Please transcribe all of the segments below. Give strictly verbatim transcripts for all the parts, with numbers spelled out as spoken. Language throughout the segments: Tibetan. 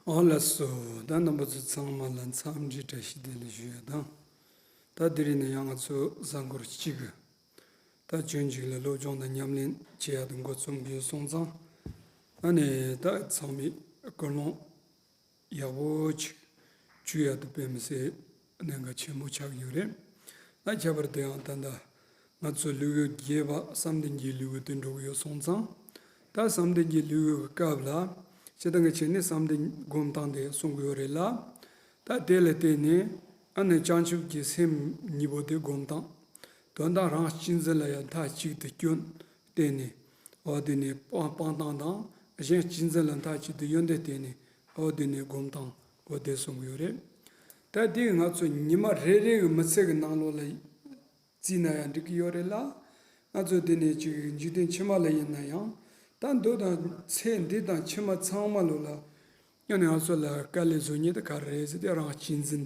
ཨོ་ལགས་སོ། ད་རྣམ་པ་ཚོ་ཚང་མ་ལ་འཚམས་འདྲི་བཀྲ་ཤིས་བདེ་ལེགས་ཞུ་ཡ་དང་། ད་དེ་རིང་ནས་ཡང་ང་ཚོ་གཟའ་འཁོར་གཅིག་གི་ད་སྤྱོད་འཇུག་ལ་སློབ་སྦྱོང་དང་ཉམས་ལེན་བྱེད་ཡ་དེ་འགོ་རྩོམ་གྱི་ཡོད་སོང་ཙང་། ཨ་ནི་ད་ཚང་མས་ཀུན་སློང་ཡག་པོ་ཅིག་བཅུག་ཡ་དེ་དཔེ་མི་སྲིད་གནད་འགག་ཆེན་པོ་ཆགས་ཀྱི་ཡོད་རེད། ད་ཁྱད་པར་དུ་ཡང་ད་ལྟ་ང་ཚོ་ལེའུ་བརྒྱད་པ་བསམ་གཏན་གྱི་ལེའུ་དེ་འགྲོ་གི་ཡོད་སོང་ཙང་། ད་བསམ་གཏན་གྱི་ལེའུ་གི་སྐབས་ལ་སྤྱིར་བཏང་གི་བྱས་ནས་བསམ་གཏན་སྒོམ་སྟངས་དེ་གསུང་གི་ཡོད་རེད་ལ། ད་དེ་ལ་བརྟེན་ནས་ཨ་ནི་བྱང་ཆུབ་ཀྱི་སེམས་གཉིས་པོ་དེ་སྒོམ་སྟངས། དོན་དམ་རང་གཅེས་འཛིན་ལ་ཡང་མཐའ་གཅིག་ཏུ་སྐྱོན་བརྟེན་ནས། འོ་དེ་ནས་སྤང་སྤང་སྟངས་དང་གཞན་གཅེས་འཛིན་ལ་མཐའ་གཅིག་ཏུ་ཡོན་ཏན་བརྟེན་ནས། འོ་དེ་ནས་སྒོམ་སྟངས་འོ་དེ་གསུང་གི་ཡོད་རེད། ད་དེ་ང་ཚོ་ཉི་མ་རེ་རེ་གི་མི་ཚེ་གི་ནང་ལོགས་ལ་བརྩིས་ན་ཡང་འགྲིག་གི་ཡོད་རེད་ལ། ང་ཚོ་དེ་ནས་ཅིག་འཇིག་རྟེན་ཕྱི་མ་ལ་ཡིན་ན་ཡང་། ད་མདོ་དང་ཚེ་འདི་དང་ཕྱི་མ་ཚང་མ་ལོ་ལ། ཡང་ནས་ང་ཚོ་ལ་དཀའ་ལས་བཟོ་མཁན་དེ་ག་རེ་རེད་ཟེར་ཏེ་རང་གཅེས་འཛིན་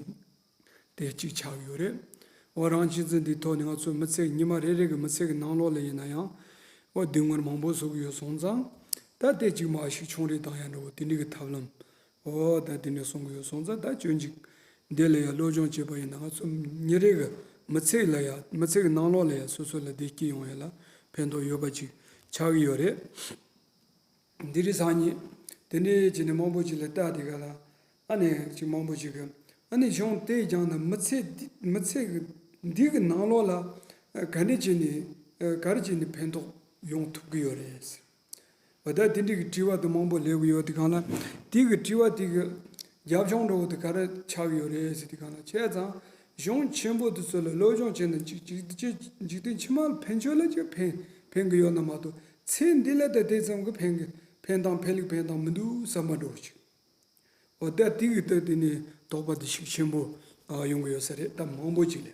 དེ་གཅིག་ཆགས་ཡོད་རེད། འོ་རང་གཅེས་འཛིན་དེའི་ཐོག་ནས་ང་ཚོ་མི་ཚེ་ཉི་མ་རེ་རེ་གི་མི་ཚེ་གི་ནང་ལོགས་ལ་ཡིན་ན་ཡང་། འོ་སྡུག་བསྔལ་མང་པོ་བཟོ་གི་ཡོད་སོང་ཙང་། ད་དེ་གཅིག་མ་ཞིག་ཆུང་རེ་བཏང་ཡ་འདྲ་བོ་དེ་འདྲའི་གི་ཐབས་ལམ། འོ་ད་དེ་འདྲ་གསུང་གི་ཡོད་སོང་ཙང་། ད་སྤྱོད་འཇུག་འདི་ལ་ཡང་སློབ་སྦྱོང་བྱེད་པ་ཡིན་ན་ང་ཚོ་ཉིན་རེ་གི་མི་ཚེ་ལ་ཡང་མི་ཚེ་གི་ནང་ལོགས་ལ་ཡང་སོ་སོ་ལ་བདེ་སྐྱིད་ཡོང་ཡ་ལ་ཕན་ཐོགས་ཡོད་པ་ཅིག་ཆགས་ཀྱི་ཡོད་རེད། འདི་རིགས་སང་ཉིན་དེ་འདྲའི་བྱས་ནས་མང་པོ་ཅིག་ལ་ལྟ་དེ་ག་ལ། ཨ་ནི་ཅིག་མང་པོ་ཅིག་གི་ཨ་ནི་གཞུང་དེ་སྦྱངས་ན་མི་ཚེ་འདི་མི་ཚེ་གི་འདི་གི་ནང་ལོགས་ལ་ག་འདྲ་བྱས་ནས་ག་རེ་བྱས་ནས་ཕན་ཐོགས་ཡོང་ཐུབ་ཀྱི་ཡོད་རེད་ཟེར། འོ་ད་དེ་འདྲའི་གི་དྲི་བ་དེ་མང་པོ་སླེབས་ཀྱི་ཡོད་དེ་གང་ལ། དེ་གི་དྲི་བ་དེ་གི་རྒྱབ་ལྗོངས་འདྲ་བོ་དེ་ག་རེ་ཆགས་ཀྱི་ཡོད་རེད་ཟེར་དེ་གང་ལ། བྱས་ཙང་གཞུང་ཆེན་པོ་དེ་ཚོ་ལ་སློབ་སྦྱོང་བྱས་ན་འཇིག་འཇིག་འཇིག་རྟེན་ཕྱི་མ་ལ་ཕན་ཆོད་ལ་ཅིག་ཕན་ཕན་གི་ཡོད་ན་མ་གཏོགས། ཚེ་འདི་ལ་ད་དེ་ཙམ་གི་ཕན་གི་ཕན་ཐང་ཕན་ལུགས་ཕན་ཐང་མི་འདུག་བསམ་པ་འདྲ་བོ་ཅིག་འོ་ད་དེ་གི་ད་དེ་ནས་དོགས་པ་དེ་ཤུགས་ཆེན་པོ་ཨ་ཡོང་གི་ཡོད་ས་རེད། ད་མང་པོ་ཅིག་ལ།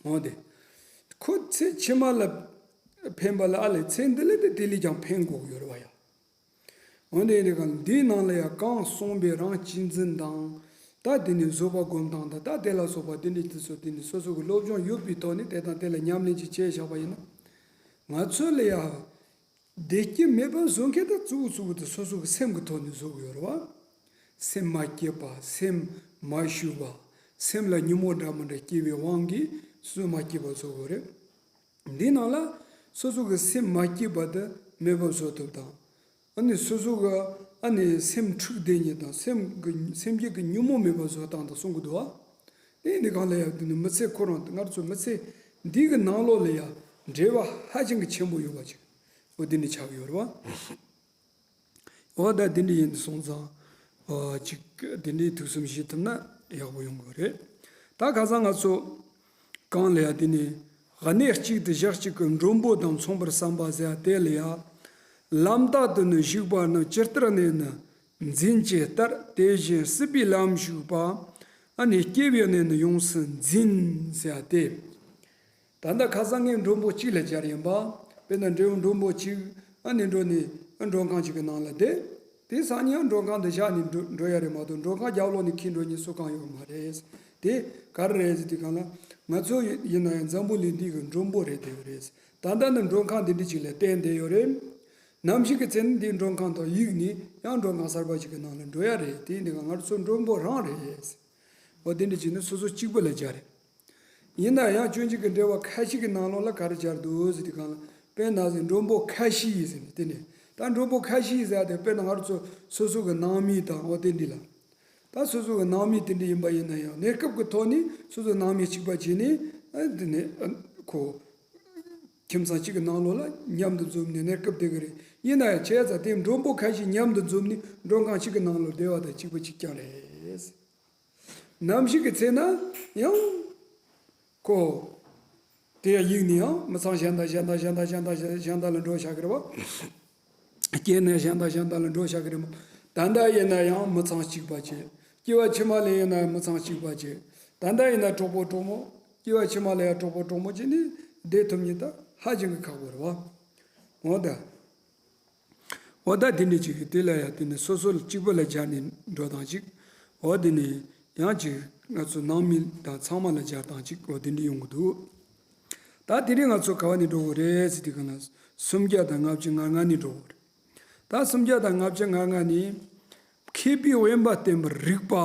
འོ་དེ། ཁོ་ཚེ་ཕྱི་མ་ལ་ཕན་པ་ལ་ཨ་ལས་ཚེ་འདི་ལ་དེ་དེ་ལས་ཀྱང་ཕན་དགོས་ཡོད་རེད་བ་ཡ། འོ་དེ་ཡིན་དུས་གང་འདིའི་ནང་ལ་ཡང་གང་གསུངས་པའི་རང་གཅེས་འཛིན་དང་། ད་དེ་ནས་བཟོད་པ་སྒོམ་སྟངས་དང་ད་དེ་ལ་སོགས་པ་དེ་འདྲའི་དེ་ཚོ་དེ་ནས་སོ་སོ་གི་སློབ་སྦྱོང་ཡོད་པའི་ཐོག་ནས་དེ་དང་དེ་ལ་ཉམས་ལེན་ཅིག་བྱས་བཞག་པ་ཡིན་ན། ང་ཚོ་ལ་ཡང་བདེ་སྐྱིད་མེད་པ་བཟོ་མཁན་དང་གཙོ་བོ་གཙོ་བོ་དེ་སོ་སོ་གི་སེམས་ཀྱི་ཐོག་ནས་བཟོ་གི་ཡོད་རེད་བ། སེམས་མ་སྐྱིད་པ། སེམས་མ་ཞུམ་པ། སེམས་ལ་ཉོན་མོངས་འདྲ་མི་འདྲ་སྐྱེ་བའི་དབང་གིས་སོ་སོ་མ་སྐྱིད་པ་བཟོ་གི་ཡོད་རེད། འདི་ནང་ལ་སོ་སོ་གི་སེམས་མ་སྐྱིད་པ་དེ་མེད་པ་བཟོ་ཐུབ་དང་། ཨ་ནི་སོ་སོ་གི་ཨ་ནི་སེམས་འཁྲུག་བསྡད་མཁན་དང་སེམས་ཀྱི་སེམས་རྒྱུད་ཀྱི་ཉོན་མོངས་མེད་པ་བཟོ་སྟངས་དང་གསུང་གི་འདུག་བ། དེ་འདི་གང་ལ་ཡང་དེ་ནི་མི་ཚེ་ཁོ་རང་དེ་སྔར་ཚོ་མི་ཚེ་འདི་གི་ནང་ལོགས་ལ་ཡང་འབྲེལ་བ་ཧ་ཅང་གི་ཆེན་པོ་ཡོད་པ་ཅིག་འོ་དེ་འདྲ་ཆགས་ཡོད་རེད་བ། འོ་ད་དེ་འདྲ་ཡིན་སོང་ཙང་། འོ་ཅིག་དེ་འདྲའི་ཐུགས་བསམ་བཞེས་ཐུབ་ན་ཡག་པོ་ཡོང་གི་རེད། ད་ཁ་སང་ང་ཚོ་གང་ལ་ཡང་དེ་ནས་གནས་གཅིག་ཏུ་ཞག་གཅིག་གི་མགྲོན་པོ་དང་མཚུངས་པར་བསམ་པ་ཟེར་དེ་ལ་ཡང་། ལམ་རྟག་ཏུ་ནི་ཞུགས་པ་ནི། ཇི་ལྟར་གནས་ནི་འཛིན་ཅེས་ལྟར། དེ་བཞིན་སྲིད་པའི་ལམ་ཞུགས་པ། ཨ་ནི་སྐྱེ་བའི་གནས་ནི་ཡོངས་སུ་འཛིན་ཟེར་ཏེ། ད་ལྟ་ཁ་སང་ངས་མགྲོན་པོ་གཅིག་ལ་སྦྱར་ཡིན་པ། དཔེར་ན་འབྲས་བུ་མགྲོན་པོ་གཅིག་ཨ་ནི་འགྲོ་ནས་མགྲོན་ཁང་གཅིག་གི་ནང་ལ་བསྡད། དེ་སང་ཉིན་མགྲོན་ཁང་དུ་བཞག་ནས་འགྲོ་འགྲོ་ཡ་རེད་མ་གཏོགས། མགྲོན་ཁང་རྒྱབ་ལོགས་ནས་འཁྱེར་འགྲོ་མཁན་སུ་གང་ཡོད་མ་རེད། དེ་ག་རེ་རེད་ཟེར་དུས་སྒང་ལ། ང་ཚོ་ཡིན་ན་ཡང་འཛམ་བུ་གླིང་འདི་གི་མགྲོན་པོ་རེད་བསྡད་ཡོད་རེད། ད་ལྟ་ནི་མགྲོན་ཁང་འདི་འདྲ་ཅིག་ལ་བསྡད་ཡོད་རེད། ནམ་ཞིག་གི་ཚེ་ནི་འདིའི་མགྲོན་ཁང་དུ་གཡུགས་ནས་ཡང་མགྲོན་ཁང་གསར་པ་ཞིག་གི་ནང་ལ་འགྲོ་ཡ་རེད། དེ་ཡིན་དུས་ང་ཚོ་མགྲོན་པོ་རང་རེད། འོ་དེ་འདྲ་བྱས་ནས་སོ་སོ་གཅིག་པུ་ལ་སྦྱར་རེད། ཡིན་ན་ཡང་སྤྱོད་འཇུག་གི་འགྲེལ་པ་ཁ་ཤས་ཀྱི་ནང་ལོགས་ལ་ག་རེ་སྦྱར་འདུག་ཟེར་དུས་སྒང་ལ། དཔེར་ན་ཟེར་མགྲོན་པོ་ཁ་ཤས་ཟེར་ནས་དེ་ནས་ད་མགྲོན་པོ་ཁ་ཤས་ཟེར་ཡ་དེ་དཔེར་ན་ང་ཚོ་སོ་སོ་གི་ནང་མི་དང་འོ་དེ་འདྲ་ལ། ད་སོ་སོ་གི་ནང་མི་དེ་འདྲ་ཡིན་པ་ཡིན་ན་ཡང་གནས་སྐབས་ཀྱི་ཐོག་ནས་སོ་སོ་ནང་མི་གཅིག་པ་བྱས་ནས་ཨ་དེ་ནས་ཨ་ཁོ་ཁྱིམ་ཚང་གཅིག་གི་ནང་ལོགས་ལ་མཉམ་དུ་འཛོམས་ནས་གནས་སྐབས་དེ་ག་རེད། ཡིན་ན་ཡང་བྱས་ཙང་དེ་མགྲོན་པོ་ཁ་ཤས་མཉམ་དུ་འཛོམས་ནས་མགྲོན་ཁང་གཅིག་གི་ནང་ལོགས་བསྡད་པ་དང་གཅིག་པ་གཅིག་རྐྱང་རེད། ནམ་ཞིག་གི་ཚེ་ན་ཡང་ཁོ་དེ་ཡང་གཡུགས་ནས་ཡང་མི་ཚང་གཞན་དང་གཞན་དང་གཞན་དང་གཞན་དང་གཞན་དང་ལ་འགྲོ་བཞག་གི་རེད་བ། སྐྱེ་གནས་གཞན་དང་གཞན་དང་ལ་འགྲོ་བཞག་གི་རེད་མོ། ད་ལྟ་ཡིན་ན་ཡང་མི་ཚང་གཅིག་པ་བྱས། སྐྱེ་བ་ཕྱི་མ་ལ་ཡིན་ན་ཡང་མི་ཚང་གཅིག་པ་བྱས། ད་ལྟ་ཡིན་ན་གྲོགས་པོ་གྲོགས་མོ། སྐྱེ་བ་ཕྱི་མ་ལ་ཡང་གྲོགས་པོ་གྲོགས་མོ་བྱས་ནས་བསྡད་ཐུབ་མཁན་ད་ཧ་ཅང་གི་ཁག་པོ་རེད་བ། འོ་ད། འོ་ད་དེ་འདྲ་ཅིག་གི་དེ་ལ་ཡང་དེ་ནི་སོ་སོ་ལ་གཅིག་པུ་ལ་སྦྱར་ནས་འགྲོ་སྟངས་ཅིག་འོ་དེ་ནི་ཡང་ཅིག་ང་ཚོ་ནང་མི་དང་ཚང་མ་ལ་སྦྱར་སྟངས་ཅིག་འོ་དེ་འདྲ་ཡོང་གི་འདུག་ད་དེ་རིང་ང་ཚོ་ག་བ་ནས་འགྲོ་དགོས་རེད་ཟེར་དུས་སྒང་ལ། སུམ་བརྒྱ་དང་ལྔ་བཅུ་ང་ལྔ་ནས་འགྲོ་དགོས་རེད། ད་སུམ་བརྒྱ་དང་ལྔ་བཅུ་ང་ལྔ་ནས། མཁས་པའི་དབེན་པ་བསྟེན་པར་རིགས་པ།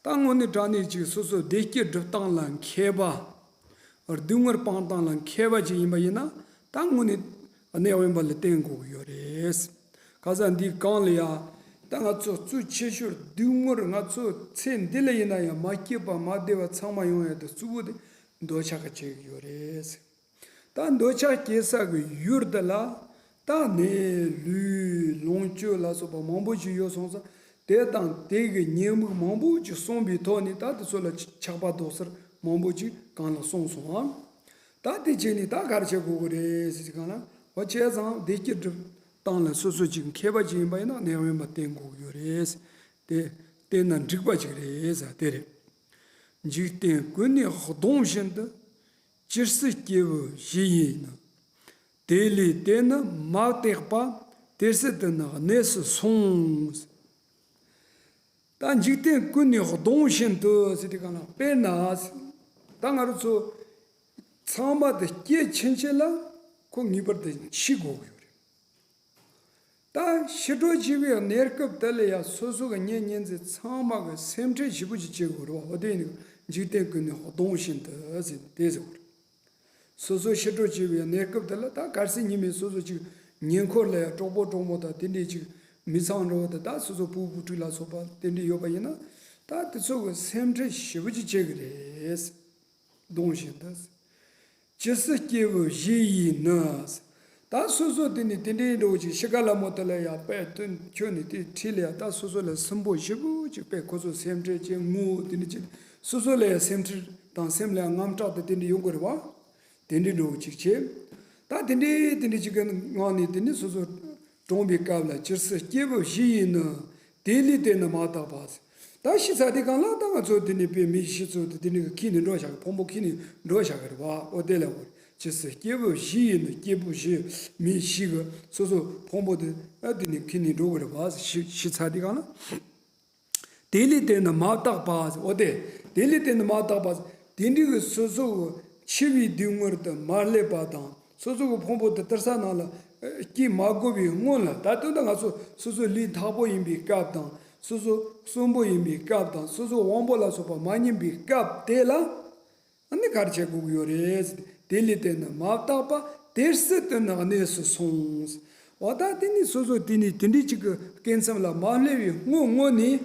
ད་དངོས་གནས་དྲང་གནས་ཅིག་སོ་སོ་བདེ་སྐྱིད་སྒྲུབ་སྟངས་ལ་མཁས་པ། སྡུག་བསྔལ་སྤང་སྟངས་ལ་མཁས་པ་ཅིག་ཡིན་པ་ཡིན་ན། ད་དངོས་གནས་གནས་དབེན་པ་ལ་བསྟེན་དགོས་ཀྱི་ཡོད་རེད། ཁ་སང་འདི་གང་ལ་ཡ། ད་ང་ཚོ་གཙོ་ཆེ་ཤོས་སྡུག་བསྔལ་ང་ཚོ་ཚེ་འདི་ལ་ཡིན་ན་ཡང་མ་སྐྱིད་པ་མ་བདེ་བ་ཚང་མ་ཡོང་ཡ་དེ་གཙོ་བོ་དེ་འདོད་ཆགས་ཀྱིས་བྱེད་ཀྱི་ཡོད་རེད། ད་འདོད་ཆགས་སྐྱེ་ས་གི་ཡུལ་འདི་ལ། ད་ནས་ལུས་ལོངས་སྤྱོད་ལ་སོགས་པ་མང་པོ་ཞིག་ཡོད་སོང་ཙང་། དེ་དང་དེ་གི་ཉེས་དམིགས་མང་པོ་ཞིག་གསུངས་པའི་ཐོག་ནས། ད་དེ་ཚོ་ལ་ཆགས་པ་ལྡོག་ཟེར་མང་པོ་ཞིག་གང་ལ་གསུངས་སོང་ཨང་། ད་དེ་བྱས་ནས་ད་ག་རེ་བྱེད་དགོས་ཀྱི་རེད་ཟེར་གྱི་གང་ལ། འོ་བྱས་ཙང་བདེ་སྐྱིད་སྒྲུབ་སྟངས་ལ་སོ་སོ་ཅིག་མཁས་པ་ཅིག་ཡིན་པ་ཡིན་ན་གནས་དབེན་པ་བསྟེན་དགོས་ཀྱི་ཡོད་རེད། དེ་བསྟེན་ན་འགྲིག་པ་ཅིག་རེད་ཟེར་དེ་རེད། འཇིག་རྟེན་ཀུན་ནས་གདུང་བཞིན་དུ། ཇི་སྲིད་སྐྱེས་བུ་བཞི་ཡིས་ནི། དེ་ལས་དེ་ནི་མ་བརྟགས་པ། དེ་སྲིད་དུ་ནི་གནས་སུ་སོང་། ད་འཇིག་རྟེན་ཀུན་ནས་གདུང་བཞིན་དུ་ཟེར་དུས་གང་ལ། དཔེར་ན། ད་ང་རང་ཚོ་ཚང་མ་དེ་སྐྱེ་ཕྱིན་ཆད་ལ་ཁོ་ངེས་པར་དུ་འཆི་དགོས་ཀྱི་ཡོད་རེད། ད་ཤི་འགྲོ་བྱེད་པའི་གནས་སྐབས་དེ་ལ་ཡང་སོ་སོ་གི་གཉེན་ཉེ་ཚན་ཚང་མ་གི་སེམས་ཁྲལ་ཞེ་པོ་ཅིག་བྱེད་དགོས་རེད་བ། འོ་དེ་ཡིན་འཇིག་རྟེན་ཀུན་ནས་གདུང་བཞིན་དུ་ཟེར་དེ་ཟེར་བ་རེད། སོ་སོ་ཤི་འགྲོ་བྱེད་པའི་གནས་སྐབས་དེ་ལ། ད་གལ་སྲིད་ཉི་མའི་སོ་སོ་ཅིག་ཉེ་འཁོར་ལ་ཡང་གྲོགས་པོ་གྲོགས་མོ་དང་དེ་འདྲས་ཅིག་མི་ཚང་འགྲོ་བ་དང་། ད་སོ་སོ་བུ་བུ་ཕྲུག་ལ་སོགས་པ་དེ་འདྲས་ཡོད་པ་ཡིན་ན། ད་དེ་ཚོ་གི་སེམས་ཁྲལ་ཞེ་པོ་ཅིག་བྱེད་ཀྱི་རེད། གདུང་བཞིན་དུ། ཇི་སྲིད་སྐྱེས་བུ་བཞི་ཡིས་ནི། ད་སོ་སོ་དེ་ནི་དེ་འདྲའི་འགྲོ་ཅིག་ཤི་ཁ་ལ་མོ་དེ་ལ་ཡང་དཔེ་དོན་ཁྱོད་ནི་དེ་ཁྲིད་ལ་ཡང་། ད་སོ་སོ་ལ་སུན་པོ་ཞེ་པོ་ཅིག་དཔེ་ཁོ་ཚོ་སེམས་ཁྲལ་བྱེད་ངུ་དེ་འདྲ་ཅིག་སོ་སོ་ལ་ཡང་སེམས་ཁྲལ་དང་སེམས་ལ་ཡང་དངངས་སྐྲག་དང་དེ་འདྲ་ཡོང་གི་རེད་བ། དེ་འདྲའི་འགྲོ་ཅིག་བྱེད། ད་དེ་འདྲའི་དེ་འདྲ་ཅིག་གི་ངང་ནས་དེ་ནི་སོ་སོ་གྲོངས་པའི་སྐབས་ལ། ཇི་སྲིད་སྐྱེས་བུ་བཞི་ཡིས་ནི། དེ་ལས་དེ་ནི་མ་བརྟགས་པ། ད་ཤི་ཚར་དུས་གང་ལ་ད་ང་ཚོ་དེ་ནི་དཔེ་མི་ཤི་ཚོ་དེ་དེ་ནི་ཁྱེར་ནས་འགྲོ་བཞག་གི། ཕུང་པོ་ཁྱེར་ནས་འགྲོ་བཞག་གི་རེད་བ། འོ་དེ་ལ་འོ། ཇི་སྲིད་སྐྱེས་བུ་བཞི་ཡིས་ནི། སྐྱེས་བུ་བཞི་མི་བཞི་གི་སོ་སོ་ཕུང་པོ་དེ་ཨ་དེ་ནི་ཁྱེར་ནས་འགྲོ་གི་རེད་བ། ཤི་ཤི་ཚར་དུས་གང་ལ། དེ་ལས་དེ་ནི་མ་བརྟགས་པ། འོ་དེ། དེ་ལས་དེ་ནི་མ་བརྟགས་པ། དེ་འདྲའི་གི་སོ་སོ་གི་འཆི་བའི་སྡུག་བསྔལ་དུ་མ་སླེབས་པ་དང་། སོ་སོ་གི་ཕུང་པོ་དེ་དུར་ས་ནང་ལ་སྐྱེ་མ་དགོས་པའི་སྔོན་ལ། ད་དོན་དུ་ང་ཚོ་སོ་སོ་ལུས་ཐག་པོ་ཡིན་པའི་སྐབས་དང་། སོ་སོ་གསོན་པོ་ཡིན་པའི་སྐབས་དང་། སོ་སོ་དབང་པོ་ལ་སོགས་པ་མ་ཉམས་པའི་སྐབས་དེ་ལ། ཨ་ནི་ག་རེ་བྱེད་དགོས་ཀྱི་ཡོད་རེད། དེ་ལས་དེ་ནི་མ་བརྟགས་པ། དེ་སྲིད་དུ་ནི་གནས་སུ་སོང་། འོ་ད་དེ་ནི་སོ་སོ་དེ་ནི་དེ་འདྲའི་ཅིག་གི་སྐྱེ་མཚམས་ལ་མ་སླེབས་པའི་སྔོན་སྔོན་ནས་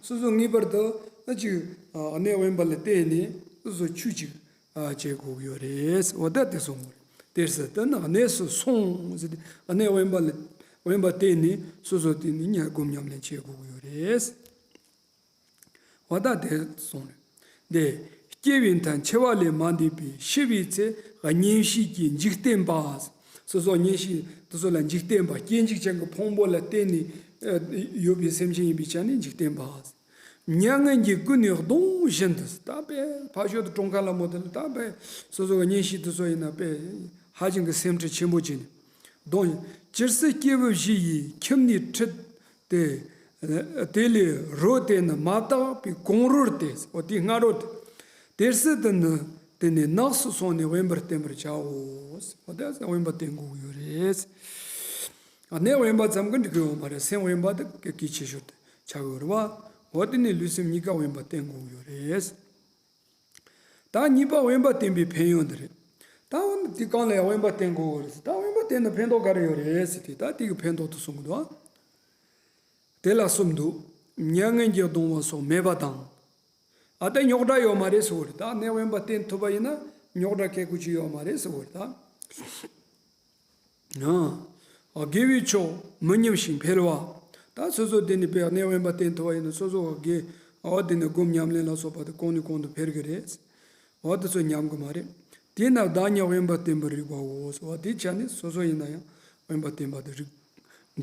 སོ་སོ་ངེས་པར་དུ་ཨ་ཅིག་གནས་དབེན་པ་ལ་བརྟེན་ནས་སོ་སོ་ཆོས་ཅིག་བྱེད་དགོས་ཀྱི་ཡོད་རེད། འོ་ད་དེ་གསུངས་པ་རེད། དེ་སྲིད་དུ་ནི་གནས་སུ་སོང་ཟེར་ཏེ། གནས་དབེན་པ་ལ་དབེན་པ་བརྟེན་ནས་སོ་སོ་དེ་ནི་ཉ་སྒོམ་ཉམས་ལེན་བྱེད་དགོས་ཀྱི་ཡོད་རེད། འོ་ད་དེ་གསུངས་རེད། འདི་སྐྱེ་བའི་མཐར་འཆི་བ་ལས་མ་འདས་པའི་ཤི་བའི་ཚེ་གཉེན་བཤེས་ཀྱིས་འཇིག་རྟེན་པ། སོ་སོ་གཉེན་བཤེས་དེ་ཚོ་ལ་འཇིག་རྟེན་པ། སྐྱེ་འཇིག་ཅན་གྱི་ཕུང་པོ་ལ་བརྟེན་ནས་ཡོད་པའི་སེམས་ཅན་ཡིན་པའི་ཆ་ནས་འཇིག་རྟེན་པ། མྱ་ངན་གྱིས་ཀུན་ནས་གདུང་བཞིན་དུ། ད་དཔེ་ཕ་ཤོད་དུ་གྲོངས་ཁ་ལ་མོ་དེ་ལ། ད་དཔེ་སོ་སོ་གི་གཉེན་བཤེས་དེ་ཚོ་ཡིན་ན་དཔེ་ཧ་ཅང་གི་སེམས་ཁྲལ་ཆེན་པོ་བྱས་ནས། གདུང་། ཇི་སྲིད་སྐྱེས་བུ་བཞི་ཡིས་ཁྱིམ་ནས་ཁྲིད་དེ། དེ་ལས་རོ་དེ་ནི་མ་བརྟགས་པའི་གོང་རོལ་ཏེ། འོ་དེའི་སྔ་རོལ་ཏེ། དེ་སྲིད་དུ་ནི་དེ་ནི་ནགས་སུ་སོང་ནས་དབེན་པར་བསྟེན་པར་བྱའོ། འོ་དེ་དབེན་པ་བསྟེན་དགོས་ཀྱི་ཡོད་རེད། གནས་དབེན་པ་ཙམ་གྱིས་འགྲིག་གི་ཡོད་མ་རེད། སེམས་དབེན་པ་དེ་གལ་ཆེ་ཤོས་དེ་ཆགས་ཀྱི་ཡོད་རེད་བ། འོ་དེ་ནི་ལུས་སེམས་གཉིས་ཀ་དབེན་པ་བསྟེན་དགོས་ཀྱི་ཡོད་རེད། ད་གཉིས་པ་དབེན་པ་བསྟེན་པའི་ཕན་ཡོན་འདི་རེད། ད་འོ་ན་དེ་གང་ལ་ཡང་དབེན་པ་བསྟེན་དགོས་རེད་ཟེར། ད་དབེན་པ་བསྟེན་ན་ཕན་ཐོགས་ག་རེ་ཡོད་རེད་ཟེར་དུས། ད་དེ་གི་ཕན་ཐོགས་དེ་གསུང་གི་འདུག་ཨ། དེ་ལ་གསུམ་འདུག། མྱ་ངན་གྱིས་གདུང་བ་སོགས་མེད་པ་དང་། ཨ་ད་རྙོག་དྲ་ཡོད་མ་རེད་ཟེར་བ་རེད། ད་གནས་དབེན་པ་བསྟེན་ཐུབ་པ་ཡིན་ན་རྙོག་དྲ་སྐད་ཀོ་ཅི་ཡོད་མ་རེད་ཟེར་བ་རེད་ད། ཨ། དགེ་བའི་ཕྱོགས་མི་ཉམས་ཤིང་འཕེལ་བ། ད་སོ་སོ་དེ་ནི་དཔེ་གནས་དབེན་པ་བསྟེན་ཐུབ་པ་ཡིན་ན་སོ་སོ་གི་དགེ་བ་དེ་ནི་སྒོམ་ཉམས་ལེན་ལ་སོགས་པ་དེ་གོང་ནས་གོང་དུ་འཕེལ་གི་རེད། འོ་དེ་ཚོ་ཉམས་གི་མ་རེད། དེས་ན་བདག་ཉིད་དབེན་པ་བསྟེན་པར་རིགས་པའོ། འོ་དེའི་ཆ་ནས་སོ་སོ་ཡིན་ན་ཡང་དབེན་པ་བསྟེན་པ་དེ་རིགས་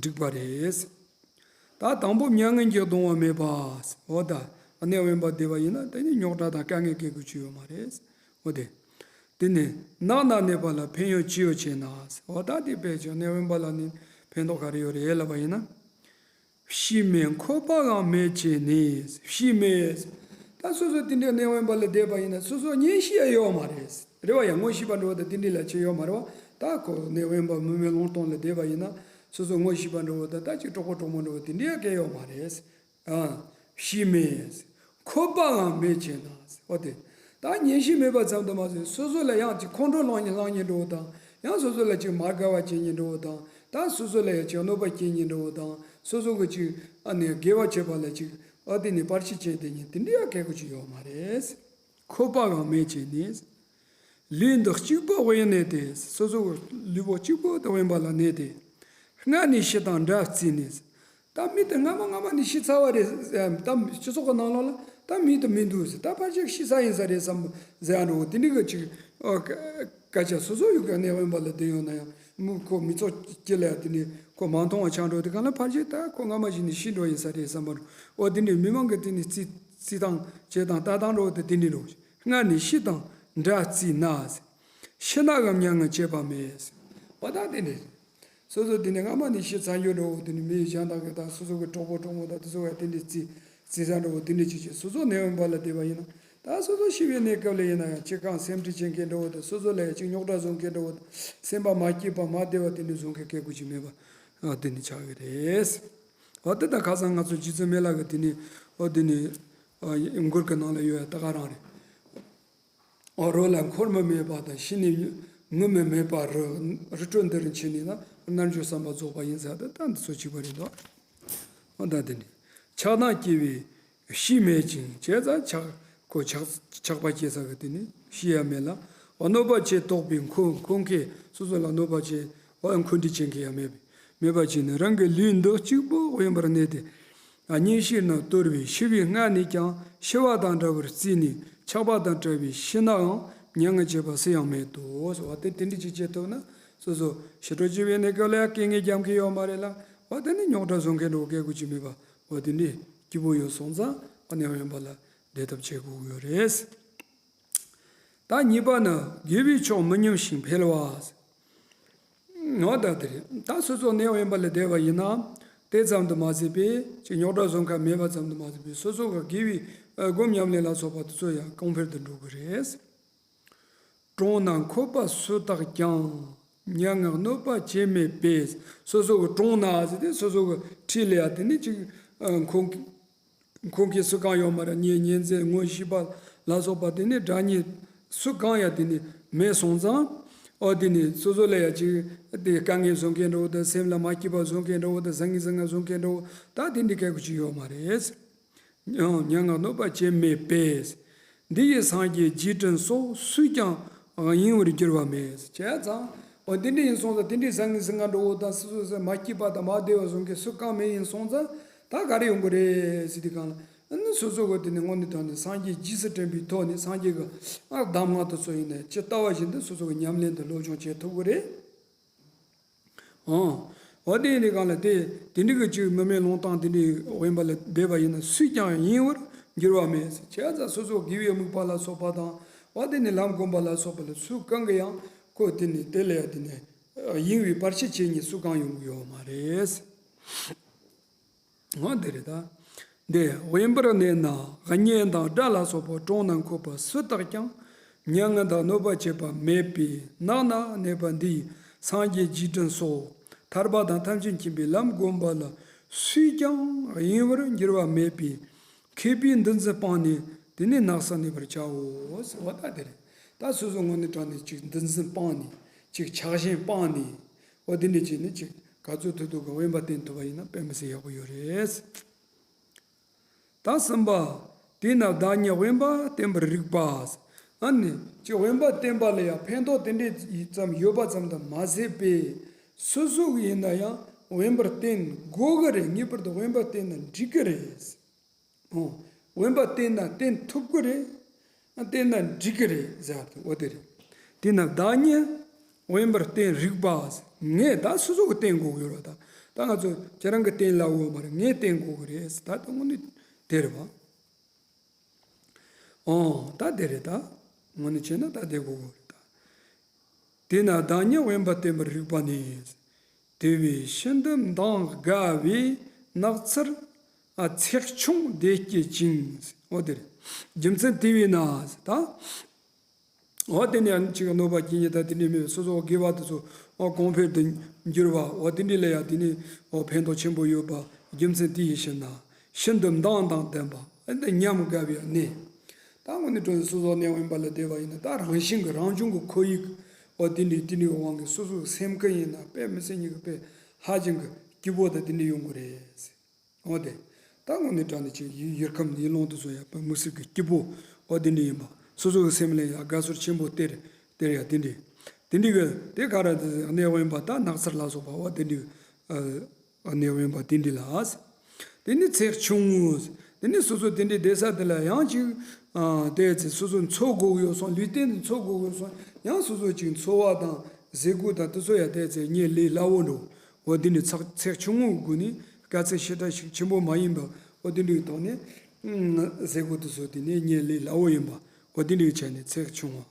འགྲིག་པ་རེད། ད་དང་པོ་མྱ་ངན་གྱིས་གདུང་བ་མེད་པ། འོ་ད་གནས་དབེན་པ་བསྡད་པ་ཡིན་ན་དེ་ནི་རྙོག་དྲ་དང་དཀའ་ངལ་སྐད་ཀོ་ཅི་ཡོད་མ་རེད། འོ་དེ། དེ་ནས་ནགས་ན་གནས་པ་ལ་ཕན་ཡོན་ཅི་ཡོད་ཅེ་ན། འོ་ད་དེ་དཔེ་ཅིག་གནས་དབེན་པ་ལ་ནི་ཕན་ཐོགས་ག་རེ་ཡོད་རེད་ལབ་པ་ཡིན་ན། ཕྱིས་མེད་འཁོར་བའང་མེད་ཅེ་ནས། ཕྱིས་མེད། ད་སོ་སོ་དེ་འདྲའི་གནས་དབེན་པ་ལ་བསྡད་པ་ཡིན་ན་སོ་སོ་གཉེན་བཤེས་ཡང་ཡོད་མ་རེད། རེད་བ། ཡང་དངོས་གཞི་པ་འགྲོ་བ་དང་དེ་འདྲའི་ལ་ཅི་ཡོད་མ་རེད་བ། ད་ཁོ་གནས་དབེན་པ་མུ་མེད་ལུང་སྟོང་ལ་བསྡད་པ་ཡིན་ན། སོ་སོ་ངོ་ཤེས་པ་འདྲ་བོ་དང་ད་ཅིག་གྲོགས་པོ་གྲོགས་མོ་འདྲ་བོ་དེ་འདྲ་ཡང་གང་ཡང་ཡོད་མ་རེད། ཨ། ཤེས་མེད། འཁོད་པའང་མེད་ཅེ་ན། འོ་དེ། ད་མཉེས་གཤིས་མེད་པ་ཙམ་དུ་མ་ཟད་སོ་སོ་ལ་ཡང་ཅིག་ཁོང་ཁྲོ་ལངས་ཉེན་ལངས་ཉེན་འདྲ་བོ་དང་ཡང་སོ་སོ་ལ་ཅིག་མ་དགའ་བ་སྐྱེ་ཉེན་འདྲ་བོ་དང་ད་སོ་སོ་ལ་ཡང་ཅིག་གནོད་པ་སྐྱེ་ཉེན་འདྲ་བོ་དང་སོ་སོ་གི་ཅིག་ཨ་ནི་དགེ་བ་བྱེད་པ་ལ་ཅིག་ཨ་དེ་ནི་བར་ཆད་བྱེད་དེ་ཉེན་དེ་འདྲ་ཡང་གང་གི་ཅིག་ཡོད་མ་རེད། འཁོད་པའང་མེད་ཅེ་ནས། ལུས་འདི་གཅིག་པུ་དབེན་གནས་ཏེ། སོ་སོ་གི་ལུས་པོ་གཅིག་པུ་དུ་དབེན་པ་ལ་གནས་ཏེ། སྔ་ནས་ཤི་དང་འདྲ་བརྩིས་ནས། ད་མི་དེ་སྔ་མ་སྔ་མ་ནས་ཤི་ཚར་བ་རེད། ད་སྤྱི་ཚོགས་ཀྱི་ནང་ལོགས་ལ་ད་མི་དེ་མི་འདུག་ཟེར། ད་ཕལ་ཆེར་ཤི་ཚར་ཡིན་ས་རེད་བསམ་ཟེར་ཡ་འགྲོ་དེ་འདྲ་གི་ཅིག་ཨོ་སྐད་ཆ་སོ་སོ་ཡུལ་གྱི་གནས་དབེན་པ་ལ་བསྡད་ཡོང་ན་ཡང་མི་ཁོ་མི་ཚོགས་དཀྱིལ་ལ་ཡང་དེ་འདྲ་ཁོ་མ་མཐོང་བ་ཆགས་འགྲོ་དེ་གང་ལ་ཕལ་ཆེར་ད་ཁོ་སྔ་མ་ཞིག་ནས་ཤི་འགྲོ་ཡིན་ས་རེད་བསམ་པ་འགྲོ། ཨོ་དེ་འདྲ་མི་མང་གི་དེ་ནས་རྩིས་རྩིས་སྟངས་བྱེད་སྟངས་ལྟ་སྟངས་འགྲོ་དེ་དེ་འདྲ་འགྲོ། སྔ་ནས་ཤི་དང་འདྲ་བརྩིས་ན། ཤི་ནའང་མྱ་ངན་བྱེད་པ་མེད། འོ་ད་དེ་ནས། སོ་སོ་དེ་ནས་སྔ་མ་ནས་ཤི་ཚར་ཡོད་འགྲོ་བོ་དེ་ནས་མི་གཞན་དག་གི་ད་སོ་སོ་གི་གྲོགས་པོ་གྲོགས་མོ་དང་དེ་ཚོ་བས་དེ་འདྲ་བརྩིས་བརྩིས་ས་འགྲོ་བོ་དེ་འདྲ་ཅིག་བྱས་སོ་སོ་གནས་དབེན་པ་ལ་བསྡད་པ་ཡིན་ན་ད་སོ་སོ་ཤི་བའི་གནས་སྐབས་ལ་ཡིན་ན་ཡང་ཅི་གང་སེམས་ཁྲལ་བྱེད་མཁན་འགྲོ་བོ་དང་སོ་སོ་ལ་ཡང་ཅིག་རྙོག་དྲ་བཟོ་མཁན་འགྲོ་བོ་དང་སེམས་པ་མ་སྐྱིད་པ་མ་བདེ་བ་དེ་འདྲ་བཟོ་མཁན་སྐད་དགོས་ཀྱི་མེད་པ་དེ་འདྲ་ཆགས་ཀྱི་རེད། འོ་དེ་ད་ཁ་སང་ང་ཚོ་རྗེ་བཙུན་མི་ལ་གི་དེ་ནས་འོ་དེ་ནས་མགུར་གི་ནང་ལ་ཡོད་ཡ་ད་ག་རང་རེད། འོ་རོ་ལ་འཁོར་མི་མེད་པ་དང་ཤི་ནས་ངུ་མི་མེད་པ་རུ་རི་ཁྲོད་འདི་རུ་འཆི་ནས་ན་རྣལ་འབྱོར་བསམ་པ་རྫོགས་པ་ཡིན་ཟེར་ད་ད་འདི་ཚོ་གཅིག་པ་རེད་འདུག་འོ་ད་དེ་ནས་ཆགས་སྡང་སྐྱེ་བའི་གཤིས་མེད་ཅིང་བྱས་ཙང་ཆགས་ཁོ་ཆགས་ཆགས་པ་སྐྱེ་ས་གི་དེ་ནས་གཤིས་ཡང་མེད་ལ་འོ་གནོད་པ་བྱེད་དོགས་པའི་འཁོན་འཁོན་མཁན་སོ་སོ་ལ་གནོད་པ་བྱེད་འོ་འཁོན་འདྲི་བྱེད་མཁན་ཡང་མེད་པས་མེད་པ་བྱས་ནས་རང་གི་ལུས་འདི་གཅིག་པུ་དབེན་པར་གནས་ཏེ། གཉེན་བཤེས་རྣམས་དོར་བའི་ཤི་བའི་སྔ་ནས་ཀྱང་ཤི་བ་དང་འདྲ་བར་བརྩིས་ནས་ཆགས་པ་དང་བྲལ་བའི་ཤི་ནའང་མྱ་ངན་བྱེད་པ་སུ་ཡང་མེད་དོ། ཟེར་བ་དེ་དེ་འདྲ་ཅིག་བྱེད་ཐུབ་ན་སོ་སོ་ཤི་འགྲོ་བྱེད་པའི་གནས་སྐབས་ལ་ཡང་རྐྱེན་ངན་རྒྱབ་མཁན་ཡོད་མ་རེད་ལ་བ་དེ་ནི་རྙོག་དྲ་བཟོ་མཁན་འགྲོ་སྐད་དགོས་ཀྱི་མེད་པ་བ་དེ་འདྲ་སྐྱིད་པོ་ཡོད་སོང་ཙང་ཨ་ནི་དབེན་པ་ལ་བསྡད་ཐབས་བྱེད་དགོས་ཀྱི་ཡོད་རེད། ད་གཉིས་པ་ནི་དགེ་བའི་ཕྱོགས་མི་ཉམས་ཤིང་འཕེལ་བ། ངོ་ད་དེ་རེད། ད་སོ་སོ་གནས་དབེན་པ་ལ་བསྡད་པ་ཡིན་ན་དེ་ཙམ་དུ་མ་ཟད་པའི་ཅིག་རྙོག་དྲ་བཟོ་མཁན་མེད་པ་ཙམ་དུ་མ་ཟད་པའི་སོ་སོ་གི་དགེ་བའི་ཨ་སྒོམ་ཉམས་ལེན་ལ་སོགས་པ་དེ་ཚོ་ཡང་གོང་འཕེལ་དུ་འགྲོ་གི་རེད། གྲོང་ན་འཁོད་པ་སུ་དག་ཀྱང་། མྱ་ངན་གནོད་པ་བྱེད་མེད་པས། སོ་སོ་གི་གྲོང་ན་ཟེར་ཏེ་སོ་སོ་གི་འཁྲིས་ལ་ཡང་དེ་ནི་ཅིག་ཨ་འཁོད། མཁོ་མཁན་སུ་གང་ཡོད་མ་རེད། གཉེན་ཉེ་ཚན་ངོ་ཤེས་པ་ལ་སོགས་པ་དེ་ནི་དགྲ་གཉེན་སུ་གང་ཡང་དེ་ནི་མེད་སོང་ཙང་། ཨོ་དེ་ནི་སོ་སོ་ལ་ཡང་ཅིག་དེ་དཀའ་ངལ་བཟོ་མཁན་འདྲ་བོ་དང་སེམས་ལ་མ་སྐྱིད་པ་བཟོ་མཁན་འདྲ་བོ་དང་ཟང་ངེ་ཟིང་ངེ་བཟོ་མཁན་འདྲ་བོ་ད་དེ་འདྲ་སྐད་ཆ་ཅིག་ཡོད་མ་རེད། ཡང་མྱ་ངན་གནོད་པ་བྱེད་མེད་པས། འདི་ཡི་སངས་རྒྱས་རྗེས་དྲན་སོགས་སུས་ཀྱང་གཡེང་བར་འགྱུར་བ་མེད། བྱས་ཙང་ཨོ་དེ་འདྲ་ཡིན་སོང་ཙང་དེ་འདྲའི་ཟང་ངེ་ཟིང་ངེ་འདྲ་བོ་དང་སོ་སོ་སེམས་མ་སྐྱིད་པ་དང་མ་བདེ་བ་བཟོ་མཁན་སུ་གང་མེད་ཡིན་སོང་ཙང་། ད་ག་རེ་ཡོང་གི་རེད་ཟེར་དུས་སྒང་ལ་ཨ་ནི་སོ་སོ་གི་དེ་ནི་དངོས་གནས་དྲང་གནས་སངས་རྒྱས་རྗེས་སུ་དྲན་པའི་ཐོག་ནས་སངས་རྒྱས་ཀྱི་ཨ་གདམས་ངག་དེ་ཚོ་ཡིན་ནའི་ཇི་ལྟ་བ་བཞིན་དུ་སོ་སོ་གི་ཉམས་ལེན་དུ་སློབ་སྦྱོང་བྱེད་ཐུབ་ཀྱི་རེད། ཨང་། འོ་དེ་ཡིན་དུས་སྒང་ལ་དེ་དེ་འདྲ་གི་ཅིག་མི་མེད་ལུང་སྟེང་དེ་འདྲའི་དབེན་པ་ལ་བསྡད་པ་ཡིན་ན་སུས་ཀྱང་གཡེང་བར་འགྱུར་བ་མེད། བྱས་ཙང་སོ་སོ་དགེ་བའི་དམིགས་པ་ལ་སོགས་པ་དང་འོ་དེ་ནི་ལམ་སྒོམ་པ་ལ་སོགས་པ་ལ་སུ་གང་གིས་ཡང་ཁོ་དེ་ནི་དེ་ལ་ཡང་དེ་ནི་གཡེང་བའི་བར་ཆད་བྱེད་མཁན་སུ་གང་ཡོང་གི་ཡོད་མ་རེད། འོ་དེ་རེད་ད། འདི་དབེན་པར་གནས་ན་གཉེན་དང་དགྲ་ལ་སོགས་པ་གྲོང་ན་འཁོད་པ་སུ་དག་ཀྱང་། མྱ་ངན་དང་གནོད་པ་བྱེད་པ་མེད་པས་ནགས་ན་གནས་པ་འདི་ཡི་སངས་རྒྱས་རྗེས་དྲན་སོགས་ཐར་པ་དང་ཐམས་ཅད་མཁྱེན་པའི་ལམ་བསྒོམ་པ་ལ་སུས་ཀྱང་གཡེང་བར་འགྱུར་བ་མེད་པས་མཁས་པས་འདུ་འཛི་སྤངས་ནས་དེ་ནས་ནགས་སུ་གནས་པར་བྱའོ། ཟེར་བ་ད་དེ་རེད། ད་སོ་སོ་དངོས་གནས་དྲང་གནས་ཅིག་འདུ་འཛི་སྤངས་ནས་ཅིག་ཆགས་ཞེན་སྤངས་ནས། འོ་དེ་འདྲ་བྱས་ནས་ཅིག་ག་ཚོད་ཐུབ་ཐུབ་ཀྱི་དབེན་པ་བསྟེན་ཐུབ་པ་ཡིན་ན་དཔེ་མི་སྲིད་ཡག་པོ་ཡོད་རེད། ད་གསུམ་པ། དེས་ན་བདག་ཉིད་དབེན་པ་བསྟེན་པར་རིགས་པ། ཨ་ནི་ཅིག་དབེན་པ་བསྟེན་པ་ལ་ཡང་ཕན་ཐོགས་དེ་འདྲ་ཙམ་ཡོད་པ་ཙམ་དུ་མ་ཟད་པས་སོ་སོ་གི་ཡིན་ན་ཡང་དབེན་པར་བསྟེན་དགོས་ཀྱི་རེད། ངེས་པར་དུ་དབེན་པར་བསྟེན་ན་འགྲིག་གི་རེད། ཨོ། དབེན་པ་བསྟེན་ན་བསྟེན་ཐུབ་ཀྱི་རེད། བསྟེན་ན་འགྲིག་གི་རེད་ཟེར་བ་དེ་འོ་དེ་རེད། དེས་ན་བདག་ཉིད་དབེན་པར་བསྟེན་རིགས་པ། ངས་ད་སོ་སོ་གི་བསྟེན་དགོས་ཀྱི་ཡོད་རེད་ད། ད་ང་ཚོ་ཁྱེད་རང་གིས་བསྟེན་སླ་བོ་མ་རེད། ངས་བསྟེན་དགོས་ཀྱི་རེད་ཟེར་ད་དེ་དངོས་གནས་དེ་རེད་བ། ཨོ། ད་དེ་རེད་ད། དངོས་གནས་བྱས་ན་ད་དེ་དགོས་ཀྱི་རེད་ད། དེས་ན་བདག་ཉིད་དབེན་པར་བསྟེན་པར་རིགས་པ་ནི། དེ་བས་ཤིན་ཏུ་མདངས་དགའ་བའི་ནགས་ཚལ། ཚེགས་ཆུང་བདེ་སྐྱིད་ཅིང་། འོ་དེ་རེད། རྒྱུ་མཚན་དེ་བས་ན་ད། འོ་དེ་ནས་ཅིག་གནོད་པ་སྐྱེལ་མཁན་ད་དེ་འདྲའི་མེད་པའི་སོ་སོ་དགེ་བ་དེ་ཚོ་འོ་གོང་འཕེལ་དུ་འགྱུར་བ། འོ་དེ་འདྲའི་ལ་ཡང་དེ་ནས་འོ་ཕན་ཐོགས་ཆེན་པོ་ཡོད་པ་རྒྱུ་མཚན་དེ་ཡིས་ཤེས་ན། ཤིན་ཏུ་མདངས་དང་ལྡན་པ། ཨ་ནི་ཉམས་དགའ་བའི་གནས། ད་དངོས་གནས་དྲང་གནས་སོ་སོ་གནས་དབེན་པ་ལ་བསྡད་པ་ཡིན་ན། ད་རང་བཞིན་གྱི་རང་བྱུང་གི་ཁོར་ཡུག་འོ་དེ་འདྲའི་དེ་འདྲའི་དབང་གིས་སོ་སོའི་སེམས་ཀྱི་ཡིན་ན་དཔེ་མི་སྲིད་ཉིད་ཀྱི་དཔེ་ཧ་ཅང་གི་སྐྱིད་པོ་དང་དེ་འདྲ་ཡོང་གི་རེད། འོ་དེ། ད་དངོས་གནས་དྲང་གནས་ཅིག་ཡུལ་ཡུལ་ཁམས་ཡུལ་ལུང་དེ་ཚོ་ཡང་དཔེ་མི་སྲིད་ཀྱི་སྐྱིད་པོ་འོ་དེ་འདྲ་ཡིན་པ། སོ་སོ་གི་སེམས་ལ་ཡང་དགའ་ཚོར་ཆེན་པོ་སྟེར་སྟེར་ཡ་དེ་འདྲ། དེ་འདྲ་གི་དེ་ག་ར་དེ་གནས་དབེན་པ་ད་ནགས་ཚལ་ལ་སོགས་པ་འོ་དེ་འདྲ་གི་གནས་དབེན་པ་དེ་འདྲ་ལ། དེ་ནི་ཚེགས་ཆུང་ངུ། དེ་ནི་སོ་སོ་དེ་འདྲའི་བསྡད་ས་དེ་ལ་ཡང་ཅིག་ཨ་དེ་ཚེ་སོ་སོ་འཚོ་དགོས་ཡོད་སོང་། ལུས་རྟེན་དུ་འཚོ་དགོས་ཡོད་སོང་། ཡང་སོ་སོ་ཅིག་འཚོ་བ་དང་ཟས་གོས་དང་དེ་ཚོ་ཡང་དེ་ཚེ་ཉེ་ལས་སླ་བོ་འགྲོ། འོ་དེ་ནི་ཚེགས་ཚེགས་ཆུང་ངུའི་སྒོ་ནས་དཀའ་ཚེགས་ཞེ་དྲག་ཞིག་ཆེན་པོ་མ་ཡིན་པ། འོ་དེ་འདྲའི་ཐོག་ནས་ཨ་ཟས་གོས་དེ་ཚོ་དེ་ནི་ཉེ་ལས་སླ་བོ་ཡིན་པ། འོ་དེ་འདྲའི་ཆ་ནས་ཚེགས་ཆུང་བ།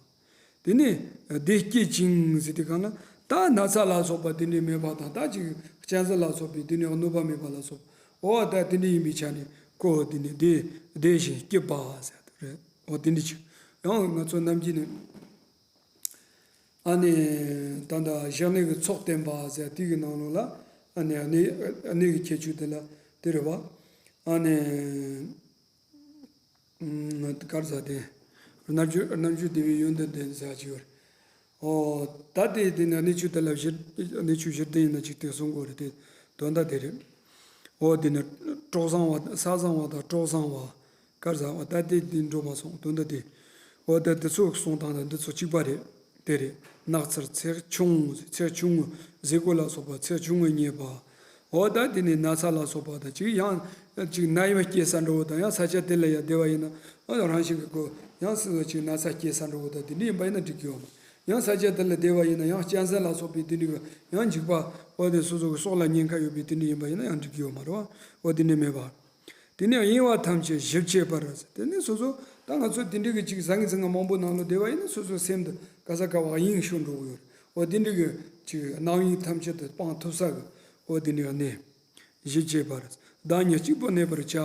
དེ་ནས་བདེ་སྐྱིད་ཅིང་ཟེར་དུས་སྒང་ལ་ད་ན་ཚ་ལ་སོགས་པ་དེ་འདྲའི་མེད་པ་དང་། ད་ཅིག་གཅན་གཟན་ལ་སོགས་པའི་དེ་འདྲའི་གནོད་པ་མེད་པ་ལ་སོགས། འོ་ད་དེ་འདྲའི་ཡིན་པའི་ཆ་ནས་ཁོ་དེ་ནི་བདེ་བདེ་ཞིང་སྐྱིད་པ་ཟེར་དེ་རེད། འོ་དེ་འདྲ་ཅིག་ཡང་ང་ཚོ་ནམ་རྒྱུན་ནས་ཨ་ནི་ད་ལྟ་བཞག་གནས་ཀྱི་ཚོགས་བསྟན་པ་ཟེར་དེ་གི་ནང་ལོགས་ལ་ཨ་ནི་གནས་གནས་ཀྱི་ཁྱད་ཆོས་དེ་ལ་དེ་རེད་བ། ཨ་ནི། ཨུམ། ག་རེ་ཟེར་དེ། རྣལ་འབྱོར་རྣལ་འབྱོར་བདེ་བའི་ཡོན་ཏན་ལྡན་ཟེར་ཅིག་ཡོད་རེད། ཨོ། ད་དེ་དེ་ནི་གནས་ཆུང་དེ་ལ་བཞི། གནས་ཆུང་བཞི་ལྡན་ཡིན་ན་ཅིག་དེ་གསུང་དགོས་རེད་དེ། དོན་དག་དེ་རེད། ཨོ་དེ་ནི་གྲོགས་བཟང་བ། ས་བཟང་བ་དང་གྲོགས་བཟང་བ། ག་རེ་ཟེར་བ་ད་དེ་དེ་འགྲོ་མ་སོང་། དོན་དག་དེ། ཨོ་ད་དེ་ཚོ་གསུང་སྟངས་དང་འདི་ཚོ་གཅིག་པ་རེད། དེ་རེད། ནགས་ཚལ་ཚེགས་ཆུང་། ཚེགས་ཆུང་ངུ། ཟས་གོས་ལ་སོགས་པ་ཚེགས་ཆུང་ངུས་རྙེད་པ། འོ་ད་དེ་ནས་ན་ཚ་ལ་སོགས་པ་དང་ཅིག་ཡང་ཅིག་ནད་ཡམས་སྐྱེ་ས་འདྲ་བོ་དང་། ཡང་ས་ཆ་དེ་ལ་ཡང་བསྡད་པ་ཡིན་ན་ཨ་རང་བཞིན་གྱི་ཁོ་ཡང་སོ་སོ་ཅིག་ན་ཚ་སྐྱེ་ས་འདྲ་བོ་དང་དེ་འདྲ་ཡིན་པ་ཡིན་ན་འགྲིག་གི་ཡོད་མ། ཡང་ས་ཆ་དེ་ལ་བསྡད་པ་ཡིན་ན་ཡང་གཅན་གཟན་ལ་སོགས་པའི་དེ་འདྲ་གི་ཡང་འཇིགས་པ། འོ་དེ་སོ་སོ་གི་སྲོག་ལ་ཉེན་ཁ་ཡོད་པའི་དེ་འདྲ་ཡིན་པ་ཡིན་ན་ཡང་འགྲིག་གི་ཡོད་མ་རེད་བ། འོ་དེ་འདྲ་མེད་པ། དེ་ནས་གཡེང་བ་ཐམས་ཅད་ཞི་བྱེད་པར། དེ་ནས་སོ་སོ་ད་ང་ཚོ་དེ་འདྲ་གི་ཅིག་བཟང་ངན་ཚིག་ངན་མང་པོ་ནང་ལ་བསྡད་པ་ཡིན་ན་སོ་སོའི་སེམས་དེ་ག་ས་ག་བ་གཡེང་ཤོར་འགྲོ་གི་ཡོད་རེད། འོ་དེ་འདྲ་གི་ཅིག་རྣམ་གཡེང་ཐམས་ཅད་དེ་སྤང་ཐུབ་ས་གི། འོ་དེ་འདྲ་གནས་ཞི་བྱེད་པར། བདག་ཉིད་གཅིག་པུ་གནས་པར་བྱ།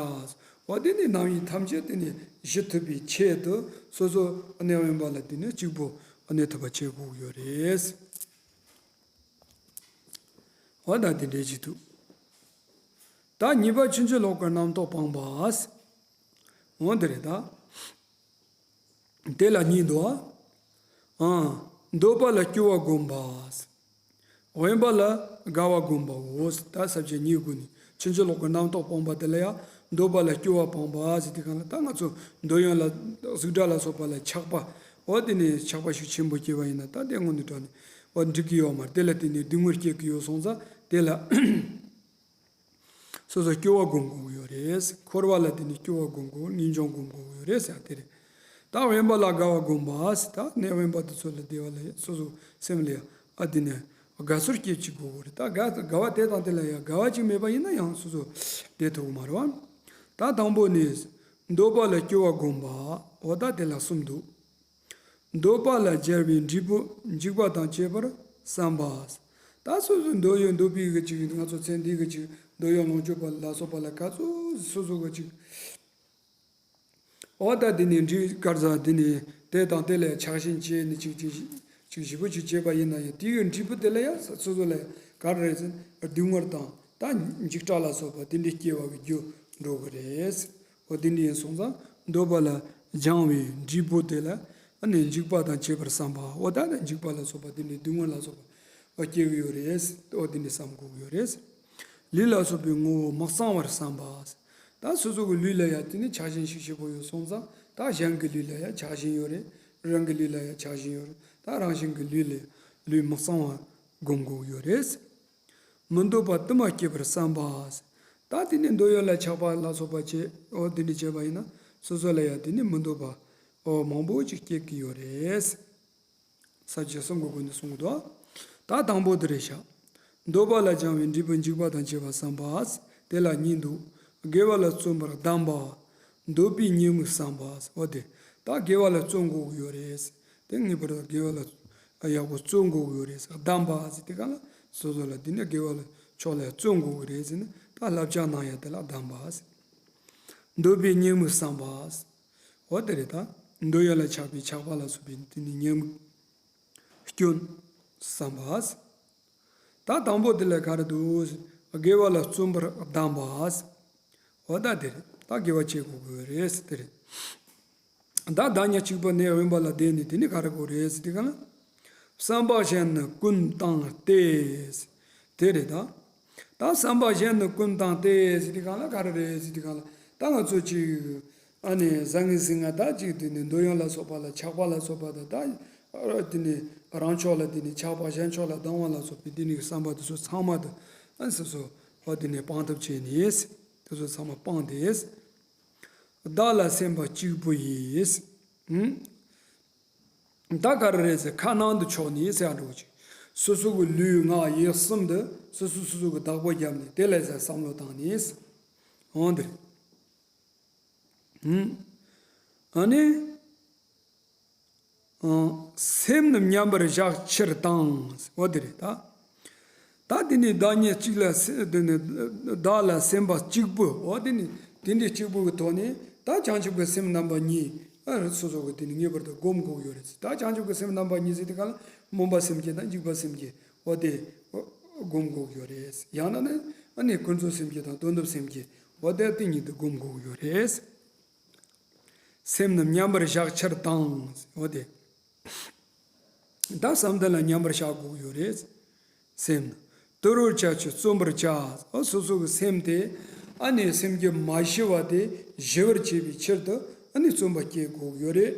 འོ་དེ་ནས་རྣམ་གཡེང་ཐམས་ཅད་དེ་ནས་ཞི་ཐུབ་པའི་ཆེད་དུ་སོ་སོ་གནས་དབེན་པ་ལ་དེ་ནས་གཅིག་པུ་གནས་ཐུབ་པ་བྱེད་དགོས་ཀྱི་ཡོད་རེད། འོ་ད་དེ་འདྲའི་ཅིག་འདུག་ད་གཉིས་པ་ཕྱིན་ཅི་ལོག་གི་རྣམ་རྟོག་སྤངས་པ། འོ་འདི་རེད་ད། དེ་ལ་གཉིས་འདུག་ཨ། འདོད་པ་ལ་སྐྱོ་བ་བསྒོམ་པ། དབེན་པ་ལ་དགའ་བ་བསྒོམ་པའོ། ད་ས་བཅད་གཉིས་ཀྱི་སྒོ་ནས་ཕྱིན་ཅི་ལོག་གི་རྣམ་རྟོག་སྤངས་པ་དེ་ལ་ཡང་འདོད་པ་ལ་སྐྱོ་བ་སྤངས་པ་ཟེར་དུས་སྒང་ལ་ད་ང་ཚོ་འདོད་ཡོན་ལ་གཟུགས་སྒྲ་ལ་སོགས་པ་ལ་ཆགས་པ། འོ་དེ་ནས་ཆགས་པ་ཤུགས་ཆེན་པོ་སྐྱེས་པ་ཡིན་ན་ད་དེ་དངོས་གནས་དྲང་གནས་འོ་འགྲིག་གི་ཡོད་མ་རེད། དེ་ལ་བརྟེན་ནས་སྡུག་བསྔལ་སྐྱེ་གི་ཡོད་སོང་ཙང་དེ་ལ། སོ་སོ་སྐྱོ་བ་བསྒོམ་དགོས་ཀྱི་ཡོད་རེད། འཁོར་བ་ལ་བརྟེན་ནས་སྐྱོ་བ་བསྒོམ་དགོས། ངེས་འབྱུང་བསྒོམ་དགོས་ཀྱི་ཡོད་རེད་ཟེར་དེ་རེད། ད་དབེན་པ་ལ་དགའ་བ་བསྒོམ་པ། ད་གནས་དབེན་པ་དེ་ཚོ་ལ་བསྡད་པ་ལ་སོ་སོ་སེམས་ལ་ཡང་ཨ་དེ་ནས་དགའ་ཚོར་སྐྱེ་བཅུག་དགོས་ཀྱི་རེད། ད་དགའ་དགའ་བ་དེ་དང་དེ་ལ་ཡང་དགའ་བ་ཅིག་མེད་པ་ཡིན་ན་ཡང་སོ་སོ་བསྡད་ཐུབ་ཀྱི་མ་རེད་བ། ད་དང་པོ་ནི་འདོད་པ་ལ་སྐྱོ་བ་བསྒོམ་པ། འོ་ད་དེ་ལ་གསུམ་འདུག་འདོད་པ་ལ་སྦྱར་བའི་འབྲས་བུ་འཇིགས་པ་དང་བཅས་པར་བསམ་པ། ད་སོ་སོའི་འདོད་ཡོན་འདོད་པའི་གི་ཅིག་ང་ཚོ་ཚེ་འདིའི་གི་ཅིག་འདོད་ཡོན་ལོངས་སྤྱོད་པ་ལ་སོགས་པ་ལ་ག་ཚོད་སོ་སོ་གི་ཅིག་འོ་ད་འདི་ནས་འབྲས་དཀར་ཟ་འདི་ནས་དེ་དང་དེ་ལ་ཆགས་ཞེན་བྱས་ནས་ཅིག་ཅིག་ཅིག་ཞིབ་པོ་ཅིག་བྱས་པ་ཡིན་ན་ཡང་དེའི་འབྲས་བུ་དེ་ལ་ཡང་སོ་སོ་ལ་ག་རེ་ཟེར་སྡུག་བསྔལ་དང་ད་འཇིགས་སྐྲག་ལ་སོགས་པ་དེ་འདྲའི་སྐྱེ་བ་གི་རྒྱུ་འགྲོ་གི་རེད། འོ་དེ་འདྲ་ཡིན་སོང་ཙང་འདོད་པ་ལ་སྦྱང་བའི་འབྲས་བུ་དེ་ལ་ཨ་ནི་འཇིགས་པ་དང་བཅས་པར་བསམ་པ། འོ་ད་ནི་འཇིགས་པ་ལ་སོགས་པ་དེ་འདྲའི་སྡུག་བསྔལ་ལ་སོགས་པ་འོ་སྐྱེ་གི་ཡོད་རེད། འོ་དེ་འདྲ་བསམ་དགོས་ཀྱི་ཡོད་རེད། ལུས་ལ་སོགས་པའི་ངོ་བོ་མི་གཙང་བར་བསམ་པ། ད་སོ་སོ་གི་ལུས་ལ་ཡང་དེ་ནི་ཆགས་ཞེན་ཤུགས་ཆེ་པོ་ཡོད་སོང་ཙང་ད་གཞན་གྱི་ལུས་ལ་ཡང་ཆགས་ཞེན་ཡོད་རེད། རང་གི་ལུས་ལ་ཡང་ཆགས་ཞེན་ཡོད་རེད། ད་རང་བཞིན་གྱི་ལུས་ལ་ལུས་མི་གཙང་བ་བསྒོམ་དགོས་ཀྱི་ཡོད་རེད། མི་འདོད་པ་དུ་མ་སྐྱེད་པར་བསམ་པ། ད་དེ་ནི་འདོད་ཡོན་ལ་ཆགས་པ་ལ་སོགས་པ་བྱེད། འོ་དེ་འདྲ་བྱས་པ་ཡིན་ན་སོ་སོ་ལ་ཡང་དེ་ནི་མི་འདོད་པ་འོ་མང་པོ་ཅིག་སྐྱེ་གི་ཡོད་རེད། ས་བཅད་གསུམ་གྱི་སྒོ་ནས་གསུང་གི་འདུག་ད་དང་པོ་དེ་རེད་ཤག་འདོད་པ་ལ་སྦྱང་བའི་འབྲས་བུ་འཇིགས་པ་དང་བཅས་པ་བསམ་པ། དེ་ལ་གཉིས་འདུག་དགེ་བ་ལ་བརྩོན་པར་གདམས་པ། འདོད་པའི་ཉེས་དམིགས་བསམ་པ། འོ་དེ། ད་དགེ་བ་ལ་བརྩོན་དགོས་ཀྱི་ཡོད་རེད། དེ་ངེས་པར་དུ་དགེ་བ་ལ་ཡག་པོ་བརྩོན་དགོས་ཀྱི་ཡོད་རེད། གདམས་པ་ཟེར་དེ་ག་ལ་སོ་སོ་ལ་དེ་ནས་དགེ་བ་ལ་ཕྱོགས་ལ་བརྩོན་དགོས་ཀྱི་རེད་ཟེར་ནས་ད་བསླབ་བྱ་གནང་ཡ་དེ་ལ་གདམས་པ་ཟེར། འདོད་པའི་ཉེས་དམིགས་བསམ་པ། འོ་དེ་རེད་ད། འདོད་ཡོན་ལ་ཆགས་པའི་ཆགས་པ་ལ་སོགས་པའི་དེ་ནི་ཉེས་དམིགས་སྐྱོན་བསམ་པ། ད་དང་པོ་དེ་ལ་ག་རེ་འདུག་དགེ་བ་ལ་བརྩོན་པར་གདམས་པ། འོ་ད་དེ་རེད། ད་དགེ་བ་བྱེད་དགོས་ཀྱི་རེད་དེ་རེད། ད་བདག་ཉིད་གཅིག་པུ་གནས་དབེན་པ་ལ་བསྡད་ནས་དེ་ནི་ག་རེ་དགོས་རེད་ཟེར་དུས་ག་ལ། བསམ་པ་གཞན་ནི་ཀུན་བཏང་སྟེ། དེ་རེད་ད། ད་བསམ་པ་གཞན་ནི་ཀུན་བཏང་སྟེ་ཟེར་དུས་ག་ལ་ག་རེ་རེད་ཟེར་དུས་ག་ལ། ད་ང་ཚོ་ཅིག་ཨ་ནི་བཟང་ངན་ཟིང་ངེ་ད་ཅིག་དེ་ནི་འདོད་ཡོན་ལ་སོགས་པ་ལ་ཆགས་པ་ལ་སོགས་པ་དང་ད། དེ་ནི་རང་ཕྱོགས་ལ་དེ་ནི་ཆགས་པ་གཞན་ཕྱོགས་ལ་སྡང་བ་ལ་སོགས་པའི་དེ་ནི་བསམ་པ་དེ་ཚོ་ཚང་མ་དང་། ཨ་ནི་སོ་སོ་ཧོ་དེ་ནི་སྤང་ཐབས་བྱས་ནས། དེ་ཚོ་ཚང་མ་སྤངས་ཏེ། བདག་ལ་སེམས་པ་གཅིག་པུ་ཡིས། ཧུམ། ད་ག་རེ་རེད་ཟེར། ཁ་ནང་དུ་ཕྱོགས་ནས་ཟེར་ཡ་འགྲོ་ཅིག་སོ་སོ་གི་ལུས་ངག་ཡིད་གསུམ་དུ་སོ་སོ་སོ་སོ་གི་བདག་པོ་བརྒྱབ་ནས་དེ་ལ་ཟེར་བསམ་བློ་བཏང་ནས། འོང་འདིར། ཧུམ། ཨ་ནི། ཨང་། སེམས་ནི་མཉམ་པར་བཞག་ཕྱིར་དང་། འོ་དེ་རེད་ད། ད་དེ་ནི་བདག་ཉིད་གཅིག་ལ་སེ་དེ་ནི་བདག་ལ་སེམས་པ་གཅིག་པུ། འོ་དེ་ནི་དེ་འདྲའི་གཅིག་པུ་གི་ཐོག་ནས་ད་བྱང་ཆུབ་ཀྱི་སེམས་རྣམ་པ་གཉིས། ཨ་རི་སོ་སོ་གི་དེ་ནི་ངེས་པར་དུ་སྒོམ་དགོས་ཡོད་རེད། ད་བྱང་ཆུབ་ཀྱི་སེམས་རྣམ་པ་གཉིས་ཟེར་དེ་ག་ལ་སྨོན་པ་སེམས་བསྐྱེད་དང་འཇིགས་པ་སེམས་བསྐྱེད། འོ་དེ་སྒོམ་དགོས་ཡོད་རེད། ཡང་ན་ནི་ཨ་ནི་ཀུན་རྫོབ་སེམས་བསྐྱེད་དང་དོན་དམ་སེམས་བསྐྱེད། འོ་དེ་དེ་གཉིས་དེ་སྒོམ་དགོས་ཡོད་རེད། སེམས་ནི་མཉམ་པར་བཞག་ཕྱིར་དང་། འོ་དེ། ད་བསམ་གཏན་ལ་མཉམ་པར་བཞག་དགོས་ཀྱི་ཡོད་རེད། སེམས་ནི། དུལ་བར་བྱ་ཕྱིར་བརྩོན་པར་བྱ། འོ་སོ་སོ་གི་སེམས་དེ། ཨ་ནི་སེམས་ཀྱི་མ་ཞི་བ་དེ་ཞི་བར་བྱེད་པའི་ཕྱིར་དུ་ཨ་ནི་བརྩོན་པ་བསྐྱེད་དགོས་ཀྱི་ཡོད་རེད།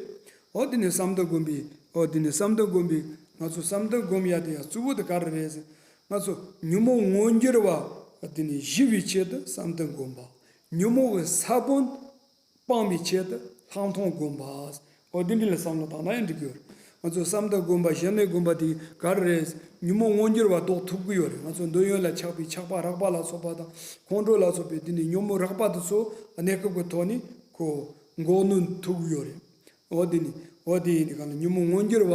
འོ་དེ་ནི་བསམ་གཏན་སྒོམ་པའི། འོ་དེ་ནི་བསམ་གཏན་སྒོམ་པའི། ང་ཚོ་བསམ་གཏན་སྒོམ་ཡ་དེ་ཡང་གཙོ་བོ་དེ་ག་རེ་རེད་ཟེར། ང་ཚོ་ཉོན་མོངས་མངོན་གྱུར་བ་དེ་ནི་ཞི་བའི་ཆེད་དུ་བསམ་གཏན་སྒོམ་པ། ཉོན་མོངས་ཀྱི་ས་བོན་སྤང་བའི་ཆེད་དུ་ལྷག་མཐོང་སྒོམ་པ། འོ་འདི་འདྲ་ལ་བསམ་བློ་བཏང་ན་ཡང་འགྲིག་གི་ཡོད་རེད། ང་ཚོ་བསམ་གཏན་སྒོམ་པ་གཞན་ལས་སྒོམ་པ་དེ་ག་རེ་རེད། ཉོན་མོངས་མངོན་གྱུར་བ་ཟློག་ཐུབ་ཀྱི་ཡོད་རེད། ང་ཚོ་འདོད་ཡོན་ལ་ཆགས་པའི་ཆགས་པ་རགས་པ་ལ་སོགས་པ་དང་ཁོང་ཁྲོ་ལ་སོགས་པའི་དེ་ནི་ཉོན་མོངས་རགས་པ་དེ་ཚོ་གནས་སྐབས་ཀྱི་ཐོག་ནས་ཁོ་འགོག་ནུས་ཐུབ་ཀྱི་ཡོད་རེད། འོ་དེ་ནི། འོ་དེ་ཡིན་དུས་གང་ལ་ཉོན་མོངས་མངོན་གྱུར་བ་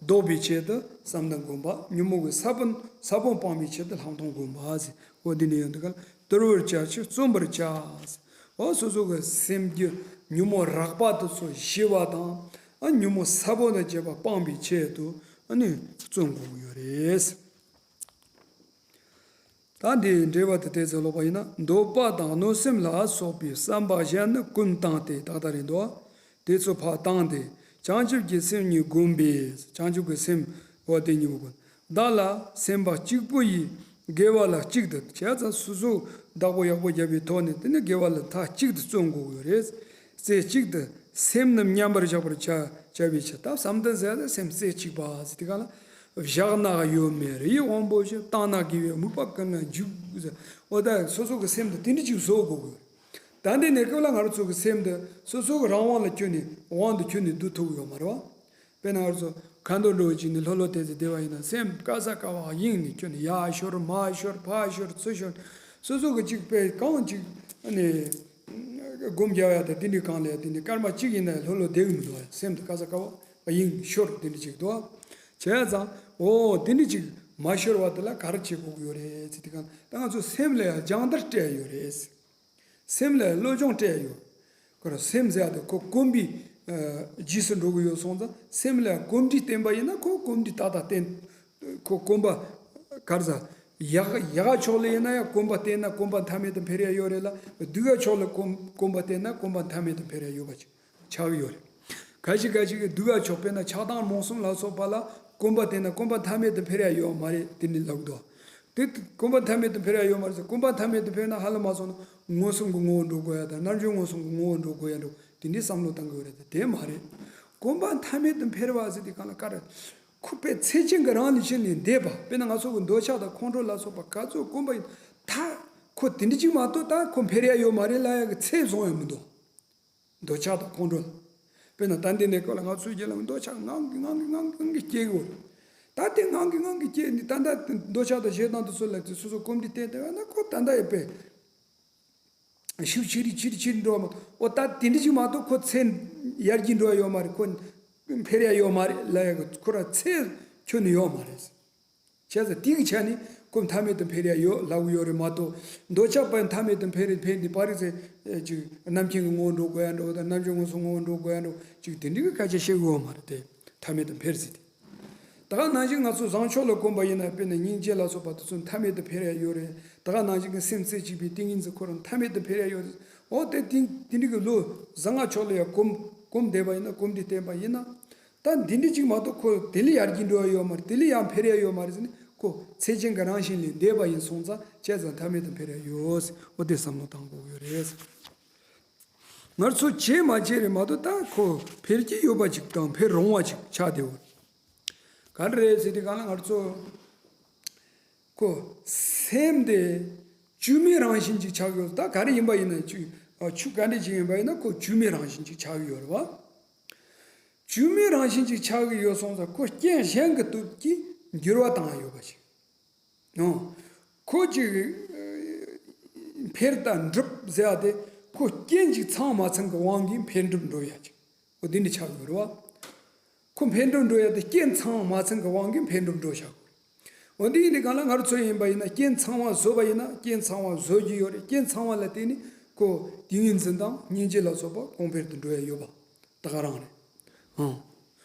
ཟློག་པའི་ཆེད་དུ་བསམ་གཏན་སྒོམ་པ། ཉོན་མོངས་ཀྱི་ས་བོན། ས་བོན་སྤང་བའི་ཆེད་དུ་ལྷག་མཐོང་སྒོམ་པ་ཟེར། འོ་དེ་ནི་ཡོང་དུས་གང་ལ་དུལ་བར་བྱ་ཕྱིར་བརྩོན་པར་བྱ། འོ་སོ་སོ་གི་སེམས་ཀྱི་ཉོན་མོངས་རགས་པ་དེ་ཚོ་ཞི་བ་དང་། ཨ་ཉོན་མོངས་ས་བོན་དང་བཅས་པ་སྤང་བའི་ཆེད་དུ་ཨ་ནི་བརྩོན་དགོས་ཀྱི་ཡོད་རེད། ད་འདིའི་འགྲེལ་པ་དེ་ཏོག་ཙམ་ཀློག་པ་ཡིན་ན། འདོད་པ་དང་གནོད་སེམས་ལ་སོགས་པའི་བསམ་པ་གཞན་ནི་ཀུན་བཏང་སྟེ། ཏག་ཏག་རེད་འདུག་དེ་ཚོ་ཕར་བཏང་སྟེ། བྱང་ཆུབ་ཀྱི་སེམས་ཉིད་བསྒོམས་པས། བྱང་ཆུབ་ཀྱི་སེམས་འོ་དེ་ཉིད་བསྒོམ། བདག་ལ་སེམས་པ་གཅིག་པུ་ཡིས། དགེ་བ་ལ་གཅིག་ཏུ། བྱས་ཙང་སོ་སོ་བདག་པོ་ཡག་པོ་བརྒྱབ་པའི་ཐོག་ནས་དེ་ནི་དགེ་བ་ལ་མཐའ་གཅིག་ཏུ་བརྩོན་དགོས་ཀྱི་རེད། རྩེ་གཅིག་ཏུ། སེམས་ནི་མཉམ་པར་བཞག་པར་བྱ། བྱ་བའི་ཕྱིར། ད་བསམ་གཏན་ཟེར་ཏེ་སེམས་རྩེ་གཅིག་པ་ཟེར་དེ་ག་ལ། བཞག་ན་གཡོ་མེད་རི་ཡི་དབང་པོ་ཆེ། བཏང་ན་དགེ་བའི་མུན་པ་ཀུན་ལ་འཇུག་ཟེར། འོ་ད་སོ་སོ་གི་སེམས་དེ་དེ་འདྲ་ཅིག་བཟོ་དགོས་ཀྱི་ཡོད། ད་འདི་ནས་སྐབས་ལ་ང་རང་ཚོ་གི་སེམས་དེ་སོ་སོ་གི་རང་དབང་ལ་བསྐྱོན་ནས་དབང་དུ་བསྐྱོན་ནས་སྡུད་ཐུབ་ཀྱི་ཡོད་མ་རེད་བ། དཔེར་ན་ང་རང་ཚོ་ཁ་འདོན་འགྲོ་བའི་ཅིག་ནས་ལྷོད་ལྷོད་བལྟས་ཚེ་བསྡད་པ་ཡིན་ན་སེམས་ག་ས་ག་བ་གཡེང་ནས་བསྐྱོན་ནས་ཡར་ཤོར་མར་ཤོར་ཕར་ཤོར་ཚུར་ཤོར། སོ་སོ་གི་ཅིག་དཔེ་གང་ཅིག་ནས་སྒོམ་རྒྱག་ཡ་དང་དེ་འདྲའི་གང་ལས་དེ་ནས་སྐར་མ་གཅིག་ཡིན་ན་ལྷོད་ལྷོད་བསྡད་གི་མི་འདུག་བ། སེམས་དེ་ག་ས་ག་བ་གཡེང་ཤོར་དེ་འདྲ་ཅིག་འདུག་བ། བྱས་ཙང་འོ་དེ་འདྲ་ཅིག་མ་ཤོར་བ་དེ་ལ་ག་རེ་བྱེད་དགོས་ཀྱི་ཡོད་རེད་ཟེར་དུས་གང་ད་ང་ཚོ་སེམས་ལ་ཡང་སྦྱང་བརྡར་སྤྲད་ཡོད་རེད། སེམས་ལ་བློ་སྦྱོང་སྤྲད་ཡོད། ཁོ་རང་སེམས་ཟེར་ཡ་དེ་ཁོ་གོམས་པའི་ཨ་རྗེས་སུ་འགྲོ་གི་ཡོད་སོང་ཙང་སེམས་ལ་གོམས་འདྲིས་བསྟེན་པ་ཡིན་ན་ཁོ་གོམས་འདྲིས་ཏག་ཏག་བསྟེན། ཁོ་གོམས་པ་ག་རེ་ཟ། ཡག་ཡག་ཕྱོགས་ལ་ཡིན་ན་ཡང་གོམས་པ་བསྟེན་ན་གོམས་པ་མཐའ་མེད་དུ་འཕེལ་ཡ་ཡོད་རེད་ལ། སྡུག་ག་ཕྱོགས་ལ་གོམས་གོམས་པ་བསྟེན་ན་གོམས་པ་མཐའ་མེད་དུ་འཕེལ་ཡ་ཡོད་པ་ཆགས་ཀྱི་ཡོད་རེད། ཁ་ཅིག་ཁ་ཅིག་གིས་སྡུག་ག་ཕྱོགས་དཔེར་ན་ཆགས་སྡང་རྨོངས་གསུམ་ལ་སོགས་པ་ལ་གོམས་པ་བསྟེན་ན་གོམས་པ་མཐའ་མེད་དུ་འཕེལ་ཡ་ཡོད་མ་རེད་དེ་འདྲ་ལབ་འདུག་དེ་གོམས་པ་མཐའ་མེད་དུ་འཕེལ་ཡ་ཡོད་མ་རེད་ཟེར། གོམས་པ་མཐའ་མེད་དུ་འཕེལ་ན་ཧ་ལམ་མ་སོང་ན་མངོན་སུམ་གྱི་ངོ་བོ་འགྲོ་དགོས་ཡ་དང་རྣལ་འབྱོར་མངོན་སུམ་གྱི་ངོ་བོ་འགྲོ་དགོས་ཡ་འགྲོ་དེ་འདྲའི་བསམ་བློ་བཏང་དགོས་རེད་དེ་དེ་མ་རེད། གོམས་པ་མཐའ་མེད་དུ་འཕེལ་བ་ཟེར་དེ་གང་ལ་ག་རེ། ཁོ་པའི་ཚེ་ཆེན་གྱི་རང་ལུས་ཤིག་ནས་འདས་པ་དཔེར་ན་ང་ཚོ་གི་འདོད་ཆགས་དང་ཁོང་ཁྲོ་ལ་སོགས་པ་ག་ཚོད་གོམས་པ་ཡིན་ད་ཁོ་དེ་འདྲ་ཅིག་མ་གཏོགས་ད་ཁོ་འཕེལ་ཡ་ཡོད་མ་རེད་ལབ་ཡ་གི་ཚད་བཟུང་ཡ་མི་འདུག་འདོད་ཆགས་དང་ཁོང་ཁྲོ་ལ། དཔེར་ན་ད་འདི་ནས་ཁོ་ལ་ང་ཚོའི་རྒྱུད་ལ་འདོད་ཆགས་ངང་གིས་ངང་གིས་ངང་གིས་ངང་གིས་སྐྱེ་གི་ཡོད། ད་དེ་ངང་གིས་ངང་གིས་སྐྱེས་ནས་ད་ལྟ་འདོད་ཆགས་དང་ཞེ་སྡང་དེ་ཚོ་ལ་དེ་སོ་སོ་གོམས་འདྲིས་བསྟེན་བསྡད་པ་ན་ཁོ་ད་ལྟ་ཡོད་པས། ཤུགས་ཆེ་རུ་ཆེ་རུ་ཆེ་རུ་འགྲོ་བ་མ་གཏོགས་འོ་ད་དེ་འདྲ་ཞིག་མ་གཏོགས་ཁོ་ཚེ་ཡར་རྒྱས་འགྲོ་ཡ་ཡོད་མ་རེད། ཁོ་འཕེལ་ཡ་ཡོད་མ་རེད་ལབ་ཡ་གི་ཁོ་ར་ཚེ་ཁྱོན་ནས་ཡོད་མ་རེད། བྱས་ཙང་དེ་གི་ཆ་ནས་ ཁོ་མཐའ་མེད་དུ་འཕེལ་ཡ་ཡོད་ལབ་ཡོད་རེད་མ་གཏོགས། འདོད་ཆགས་པ་མཐའ་མེད་དུ་འཕེལ་རེད། འཕེལ་འདི་པ་རེད་ཟེར་ཅིག་རྣམ་མཁྱེན་གྱི་ངོ་བོ་འགྲོ་དགོས་ཡ་འགྲོ་དང་། རྣམ་འཇོག་མངོན་སུམ་ངོ་བོ་འགྲོ་དགོས་ཡ་འགྲོ་ཅིག་དེ་འདྲའི་གི་སྐད་ཆ་བཤད་གི་ཡོད་མ་རེད་དེ། མཐའ་མེད་དུ་འཕེལ་ཟེར་ཏེ། ད་ག་ནང་བཞིན་ང་ཚོ་བཟང་ཕྱོགས་ལ་གོམས་པ་ཡིན་ན། དཔེར་ན་སྙིང་རྗེ་ལ་སོགས་པ་དེ་ཚོ་མཐའ་མེད་དུ་འཕེལ་ཡ་ཡོད་རེད། ད་ག་ནང་བཞིན་གྱི་སེམས་རྩེ་གཅིག་པའི་ཏིང་ངེ་འཛིན་ཁོ་རང་མཐའ་མེད་དུ་འཕེལ་ཡ་ཡོད་རེད། འོ་དེ་དེ་དེ་འདྲའི་གི་ལོ་བཟང་ང་ཕྱོགས་ལ་ཡ་གོམས་གོམས་བསྡད་པ་ཡིན་ན། གོམས་འདྲིས་བསྟེན་པ་ཡིན་ན། ད་འདི་འདྲ་ཅིག་མ་གཏོགས་ཁོ་དེ་ལས་ཡར་རྒྱས་འགྲོ་ཡ་ཡོད་མ་རེད། དེ་ལས་ཡར་འཕེལ་ཡ་ཡོད་མ་རེད་ཟེར་ནས། ཁོ་ཚད་ཅན་གྱི་རང་བཞིན་ལས་འདས་པ་ཡིན་སོང་ཙང་བྱས་ཙང་མཐའ་མེད་དུ་འཕེལ་ཡ་ཡོད་ཟེར། འོ་དེ་བསམ་བློ་བཏང་དགོས་ཡོད་རེད། ང་ཚོ་བྱས་མ་བྱས་རེད་མ་གཏོགས། ད་ཁོ་འཕེལ་གྱི་ཡོད་པ་ཅིག་དང་འཕེལ་རུང་བ་ཅིག་ཆགས་བསྡད་ཡོད་རེད། ག་རེ་རེད་ཟེར་དུས་སྒང་ལ་ང་ཚོ་ཁོ་སེམས་དེ་བཅོས་མའི་རང་བཞིན་ཅིག་ཆགས་ཡོད། ད་ག་རེ་ཡིན་པ་ཡིན་ན། ཆུ་ཆུ་ག་འདྲ་ཅིག་ཡིན་པ་ཡིན་ན། ཁོ་བཅོས་མའི་རང་བཞིན་ཅིག་ཆགས་ཀྱི་ཡོད་རེད་བ། བཅོས་མའི་རང་བཞིན་ཅིག་ཆགས་ཀྱི་ཡོད་སོང་ཙང་། ཁོ་རྐྱེན་གཞན་གྱི་སྟོབས་ཀྱིས་འགྱུར་བ་བཏང་ཡ་ཡོད་པ་ཞིག་ཨང་། ཁོ་ཅིག་འཕེལ་དང་འགྲུབ་ཟེར་ཡ་དེ། ཁོ་རྐྱེན་ཅིག་ཚང་མ་ཚང་གི་དབང་གིས་འཕེལ་འགྲུབ་འགྲོ་ཡ་ཅིག་འོ་དེ་འདྲ་ཆགས་ཀྱི་ཡོད་རེད་བ། ཁོ་འཕེལ་འགྲིབ་འགྲོ་ཡ་དེ་རྐྱེན་ཚང་མ་ཚང་གི་དབང་གིས་འཕེལ་འགྲིབ་འགྲོ་བཞག་གོ། འོ་འདི་ཡིན་དུས་སྒང་ལ་ང་རང་ཚོ་ཡིན་པ་ཡིན་ན། རྐྱེན་ཚང་བ་བཟོས་པ་ཡིན་ན། རྐྱེན་ཚང་བ་བཟོ་རྒྱུ་ཡོད་རེད། རྐྱེན་ཚང་བ་ལ་བརྟེན་ནས་ཁོ་ཏིང་ངེ་འཛིན་དང་སྙིང་རྗེ་ལ་སོགས་པ་གོང་འཕེལ་དུ་འགྲོ་ཡ་ཡོད་པ་ད་ག་རང་རེད། ཨང་།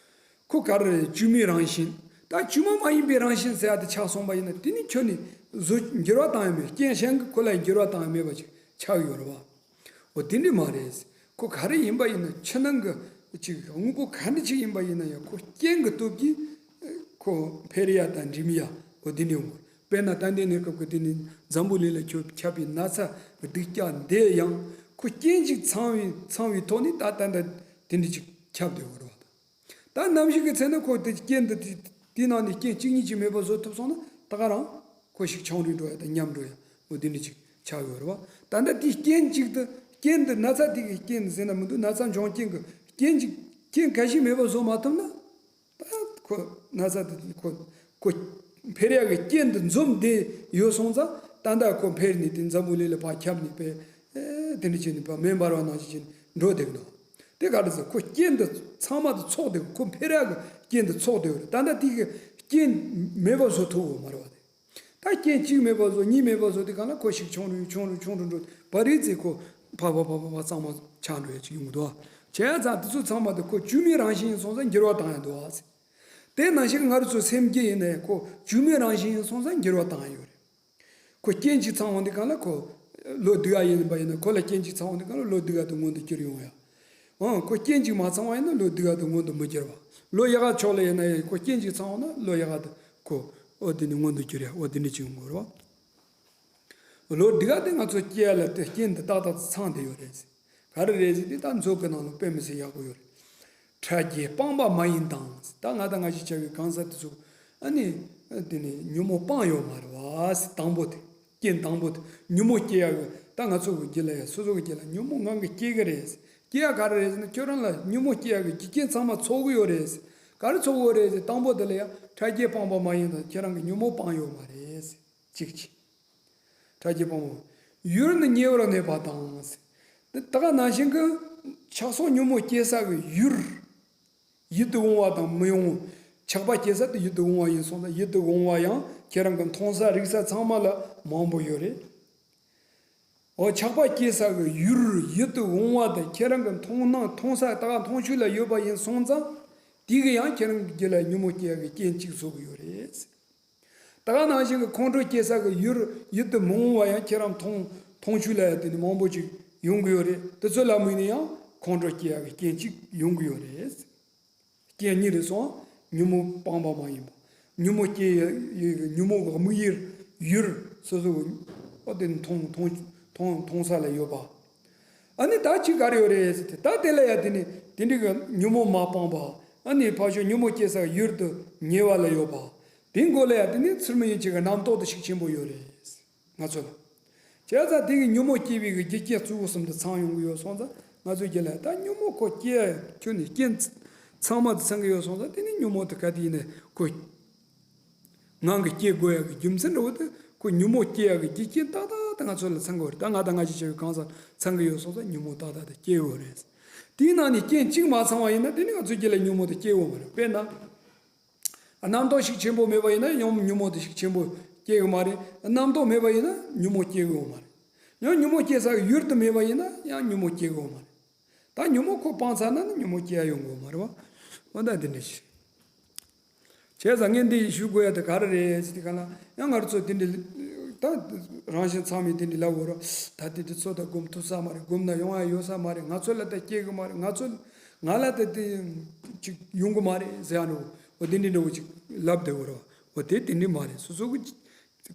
ཁོ་ག་རེ་རེད། བཅོས་མའི་རང་བཞིན། ད་བཅོས་མ་མ་ཡིན་པའི་རང་བཞིན་ཟེར་ཡ་དེ་ཆགས་སོང་པ་ཡིན་ན། དེ་ནི་ཁྱོན་ནས་བཟོ་འགྱུར་བ་བཏང་ཡ་མེད། རྐྱེན་གཞན་གྱིས་ཁོ་ལ་འགྱུར་བ་བཏང་ཡ་མེད་པ་ཅིག་ཆགས་ཡོད་རེད་བ། འོ་དེ་འདྲ་མ་རེད། ཁོ་ག་རེ་ཡིན་པ་ཡིན་ན། ཕྱི་ནང་གི་ཅིག་དངོས་པོ་ག་འདྲ་ཅིག་ཡིན་པ་ཡིན་ན་ཡང་། ཁོ་རྐྱེན་གྱི་སྟོབས་ཀྱིས་ཁོ་འཕེལ་ཡ་དང་འགྲིབ་ཡ། འོ་དེ་འདྲ་ཡོང་གི། དཔེར་ན་ད་ལྟའི་གནས་སྐབས་ཀྱི་དེ་ནི་འཛམ་བུ་གླིང་ལ་ཁྱབ་ཁྱབ་པའི་ན་ཚ་སྡུག་ཅག་འདི་ཡང་ཁོ་རྐྱེན་ཅིག་ཚང་བའི་ཚང་བའི་ཐོག་ནས་ད་ད་ད་དེ་འདྲ་ཅིག་ཁྱབ་བསྡད་ཡོད་རེད་བ། ད་ནམ་ཞིག་གི་ཚེ་ན་ཁོ་དེ་རྐྱེན་འདི་དེ་དེའི་ནང་ནས་རྐྱེན་གཅིག་གཉིས་ཀྱིས་མེད་པ་བཟོ་ཐུབ་སོང་ན། ད་ག་རང་ཁོ་ཞིག་ཆང་རུལ་འགྲོ་ཡ་དང་ཉམས་འགྲོ་ཡ། འོ་དེ་འདྲ་ཅིག་ཆགས་ཡོད་རེད་བ། ད་ལྟ་དེའི་རྐྱེན་གཅིག་ཏུ། རྐྱེན་འདི་ན་ཚ་དེ་གི་རྐྱེན་ཟེར་ན་མི་འདུག་ན་ཚ་འབྱུང་རྐྱེན་གྱི་རྐྱེན་གཅིག་རྐྱེན་ག་ཞིག་མེད་པ་བཟོ་མ་ཐུབ་ན། ད་ཁོ་ན་ཚ་དེ་ཁོ་ཁོ་འཕེལ་ཡ་གི་རྐྱེན་དེ་འཛོམས་བསྡད་ཡོད་སོང་ཙང་། ད་ལྟ་ཁོ་འཕེལ་ནས་དེ་འཛམ་བུ་གླིང་ལ་ཕར་ཁྱབ་ནས་པས། ཨེ་དེ་འདྲ་བྱས་ནས་ཕར་མེ་འབར་བ་ནང་བཞིན་བྱས་ནས་འགྲོ་བསྡད་ཀྱི་འདུག་དེ་ག་རེ་ཟེར། ཁོ་རྐྱེན་དེ་ཚང་མ་དེ་ཚོགས་བསྡད་ཡོད། ཁོ་འཕེལ་ཡ་གི་རྐྱེན་དེ་ཚོགས་བསྡད་ཡོད་རེད། ད་ལྟ་དེ་གི་རྐྱེན་མེད་པ་བཟོ་ཐུབ་ཡོད་མ་རེད་བ། དེ་ད་རྐྱེན་གཅིག་མེད་པ་བཟོ། གཉིས་མེད་པ་བཟོ་དུས་སྒང་ལ་ཁོ་ཞིག་ཆུང་རུ་ཆུང་རུ་ཆུང་རུ་འགྲོ། པ་རེད་ཚེ་ཁོ་ཕ་ཕ་ཕ་ཕ་ཕ་གཙང་མ་ཆགས་འགྲོ་ཡ་ཅིག་ཡོང་གི་འདུག་བྱས་ཙང་དེ་ཚོ་ཚང་མ་དེ་ཁོ་བཅོས་མའི་རང་བཞིན་ཡིན་སོང་ཙང་འགྱུར་བ་བཏང་ཡ་འདུག་བ། དེ་ནང་བཞིན་ང་རང་ཚོ་སེམས་བསྐྱེད་ཡིན་ནའི་ཁོ་བཅོས་མའི་རང་བཞིན་ཡིན་སོང་ཙང་འགྱུར་བ་བཏང་ཡ་ཡོད་རེད། ཁོ་རྐྱེན་གཅིག་ཚང་འོང་དུས་སྒང་ལ། ཁོ་ལོ་སྡུག་ཡ་ཡིན་པ་ཡིན་ན། ཁོ་ལ་རྐྱེན་གཅིག་ཚང་འོང་དུས་སྒང་ལ་ལོ་སྡུག་ཡ་དེ་མངོན་དུ་གྱུར་ཡོང་ཡ། འོ་ཁོ་རྐྱེན་གཅིག་མ་ཚང་བ་ཡིན་ན་ལོ་སྡུག་ཡ་དེ་མངོན་དུ་མི་གྱུར་བ། ལོ་ཡག་ག་ཕྱོགས་ལ་ཡིན་ན་ཡང་ཁོ་རྐྱེན་གཅིག་ཚང་འོང་ན་ལོ་ཡག་ག་དེ་ཁོ་འོ་དེ་ནི་མངོན་དུ་གྱུར་ཡ། འོ་དེ་འདྲ་ཅིག་ཡོང་གི་རེད་བ། ལོ་སྡུག་ག་དེ་ང་ཚོ་སྐྱེ་ཡ་ལ་དེ་རྐྱེན་དེ་ཏག་ཏག་ཚང་བསྡད་ཡོད་རེད། ག་རེ་རེད་ཟེར་དུས། ད་མཛོད་ཀྱི་ནང་ལ་དཔེ་མི་སྲིད་ཡག་པོ་ཡོད་རེད། ཕྲ་རྒྱས་སྤངས་པ་མ་ཡིན་དང་། ད་ང་དང་ང་ཞིག་བྱ་བའི་གང་ཟག་དེ་ཚོ་ཨ་ནི་དེ་ནི་ཉོན་མོངས་སྤངས་ཡོད་མ་རེད་བ་ཟེར། དང་པོ་དེ། རྐྱེན་དང་པོ་དེ་ཉོན་མོངས་སྐྱེ་ཡག་གི། ད་ང་ཚོ་གི་རྒྱུད་ལ་ཡ། སོ་སོ་གི་རྒྱུད་ལ་ཉོན་མོངས་ངང་གིས་སྐྱེ་གི་རེད་ཟེར། སྐྱེ་ཡ་ག་རེ་རེད་ཟེར་ན། ཁྱོད་རང་ལ་ཉོན་མོངས་སྐྱེ་ཡག་གི་རྒྱུ་རྐྱེན་ཚང་མ་ཚོགས་གི་ཡོད་རེད་ཟེར། ག་རེ་ཚོགས་གི་ཡོད་རེད་ཟེར། དང་པོ་དེ་ལ་ཡ། ཕྲ་རྒྱས་སྤངས་པ་མ་ཡིན་དང་། ཁྱེད་རང་གི་ཉོན་མོངས་སྤངས་ཡོད་མ་རེད་ཟེར། གཅིག་བྱས། ཕྲ་རྒྱས་སྤངས་པ། ཡུལ་ནི་ཉེ་བར་གནས་པ་དང་། དེ་ད་ག་ནང་བཞིན་གྱི་ཆགས་སོགས་ཉོན་མོངས་སྐྱེ་ས་གི་ཡུལ། ཡིད་དུ་འོང་བ་དང་མི་འོང་། ཆགས་པ་སྐྱེ་ས་དེ་ཡིད་དུ་འོང་བ་ཡིན་སོང་ཙང་། ཡིད་དུ་འོང་བ་ཡང་ཁྱེད་རང་གི་མཐོང་ས་རིག་ས་ཚང་མ་ལ་མང་པོ་ཡོད་རེད། འོ་ཆགས་པ་སྐྱེ་ས་གི་ཡུལ་ཡིད་དུ་འོང་བ་དེ་ཁྱེད་རང་གི་མཐོང་སྣང་མཐོང་ས་ད་ག་མཐོང་ཆོས་ལ་ཡོད་པ་ཡིན་སོང་ཙང་། དེ་གི་ཡང་ཁྱེད་རང་གི་རྒྱུད་ལ་ཉོན་མོངས་སྐྱེ་ཡག་གི་རྐྱེན་གཅིག་བཟོ་གི་ཡོད་རེད། ད་ག་ནང་བཞིན་གྱི་ཁོང་ཁྲོ་སྐྱེ་ས་གི་ཡུལ་ཡིད་དུ་མི་འོང་བ་ཡང་ཁྱེད་རང་མཐོང་མཐོང་ཆོས་ལ་ཡ་དེ་ནི་མང་པོ་ཅིག་ཡོང་གི་ཡོད་རེད། དེ་ཚོ་ལ་དམིགས་ནས་ཡང་ཁོང་ཁྲོ་སྐྱེ་ཡག་གི་རྐྱེན་གཅིག་ཡོང་གི་ཡོད་རེད། རྐྱེན་གཉིས་རེད་སོང་། ཉོན་མོངས་སྤངས་པ་མ་ཡིན་པ། ཉོན་མོངས་སྐྱེ་ཡག་ཉོན་མོངས་ཀྱི་དམིགས་ཡུལ་ཡུལ་སོ་སོ་གི་འོ་དེ་མཐོང་མཐོང་མཐོང་མཐོང་ས་ལ་ཡོད་པ། ཨ་ནི་ད་ཅིག་ག་རེ་ཡོད་རེད་ཟེར་ཏེ། ད་དེ་ལ་ཡ་དེ་ནི་དེ་འདྲའི་གི་ཉོན་མོངས་མ་སྤངས་པ། ཨ་ནི་ཕར་ཕྱོགས་ཉོན་མོངས་སྐྱེ་ས་ཡུལ་དུ་ཉེ་བ་ལ་ཡོད་པ། དེའི་མགོ་ལ་ཡ་དེ་ནི་ཚུལ་མིན་ཡིད་བྱེད་ཀྱི་རྣམ་རྟོག་དེ་ཤུགས་ཆེན་པོ་ཡོད་རེད། ང་ཚོ་ལ། བྱས་ཙང་དེ་གི་ཉོན་མོངས་སྐྱེ་བའི་གི་རྒྱུ་རྐྱེན་གཙོ་བོ་གསུམ་དེ་ཚང་ཡོང་གི་ཡོད་སོང་ཙང་། ང་ཚོའི་རྒྱུད་ལ་ད་ཉོན་མོངས་ཁོ་སྐྱེ་ཁྱོན་ནས་རྐྱེན་ཚང་མ་དེ་ཚང་གི་ཡོད་སོང་ཙང་། དེ་ནི་ཉོན་མོངས་དེ་ག་དེ་ཡིན་ནའི་ཁོ་ངང་གིས་སྐྱེ་དགོས་ཡག་གི་རྒྱུ་མཚན་འདྲ་བོ་དེ་ཁོ་ཉོན་མོངས་སྐྱེ་ཡག་གི་རྒྱུ་རྐྱེན་ཏག་ཏག་དེ་ང་ཚོ་ལ་ཚང་གི་ཡོད་རེད། ད་ང་དང་ང་ཞིག་བྱ་བའི་གང་ཟག་ཚང་གི་ཡོད་སོང་ཙང་ཉོན་མོངས་ཏག་ཏག་དེ་སྐྱེ་ཡོད་རེད། དེའི་ནང་ནས་རྐྱེན་གཅིག་མ་ཚང་བ་ཡིན་ན་དེ་ནི་ང་ཚོའི་རྒྱུད་ལ་ཉོན་མོངས་དེ་སྐྱེ་ཡོད་མ་རེད། དཔེར་ན། རྣམ་རྟོག་ཤུགས་ཆེན་པོ་མེད་པ་ཡིན་ན་ཡང་ཉོན་མོངས་དེ་ཤུགས་ཆེན་པོ་ སྐྱེ་གི་མ་རེད། རྣམ་རྟོག་མེད་པ་ཡིན་ན་ཉོན་མོངས་སྐྱེ་གི་ཡོད་མ་རེད། ཡང་ཉོན་མོངས་སྐྱེ་ས་གི་ཡུལ་དུ་མེད་པ་ཡིན་ན་ཡང་ཉོན་མོངས་སྐྱེ་གི་ཡོད་མ་རེད། ད་ཉོན་མོངས་ཁོ་སྤངས་ཚར་ན་ནི་ཉོན་མོངས་སྐྱེ་ཡ་ཡོང་གི་ཡོད་མ་རེད་བ། འོ་ད་འདི་འདྲ་ཞིག་བྱས་ཙང་ངས་འདི་ཞུ་དགོས་ཡ་དེ་ག་རེ་རེད་ཟེར་དུས་ག་ལ། ཡང་ང་རང་ཚོ་དེ་འདྲ་ད་རང་བཞིན་ཚང་མས་དེ་འདྲ་ལབ་དགོས་ར། ད་དེ་དེ་ཚོ་ད་སྒོམ་ཐུབ་ས་མ་རེད། སྒོམ་ན་ཡོང་ཡ་ཡོད་ས་མ་རེད། ང་ཚོ་ལ་ད་སྐྱེ་གི་མ་རེད། ང་ཚོ་ང་ལ་ད་དེ་ཅིག་ཡོང་གི་མ་རེད་ཟེར་ཡ་འགྲོ། འོ་དེ་འདྲ་འདྲ་བོ་ཅིག་ལབ་བསྡད་དགོས་ར། འོ་དེ་དེ་འདྲ་མ་རེད། སོ་སོ་གི་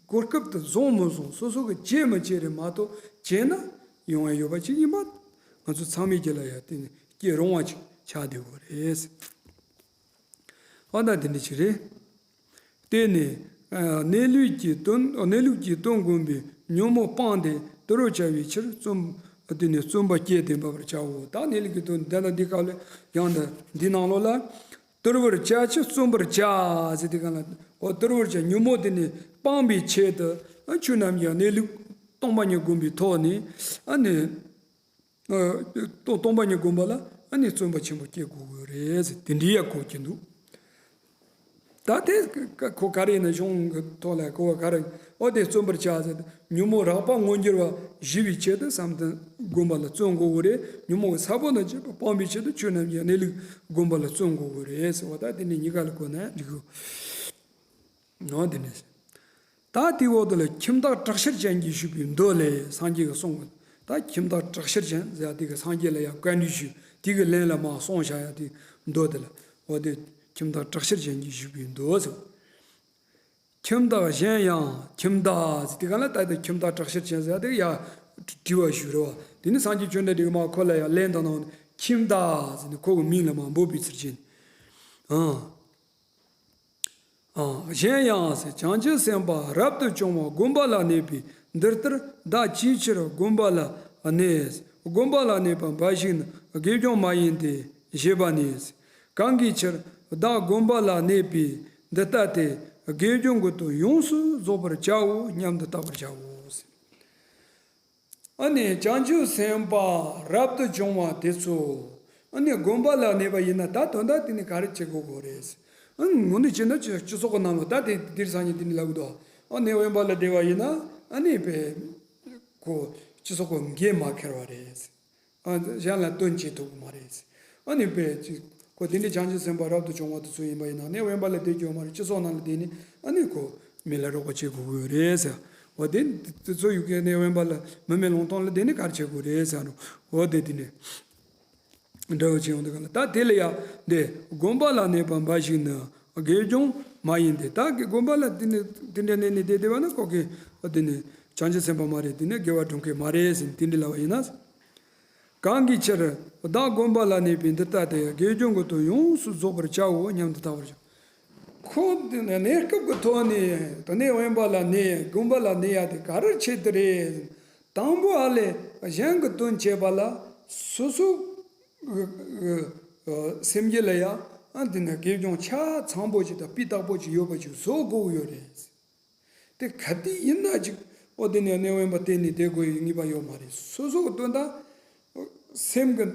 གོ་སྐབས་དེ་བཟུང་མི་བཟུང་། སོ་སོ་གི་བྱེད་མི་བྱེད་རེད་མ་གཏོགས། བྱས་ན་ཡོང་ཡ་ཡོད་པ་ཅིག་ཡིན་པ་ང་ཚོ་ཚང་མའི་རྒྱུད་ལ་ཡ་དེ་ནི་སྐྱེ་རུང་བ་ཅིག་ཆགས་བསྡད་ཡོད་རེད། འོ་ད་དེ་འདྲ་ཅིག་རེད། དེ་ནས་གནས་ལུགས་ཀྱི་དོན། གནས་ལུགས་ཀྱི་དོན་བསྒོམས་པས་ཉོན་མོངས་སྤངས་ཏེ་དུལ་བར་བྱ་བའི་ཕྱིར་བརྩོན། དེ་ནས་བརྩོན་པ་བསྐྱེད་དེ་འབད་པར་བྱའོ། ད་གནས་ལུགས་ཀྱི་དོན་འདི་ན་འདི་སྐབས་ལ་ཡང་འདི་འདི་ནང་ལོགས་ལ། དུལ་བར་བྱ་ཕྱིར་བརྩོན་པར་བྱ་ཟེར་དུས་ག་ལ། འོ་དུལ་བར་བྱ། ཉོན་མོངས་དེ་ནི་སྤང་བའི་ཆེད་དུ་ཨ་ཆོས་རྣམས་ཀྱི་གནས་ལུགས་སྟོང་པ་ཉིད་བསྒོམས་པའི་ཐོག་ནས་ཨ་ནི་ཨ་སྟོང་སྟོང་པ་ཉིད་བསྒོམས་པ་ལ་ཨ་ནི་བརྩོན་པ་ཆེན་པོ་བསྐྱེད་དགོས་ཀྱི་རེད་ཟེར། དེ་འདྲའི་ཡ་གོ་གི་འདུག་ད་དེ་ཁོ་ག་རེ་ཡིན་ན་གཞུང་གི་ཐོག་ལ་གོ་བ་ག་རེ། འོ་དེ་བརྩོན་པར་བྱ་ཟེར། ཉོན་མོངས་རགས་པ་མངོན་འགྱུར་བ་ཞི་བའི་ཆེད་དུ་བསམ་གཏན་བསྒོམ་པ་ལ་བརྩོན་དགོས་ཀྱི་རེད། ཉོན་མོངས་ཀྱི་ས་བོན་དང་བཅས་པ་སྤང་བའི་ཆེད་དུ་ཆོས་རྣམས་ཀྱི་གནས་ལུགས་བསྒོམ་པ་ལ་བརྩོན་དགོས་ཀྱི་རེད་ཟེར་བ། ད་དེ་ནས་གཉིས་ཀ་ལ་གོ་ན་འགྲིག་གི་ནོ། དེ་ནས་ད་དེའི་འོག་ཏུ་ལ་ཁྱིམ་བདག་དྲག་ཤེར་ཅན་གྱིས་ཞུས་པའི་མདོ་ལས་སངས་རྒྱས་ཀྱིས་གསུངས་པ། ད་ཁྱིམ་བདག་དྲག་ཤེར་ཅན་ཟེར་ཡ་དེ་གིས་སངས་རྒྱས་ལ་ཡང་བཀའ་འདྲི་ཞུས། དེ་གི་ལན་ལ་མར་གསུངས་བཞག་ཡ་དེ་མདོ་དེ་ལ། འོ་དེ་ཁྱིམ་བདག་དྲག་ཤེར་ཅན་གྱིས་ཞུས་པའི་མདོ་ཟེར། ཁྱིམ་བདག་གཞན་ཡང་ཁྱིམ་བདག་ཟེར་དེ་ག་ལ་ད་དེ་ཁྱིམ་བདག་དྲག་ཤེར་ཅན་ཟེར་ཡ་དེ་ཡ་དྲི་བ་ཞུས་རེད་བ། དེ་ནི་སངས་རྒྱས་བཅོམ་ལྡན་འདས་ཀྱིས་མར་ཁོ་ལ་ཡང་ལན་དང་ནང་ནས་ཁྱིམ་བདག་ཟེར་ནས་ཁོ་གི་མིང་ལ་མར་འབོད་པའི་ཚུལ་བྱས་ནས། ཨང་། ཨང་། གཞན་ཡང་ཟེར། བྱང་ཆུབ་སེམས་དཔའ་རབ་ཏུ་བྱུང་བ་བསྒོམ་པ་ལ་གནས་པས། འདི་ལྟར་བདག་ཅིའི་ཕྱིར་བསྒོམ་པ་ལ་གནས། བསྒོམ་པ་ལ་གནས་པ་འབའ་ཞིག་ནི་དགེ་སྦྱོང་མ་ཡིན་ཏེ། ཞེས་པ་ནས། གང་གི་ཕྱིར་བདག་བསྒོམ་པ་ལ་གནས་པས་འདི་ལྟ་སྟེ། དགེ་སྦྱོང་གི་དོན་ཡོངས་སུ་རྫོགས་པར་བྱའོ་སྙམ་དུ་བརྟག་པར་བྱའོ། ཨ་ནི་བྱང་ཆུབ་སེམས་དཔའ་རབ་ཏུ་བྱུང་བ་དེ་ཚོ་ཨ་ནི་བསྒོམ་པ་ལ་གནས་པ་ཡིན་ན། ད་དོན་དག་དེ་ནི་ག་རེ་བྱེད་དགོས་དགོས་རེད། ཨ་ནི་དངོས་གནས་བྱས་ན་སྤྱི་སྤྱི་ཚོགས་ཀྱི་ནང་ལ་ད་དེ་འདིར་སང་ཉིན་དེ་ནི་ལབ་འདུག་ཨ་ནི་དབེན་པ་ལ་བསྡད་པ་ཡིན་ན་ཨ་ནི་བས་ཁོ་སྤྱི་ཚོགས་ཀྱི་འགན་མ་འཁྱེར་བ་རེད། ཨ་གཞན་ལ་སྟོན་བྱེད་ཐུབ་ཀྱི་མ་རེད། ཨ་ནི་བས་ཅིག་ཁོ་དེ་འདྲའི་བྱང་ཆུབ་སེམས་དཔའ་རབ་ཏུ་བྱུང་བ་དེ་ཚོ་ཡིན་པ་ཡིན་ན་ནི་དབེན་པ་ལ་བསྡད་རྒྱུ་ཡོད་མ་རེད། སྤྱི་ཚོགས་ནང་ལ་བསྡད་ནས་ཨ་ནི་ཁོ་མི་ལ་རོགས་པ་བྱེད་དགོས་ཀྱི་ཡོད་རེད་ཟེར། འོ་དེ་དེ་ཚོ་ཡོད་མཁན་ནི་དབེན་པ་ལ་མི་མེད་ལུང་སྟོང་ལ་བསྡད་ནས་ག་རེ་བྱེད་དགོས་རེད་ཟེར་ནོ། འོ་དེ་དེ་ནས་འདྲ་བོ་བྱེད་ཡོང་དུས་ག་ལ། ད་དེ་ལ་ཡང་འདི་བསྒོམ་པ་ལ་གནས་པ་འབའ་ཞིག་ནི་དགེ་སྦྱོང་མ་ཡིན་ཏེ། ད་གི་བསྒོམ་པ་ལ་དེ་ནས་དེ་འདྲ་གནས་ནས་བསྡད་བསྡད་པ་ན་ཁོ་གི་དེ་ནས་བྱང་ཆུབ་སེམས་དཔའ་མ་རེད། དེ་ནས་དགེ་བ་སྒྲུབ་མཁན་མ་རེད་ཟེར་དེ་འདྲ་ལབ་པ་ཡིན་ན། གང་གི་ཕྱིར་བདག་བསྒོམ་པ་ལ་གནས་པས་འདི་ལྟ་སྟེ། དགེ་སྦྱོང་གི་དོན་ཡོངས་སུ་རྫོགས་པར་བྱའོ་སྙམ་དུ་བརྟག་པར་བྱ། ཁོ་དེ་ནས་གནས་སྐབས་ཀྱི་ཐོག་ནས་དེ་ནས་དབེན་པ་ལ་གནས། བསྒོམ་པ་ལ་གནས་ཡ་དེ་ག་རེ་ཆེད་དུ་རེད། དང་པོ་ཨ་ལས་གཞན་གྱི་དོན་བྱེད་པ་ལ་སོ་སོ་སེམས་རྒྱུད་ལ་ཡ་ཨ་དེ་ནས་དགེ་སྦྱོང་ཆ་ཚང་པོ་ཅིག་དང་སྤུས་དག་པོ་ཅིག་ཡོད་པ་ཅིག་བཟོ་དགོས་ཀྱི་ཡོད་རེད། དེ་ག་དུས་ཡིན་ན་ཅིག་ཨོ་དེ་ནས་གནས་དབེན་པ་གཏན་ནས་བསྡད་དགོས་ཡི་ངེས་པ་ཡོད་མ་རེད། སོ་སོ་གི་དོན་དག་སེམས་ཀྱི་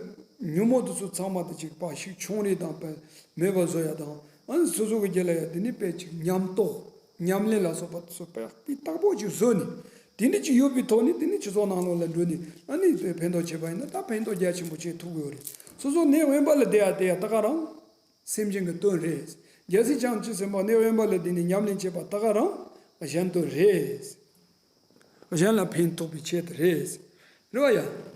ཉོན་མོངས་དེ་ཚོ་ཚང་མ་དེ་ཅིག་ཕར་ཞིག་ཆུང་རེ་དང་མེད་པ་བཟོ་ཡ་དང་། ཨ་ནི་སོ་སོ་གི་རྒྱུད་ལ་ཡ་དེ་ནི་དཔེ་ཅིག་ཉམས་རྟོགས་ཉམས་ལེན་ལ་སོགས་པ་དེ་ཚོ་དཔེ་སྤུས་དག་པོ་ཅིག་བཟོས་ནས་དེ་འདྲ་ཅིག་ཡོད་པའི་ཐོག་ནས་དེ་ནི་སྤྱི་ཚོགས་ནང་ལོགས་ལ་འགྲོ་ནས་ཨ་ནི་དཔེ་ཕན་ཐོགས་བྱས་པ་ཡིན་ན་ད་ཕན་ཐོགས་རྒྱ་ཆེན་པོ་བྱེད་ཐུབ་ཀྱི་ཡོད་རེད། སོ་སོ་གནས་དབེན་པ་ལ་བསྡད་ཡ་དེ་ཡ་ད་ག་རང་། སེམས་ཅན་གྱི་དོན་རེད། རྒྱལ་སྲས་བྱང་ཆུབ་སེམས་དཔའ་གནས་དབེན་པ་ལ་བསྡད་ནས་ཉམས་ལེན་བྱེད་པ་ད་ག་རང་གཞན་དོན་རེད། གཞན་ལ་ཕན་ཐོགས་པའི་ཆེད་དུ་རེད། རེད་བ་ཡ།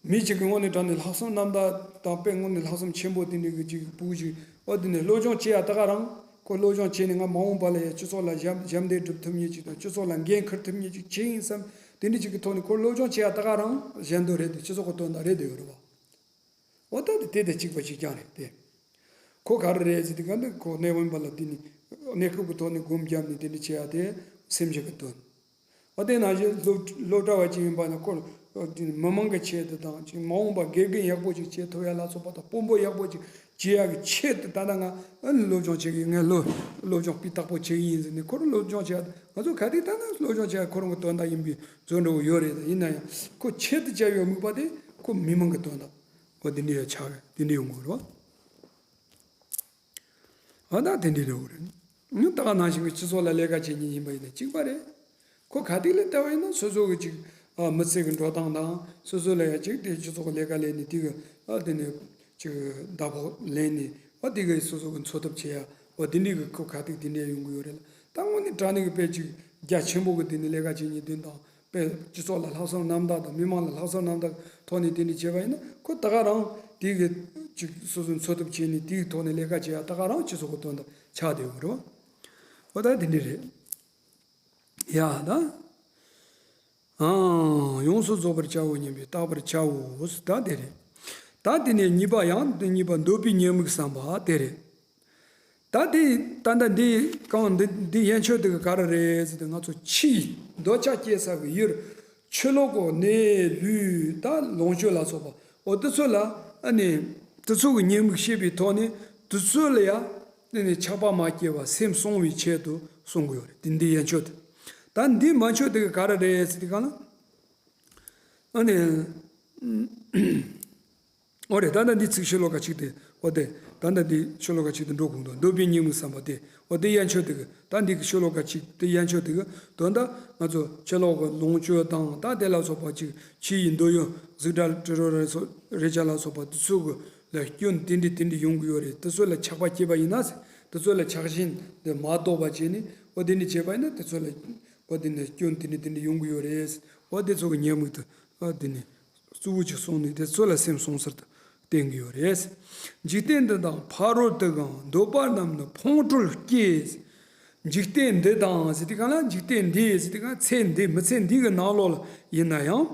མི་གཅིག་གི་དངོས་གནས་དྲང་གནས་ལྷག་བསམ་རྣམ་དག་དང་དཔེ་དངོས་གནས་ལྷག་བསམ་ཆེན་པོ་དེ་འདྲའི་གི་ཅིག་ཕྲུ་གུ་ཅིག་ཨོ་དེ་ནས་སློབ་སྦྱོང་བྱེད་ཡ་ད་ག་རང་། ཁོ་སློབ་སྦྱོང་བྱས་ནས་ང་མ་འོངས་པ་ལ་ཡ་སྤྱི་ཚོགས་ལ་ཞབས་ཞབས་འདེགས་སྒྲུབ་ཐུབ་མཁན་ཅིག་དང་སྤྱི་ཚོགས་ལ་འགན་འཁུར་ཐུབ་མཁན་ཅིག་བྱེད་ཡིན་བསམ་དེ་འདྲའི་ཅིག་གི་ཐོག་ནས་ཁོ་སློབ་སྦྱོང་བྱེད་ཡ་ད་ག་རང་གཞན་དོན་རེད་དེ་སྤྱི་ཚོགས་ཀྱི་དོན་དག་རེད་དེ་ཡོད་རེད་བ། འོ་ད་དེ་དེ་དང་གཅིག་པ་གཅིག་རྐྱང་རེད་དེ། ཁོ་ག་རེ་རེད་ཟེར་དུས་ག་འདི་ཁོ་གནས་དབེན་པ་ལ་དེ་ནི་གནས་སྐབས་ཀྱི་ཐོག་ནས་སྒོམ་བརྒྱབ་ནས་དེ་འདྲ་བྱེད་ཡ་དེ་སེམས་ཅན་གྱི་དོན། འོ་དེ་ནང་བཞིན་སློབ་སློབ་གྲྭ་བ་ཅིག་ཡིན་པ་ན་ཁོ་དེ་མི་མང་གི་ཆེད་དུ་དང་ཅིག་མ་འོངས་པ་དགེ་རྒན་ཡག་པོ་ཅིག་བྱེད་ཐུབ་ཡ་ལ་སོགས་པ་དང་དཔོན་པོ་ཡག་པོ་ཅིག་བྱེད་ཡ་གི་ཆེད་དུ་ད་ལྟ་ང་ཨ་ནི་སློབ་སྦྱོང་བྱེད་ཀྱི་ངས་སློབ་སློབ་སྦྱོང་སྤུས་དག་པོ་བྱེད་ཀྱི་ཡིན་ཟེར་ནས་ཁོ་རང་སློབ་སྦྱོང་བྱེད་ཡ་ང་ཚོ་ག་དུས་ད་ལྟ་སློབ་སྦྱོང་བྱེད་ཡ་ཁོ་རང་གི་དོན་དག་ཡིན་པའི་བཟོ་འདྲ་བོ་ཡོད་རེད། ཡིན་ན་ཡང་ཁོ་ཆེད་དུ་བྱ་བའི་དམིགས་པ་དེ་ཁོ་མི་མང་གི་དོན་དག་འོ་དེ་འདྲ་ཡ་ཆགས་རེད། དེ་འདྲ་ཡོང་དགོས་རེད་བ། ཨ་ད་དེ་འདྲ་རེད་བ་རེད། ད་ག་ནང་བཞིན་གྱི་སྤྱི་ཚོགས་ལ་ལས་ཀ་བྱེད་མཁན་ཡིན་པ་ཡིན་ན་གཅིག་པ་རེད། ཁོ་ག་དུས་ལ་བལྟས་པ་ཡིན་ན་སོ་སོ་གི་ཅིག་ཨ་མི་ཚེ་གི་འགྲོ་སྟངས་དང་སོ་སོ་ལ་ཡང་ཅིག་དེ་སྤྱི་ཚོགས་ལས་ཀ་ལས་ནས་དེ་གི་ཨ་དེ་ནས་ཅིག་ཟླ་ཕོགས་ལེན་ནས་ཨ་དེ་གི་སོ་སོ་གི་འཚོ་ཐབས་བྱེད་ཡ་ཨ་དེ་འདྲའི་གི་ཁོ་ག་དུས་དེ་འདྲའི་ཡོང་གི་ཡོད་རེད་ལ། ད་དངོས་གནས་དྲང་གནས་གི་དཔེ་ཅིག་རྒྱ་ཆེན་པོ་གི་དེ་ནས་ལས་ཀ་བྱེད་མཁན་དེ་དང་དཔེ་སྤྱི་ཚོགས་ལ་ལྷག་བསམ་རྣམ་དག་དང་མི་མང་ལ་ལྷག་བསམ་རྣམ་དག་ཐོག་ནས་དེ་འདྲ་བྱས་པ་ཡིན་ན་ཁོ་ད་ག་རང་དེ་གི་ཅིག་སོ་སོའི་འཚོ་ཐབས་བྱས་ནས་དེའི་ཐོག་ནས་ལས་ཀ་བྱེད་ཡ་ད་ག་རང་སྤྱི་ཚོགས་ཀྱི་དོན་དག་ཆགས་བསྡད་ཡོད་རེད་བ། འོ་ད་དེ་འདྲ་རེད། ཡ་ད། ཨང་། ཡོངས་སུ་རྫོགས་པར་བྱའོ་སྙམ་པའི་བརྟག་པར་བྱའོ། ད་དེ་རེད། ད་དེ་ནས་གཉིས་པ་ཡང་དེ་གཉིས་པ་འདོད་པའི་ཉེས་དམིགས་བསམ་པ་དེ་རེད། ད་དེ་ད་ལྟ་འདི་གང་འདི་འདི་ཡན་ཆོད་དེ་ག་ག་རེ་རེད་ཟེར་ཏེ་ང་ཚོ་ཕྱིའི་འདོད་ཆགས་སྐྱེ་ས་གི་ཡུལ་ཕྱི་ལོགས་གོ་གནས་ལུས་ད་ལོངས་སྤྱོད་ལ་སོགས་པ་འོ་དེ་ཚོ་ལ་ཨ་ནི་དེ་ཚོ་གི་ཉེས་དམིགས་ཤེས་པའི་ཐོག་ནས་དེ་ཚོ་ལ་ཡ་དེ་ནི་ཆགས་པ་མ་སྐྱེས་པ་སེམས་སྲུང་བའི་ཆེད་དུ་གསུང་གི་ཡོད་རེད། དེ་འདི་ཡན་ཆོད་དེ་ད་འདི་མན་ཆོད་དེ་ག་ག་རེ་རེད་ཟེར་ཏེ་གང་ལ་ཨ་ནི། འོ་རེད། ད་ལྟ་འདི་ཚིག་ཤོ་ལོ་ཀ་གཅིག་དེ་འོ་དེ་ད་ལྟ་འདི་ཤོ་ལོ་ཀ་གཅིག་དེ་འགྲོ་དགོས་འདུག་འདོད་པའི་ཉེས་དམིགས་བསམ་པ་དེ་འོ་དེ་ཡན་ཆོད་དེ་གི་ད་འདི་གི་ཤོ་ལོ་ཀ་གཅིག་དེ་ཡན་ཆོད་དེ་གི་དོན་དག་ང་ཚོ་ཕྱི་ལོགས་གི་ལོངས་སྤྱོད་དང་ད་དེ་ལ་སོགས་པ་ཅིག་ཕྱི་ཡི་འདོད་ཡོན་གཟུགས་སྒྲ་དྲི་རོ་རེ་སོགས་རེག་བྱ་ལ་སོགས་པ་དེ་ཚོ་གི་ལ་སྐྱོན་དེ་འདྲ་དེ་འདྲ་ཡོང་གི་ཡོད་རེད། དེ་ཚོ་ལ་ཆགས་པ་སྐྱེས་པ་ཡིན་ན་ཟེར། དེ་ཚོ་ལ་ཆགས་ཞེན་དེ་མ་ལྡོག་པ་བྱས་ནས་འོ་དེ་འདྲ་བྱས་པ་ཡིན་ན་དེ་ཚོ་ལ་འོ་དེ་འདྲ་སྐྱོན་དེ་འདྲ་དེ་འདྲ་ཡོང་གི་ཡོད་རེད། འོ་དེ་ཚོ་གི་ཉེས་དམིགས་དེ་འོ་དེ་འདྲ། གཙོ་བོ་གཅིག་གསུངས་ནས་དེ་ཚོ་ལ་སེམས་སྲུང་ཟེར་དུ་བསྟན་གྱི་ཡོད་རེད། འཇིག་རྟེན་འདི་དང་ཕ་རོལ་ཏུ་གང་འདོད་པ་རྣམས་ནི་ཕུང་ཁྲོལ་སྐྱེ། འཇིག་རྟེན་འདི་དང་ཟེར་དུས་གང་ལ་འཇིག་རྟེན་འདི་ཟེར་དུས་གང་ཚེ་འདི་མི་ཚེ་འདི་གི་ནང་ལོགས་ལ་ཡིན་ན་ཡང་།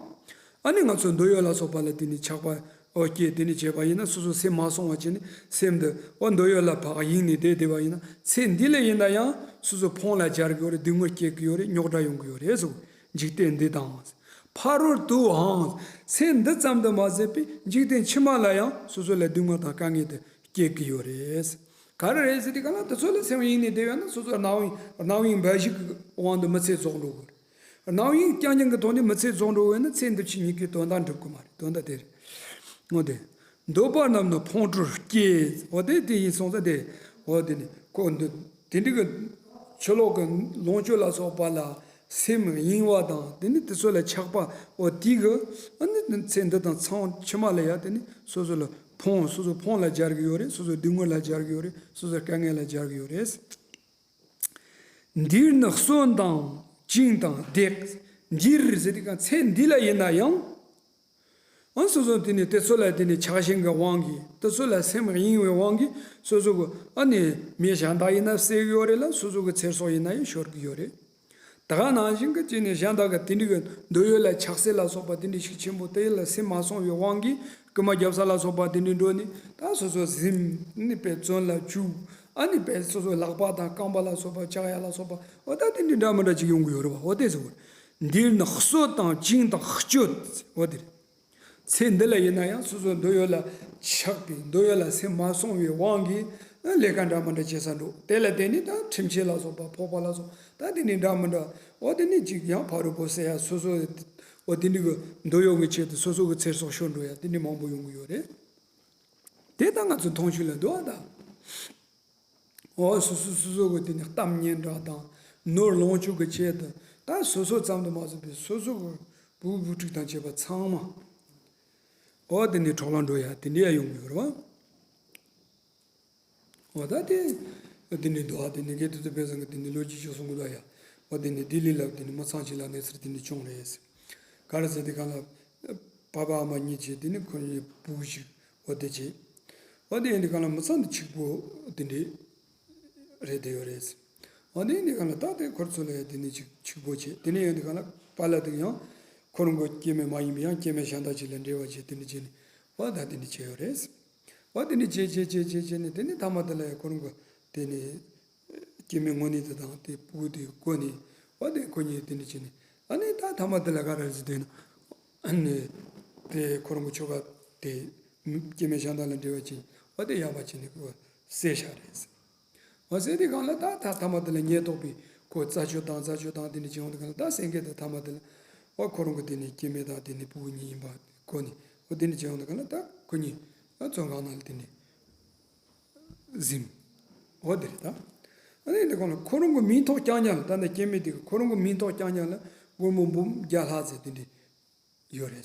ཨ་ནི་ང་ཚོ་འདོད་ཡོན་ལ་སོགས་པ་ལ་དེ་ནི་ཆགས་པ་འོ་སྐྱེ་དེ་ནི་བྱས་པ་ཡིན་ན་སོ་སོ་སེམས་མ་སྲུང་བ་བྱས་ནས་སེམས་འདི་འོ་འདོད་ཡོན་ལ་བག་ཡེངས་ནས་བསྡད་བསྡད་པ་ཡིན་ན་ཚེ་འདི་ལ་ཡིན་ན་ཡང་སོ་སོ་ཕུང་ལ་སྦྱར་གི་ཡོད་རེད། སྡུག་བསྔལ་སྐྱེ་གི་ཡོད་རེད། རྙོག་དྲ་ཡོང་གི་ཡོད་རེད་ཟེར། འཇིག་རྟེན་འདི་དང་། ཕ་རོལ་ཏུའང་ཚེ་འདི་ཙམ་དུ་མ་ཟད་པའི་འཇིག་རྟེན་ཕྱི་མ་ལ་ཡང་སོ་སོ་ལ་སྡུག་བསྔལ་དང་དཀའ་ངལ་དེ་སྐྱེ་གི་ཡོད་རེད། ག་རེ་རེད་ཟེར་དུས་ག་ལ་དེ་ཚོ་ལ་སེམས་གཡེངས་ནས་བསྡད་ཡོད་ན་སོ་སོ་རྣམ་གཡེང་རྣམ་གཡེང་འབའ་ཞིག་གི་དབང་དུ་མི་ཚུད་རྫོགས་འགྲོ་གི་རེད། རྣམ་གཡེང་རྐྱང་རྐྱང་གི་ཐོག་ནས་མི་ཚུད་རྫོགས་འགྲོ་གི་ཡོད་ན་ཚེ་འདི་ཕྱི་གཉིས་ཀའི་དོན་དག་འགྲུབ་གི་མ་རེད། དོན་དག་དེ་རེད། འོ་དེ། འདོད་པ་རྣམས་ནི་ཕུང་ཁྲོལ་སྐྱེ། འོ་དེ་དེ་ཡིན་སོང་ཙང་དེ། འོ་དེ་ནི་ཁོ་འདི་དེ་འདྲ་གི་ཕྱི་ལོགས་ཀྱི་ལོངས་སྤྱོད་ལ་སོགས་པ་ལ་སེམས་གཡེང་བ་དང་དེ་ནི་དེ་ཚོ་ལ་ཆགས་པ་འོ་དེ་གི་ཨ་ནི་ཚེ་འདི་དང་ཚང་ཕྱི་མ་ལ་ཡ་དེ་ནི་སོ་སོ་ལ་ཕུང་སོ་སོ་ཕུང་ལ་སྦྱར་གི་ཡོད་རེད། སོ་སོ་སྡུག་བསྔལ་ལ་སྦྱར་གི་ཡོད་རེད། སོ་སོ་དཀའ་ངལ་ལ་སྦྱར་གི་ཡོད་རེད། འདིར་ནི་གསོན་དང་བཅིངས་དང་བརྡེག་འདིར་ཟེར་དུས་གང་ཚེ་འདི་ལ་ཡིན་ན་ཡང་། ཨ་སོ་སོ་དེ་ནི་དེ་ཚོ་ལ་དེ་ནི་ཆགས་ཞེན་གྱི་དབང་གིས་དེ་ཚོ་ལ་སེམས་གཡེང་བའི་དབང་གིས་སོ་སོ་གི་ཨ་ནི་མི་གཞན་དག་ཡིན་ན་བསད་ཀྱི་ཡོད་རེད་ལ་སོ་སོ་གི་ཚེ་སྲོག་ཡིན་ན་ཡང་ཤོར་གྱི་ཡོད་རེད། ད་ག་ནང་བཞིན་གྱི་ཅི་ནས་གཞན་དག་གི་དེ་འདྲ་གི་འདོད་ཡོན་ལ་ཆགས་སྲེད་ལ་སོགས་པ་དེ་འདྲ་ཤུགས་ཆེན་པོ་དེ་ལ་སེམས་མ་སྲུང་བའི་དབང་གིས་རྐུན་མ་རྒྱབ་ས་ལ་སོགས་པ་དེ་འདྲ་འགྲོ་ནས་ད་སོ་སོ་གཟིམ་ནི་པའི་བཙོན་ལ་བཅུག་ཨ་ནི་པའི་སོ་སོའི་ལག་པ་དང་རྐང་པ་ལ་སོགས་པ་ལྕགས་ཡ་ལ་སོགས་པ་འོ་ད་དེ་འདྲ་འདྲ་མི་འདྲ་ཅིག་ཡོང་གི་ཡོད་རེད་བ། འོ་དེ་ཟེར་བ། འདིར་ནི་གསོད་དང་བཅིངས་དང་གཅོད། འོ་དེ་རེད། ཚེ་འདི་ལ་ཡིན་ན་ཡང་སོ་སོའི་འདོད་ཡོན་ལ་ཆགས་པའི་འདོད་ཡོན་ལ་སེམས་མ་སྲུང་བའི་དབང་གིས་ལས་ཀ་འདྲ་མི་འདྲ་བྱེད་ས་འགྲོ། དེ་ལ་བརྟེན་ནས་ད་ཁྲིམས་ཆད་ལ་སོགས་པ་ཕོག་པ་ལ་སོགས་ད་དེ་ནི་འདྲ་མི་འདྲ་འོ་དེ་ནི་ཅིག་ཡང་ཕ་རོལ་པོ་ཟེར་ཡ་སོ་སོའི་འོ་དེ་འདྲ་གི་འདོད་ཡོན་གྱི་ཆེད་དུ་སོ་སོ་གི་ཚེ་སྲོག་ཤོར་འགྲོ་ཡ་དེ་འདྲ་མང་པོ་ཡོང་གི་ཡོད་རེད། དེ་ད་ང་ཚོ་མཐོང་ཆོས་ལ་འདུག་ཨ་ད། འོ་སོ་སོ་སོ་སོ་གི་དེ་ནི་གཏམ་སྙན་གྲགས་དང་ནོར་ལོངས་སྤྱོད་ཀྱི་ཆེད་དུ་ད་སོ་སོ་ཙམ་དུ་མ་ཟད་པའི་སོ་སོ་གི་བུ་བུ་ཕྲུག་དང་བཅས་པ་ཚང་མ་འོ་དེ་ནི་འཕྲོག་ལ་འགྲོ་ཡ་དེ་འདྲ་ཡ་ཡོང་གི་ཡོད་རེད་བ། འོ་ད་དེ་དེ་འདྲ་འདུག་ཨ། དེ་ནི་དགེ་ཐུ་ཐུ་དཔལ་བཟང་གི་དེ་ནི་ལོ་རྒྱུས་ཅིག་གསུང་གི་འདུག་ཡ། འོ་དེ་ནི་ལྡི་ལི་ལ་དེ་ནི་མི་ཚང་ཅིག་ལ་གནས་ཚུལ་དེ་འདྲ་བྱུང་རེད། ག་རེ་ཟེར་དུས་གང་ལ་པ་ཕ་ཨ་མ་གཉིས་ཀྱིས་དེ་ནི་ཁོ་གཉིས་བུ་ཞིག་འོ་དེ་བྱས། འོ་དེ་ཡིན་དུས་གང་ལ་མི་ཚང་དུ་གཅིག་པོ་དེ་འདྲས་རེད་དེ་ཡོད་རེད། འོ་དེ་ཡིན་དུས་གང་ལ་ད་དེ་ཁོར་ཚོ་ལ་ཡང་དེ་ནི་གཅིག་གཅིག་པོ་བྱས། དེ་ནས་ཡིན་དུས་གང་ལ་པཱ་ལགས་དེ་ཡང་ཁོ་རང་གི་སྐྱེ་དམན་མ་ཡིན་པའི་ཡང་སྐྱེ་དམན་གཞན་དག་ཅིག་ལ་འབྲེལ་བ་བྱས་དེ་འདྲ་བྱས་ནས་འོ་ད་དེ་འདྲ་བྱས་ཡོད་རེད། འོ་དེ་འདྲ་བྱས་བྱས་བྱས་བྱས་བྱས་ནས་དེ་ནས་ཐ་མ་དེ་ལ་ཡང་ཁོ་རང་གི་དེ་ནས་སྐྱེ་དམན་དངོས་གནས་དེ་དང་དེ་སྤུ་གུ་དེ་གོ་ནས་འོ་དེ་ཁོ་གཉིས་དེ་འདྲ་བྱས་ནས་ཨ་ནི་ད་ཐ་མ་དེ་ལ་ག་རེ་ཟེར་དུས་ན་ཨ་ནི་དེ་ཁོ་རང་གི་ཁྱོ་ག་དེ་སྐྱེ་དམན་གཞན་དག་ལ་འབྲེལ་བ་བྱས་འོ་དེ་ཡག་པ་བྱས་ནས་ཁོ་བསད་བཞག་རེད། འོ་ཟེར་དུས་གང་ལ་ད་ད་ཐ་མ་དེ་ལ་ཉེན་རྟོག་པས་ཁོ་རྩད་གཅོད་དང་རྩད་གཅོད་དང་དེ་འདྲ་བྱེད་ཡོང་དུས་གང་ལ་ད་སེང་གེ་དེ་ཐ་མ་དེ་ལ་འོ་ཁོ་རང་གི་དེ་ནས་སྐྱེ་དམན་དང་དེ་ནས་སྤུ་གུ་གཉིས་ཡིན་པ་གོ་ནས་འོ་དེ་འདྲ་བྱེད་ཡོང་དུས་གང་ལ་ད་ཁོ་གཉིས་ཨ་བཙོན་ཁང་ནང་ལ་དེ་ནས་གཟིམ། འོ་དེ་རེད་ད། ཨ་ནི་འདི་གང་ལ་ཁོ་རང་གི་མིང་ཐོགས་རྐྱང་རྐྱང་ལ། ད་ནི་སྐྱེ་དམན་དེ་གི་ཁོ་རང་གི་མིང་ཐོགས་རྐྱང་རྐྱང་ལ་སྒོར་མོ་འབུམ་བརྒྱ་ལྷག་ཙམ་དེ་འདྲ་ཡོད་རེད།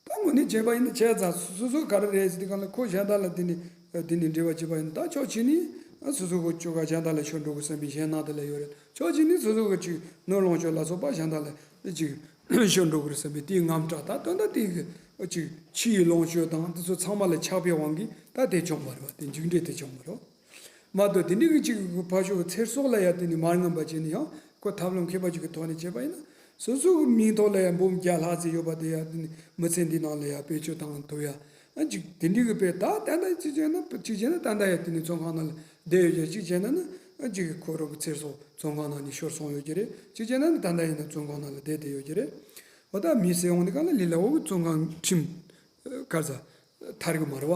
ད་དངོས་གནས་བྱས་པ་ཡིན་ན་བྱས་ཙང་སོ་སོ་ག་རེ་རེད་ཟེར་དུས་གང་ལ་ཁོ་གཞན་དག་ལ་དེ་ནི་དེ་ནི་འབྲེལ་བ་བྱས་པ་ཡིན་ན། ད་ཕྱོགས་གཅིག་ནི་སོ་སོ་གི་ཁྱོ་ག་གཞན་དག་ལ་ཤོར་འགྲོ་གི་བསམ་པའི་གཞན་སྣང་དེ་ལ་ཡོད་རེད། ཕྱོགས་གཅིག་ནི་སོ་སོ་གི་ཅིག་ནོར་ལོངས་སྤྱོད་ལ་སོགས་པ་གཞན་དག་ལ་ཅིག་ཤོར་འགྲོ་གི་རེད་བསམ་པའི་དེའི་དངངས་སྐྲག། ད་དོན་དག་དེ་གི་ཅིག་ཕྱིའི་ལོངས་སྤྱོད་དང་དེ་ཚོ་ཚང་མ་ལ་ཆགས་པའི་དབང་གིས་ད་དེ་བྱུང་བ་རེད་བ། དེ་འཇིགས་འདྲེ་དེ་བྱུང་བ་རེད་བ། མ་གཏོགས་དེ་འདྲའི་གི་ཅིག་ཕར་ཕྱོགས་ཚེ་སྲོག་ལ་ཡ་དེ་ནི་མ་རྔམ་པ་བྱས་ནས་ཡང་ཁོ་ཐབས་ལམ་མཁས་པ་ཅིག་གི་ཐོག་ནས་བྱས་པ་ཡིན་ན། སོ་སོ་གི་མིང་ཐོག་ལ་ཡ་འབུམ་བརྒྱ་ལྷག་ཙམ་ཡོད་པ་དེ་ཡ་དེ་ནི་མི་ཚེ་འདི་ནང་ལ་ཡ་བེད་སྤྱོད་བཏང་ཐུབ་ཡ། ཨ་ཅིག་དེ་འདྲའི་གི་དཔེ་ད་ད་ལྟ་ཅིག་བྱས་ན་ཅིག་བྱས་ན་ད་ལྟ་ཡ་དེ་ནི་བཙོན་ཁང་ནང་ལ་བསྡད་ཡོད་ཀྱང་། ཅིག་བྱས་ན་ནི་ཨ་ཅིག་ཁོ་རང་གི་ཚེ་སྲོག་བཙོན་ཁང་ནང་ནས་ཤོར་སོང་ཡོད་ཀྱི་རེད། ཅིག་བྱས་ན་ནི་ད་ལྟ་ཡིན་ན་བཙོན་ཁང་ནང་ལ་བསྡད་དེ་ཡོད་ཀྱི་རེད། འོ་ད་མི་ཟེར་ཡོང་དུས་གང་ལ་ལི་ལ་འོ་གི་བཙོན་ཁང་ཁྲིམས་ག་རེ་ཟ་ཐར་གི་མ་རེད་བ།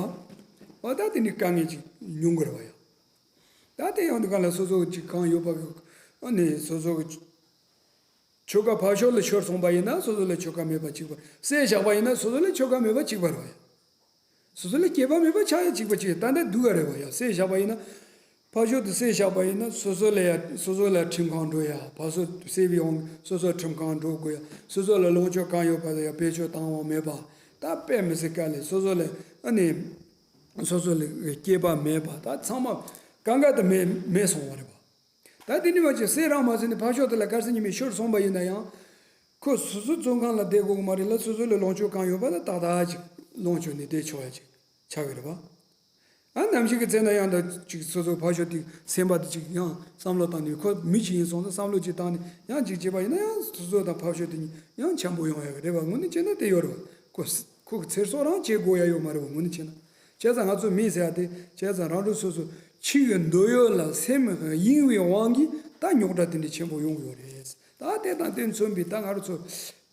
འོ་ད་དེ་ནི་དཀའ་ངལ་ཅིག་མྱོང་གི་རེད་བ་ཡ། ད་དེ་ཡོང་དུས་གང་ལ་སོ་སོ་གི་ཅིག་གང་ཡོད་པ་གི་ཨ་ནི་སོ་སོ་གི་ཁྱོ་ག་ཕར་ཕྱོགས་ལ་ཤོར་སོང་པ་ཡིན་ན་སོ་སོ་ལ་ཁྱོ་ག་མེད་པ་གཅིག་པ། བསད་བཞག་པ་ཡིན་ན་སོ་སོ་ལ་ཁྱོ་ག་མེད་པ་གཅིག་པ་རེད་བ་ཡ། སོ་སོ་ལ་སྐྱེས་པ་མེད་པ་ཆགས་ཡ་གཅིག་པ་གཅིག་ད་ལྟ་སྡུག་ག་རེད་བ་ཡ། བསད་བཞག་པ་ཡིན་ན། ཕར་ཕྱོགས་དུ་བསད་བཞག་པ་ཡིན་ན་སོ་སོ་ལ་ཡ་སོ་སོ་ལ་ཁྲིམས་ཁང་འགྲོ་ཡ། ཕར་ཕྱོགས་དུ་བསད་པའི་དབང་སོ་སོ་ཁྲིམས་ཁང་འགྲོ་དགོས་ཡ། སོ་སོ་ལ་ལོངས་སྤྱོད་གང་ཡོད་པ་ལ་ཡ་བེད་སྤྱོད་བཏང་བ་མེད་པ། ད་དཔེ་མི་སྲིད་དཀའ་ལས། སོ་སོ་ལ་ཨ་ནི་སོ་སོ་ལ་སྐྱེས་པ་མེད་པ། ད་ཚང་མ་གང་ག་དུ་མེད་མེད་སོང་བ་རེད་བ། ད་དེ་ནི་མ་བྱས་བསད་རང་མ་ཟིན་ནས་ཕར་ཕྱོགས་དེ་ལ་ག་རེ་ཟེར་ཉི་མས་ཤོར་སོང་པ་ཡིན་ན་ཡང་། ཁོ་སོ་སོ་བཙོན་ཁང་ལ་བསྡད་དགོས་ཀྱི་མ་རེད་ལ། སོ་སོ་ལ་ལོངས་སྤྱོད་གང་ཡོད་པ་ལ་ཏག་ཏག་ཅིག་ལོངས་སྤྱོད་ནས་བསྡད་ཆོག་ཡ་ཅིག་ཆགས་ཀྱི་རེད་བ། ཨ་ནམ་ཞིག་གི་ཚེ་ན་ཡང་ད་ཅིག་སོ་སོ་ཕར་ཕྱོགས་དེ་སེམས་པ་དེ་ཅིག་ཡང་བསམ་བློ་བཏང་ནས། ཁོ་མི་ཅིག་ཡིན་སོང་ཙང་བསམ་བློ་ཅིག་བཏང་ནས་ཡང་ཅིག་བྱས་པ་ཡིན་ན་ཡང་སོ་སོ་དང་ཕར་ཕྱོགས་དེ་གཉིས་ཡང་འཆམ་པོ་ཡོང་ཡ་གི་རེད་བ། དངོས་གནས་བྱས་ན་དེ་ཡོད་རེད་བ། ཁོ་ཁོ་གི་ཚེ་སྲོག་རང་བྱེད་དགོས་ཡ་ཡོད་མ་རེད་བ། དངོས་གནས་བྱས་ན། བྱས་ཙང་ང་ཚོ་མི་ཟེར་ཡ་དེ་བྱས་ཙང་རང་རང་སོ་སོ་ཕྱི་ཡི་འདོད་ཡོན་ལ་སེམས་གཡེང་བའི་དབང་གིས་ད་རྙོག་དྲ་དེ་འདྲ་ཆེན་པོ་ཡོང་གི་ཡོད་རེད། ད་དེ་དང་དེ་མཚོན་པའི་ད་ང་རང་ཚོ་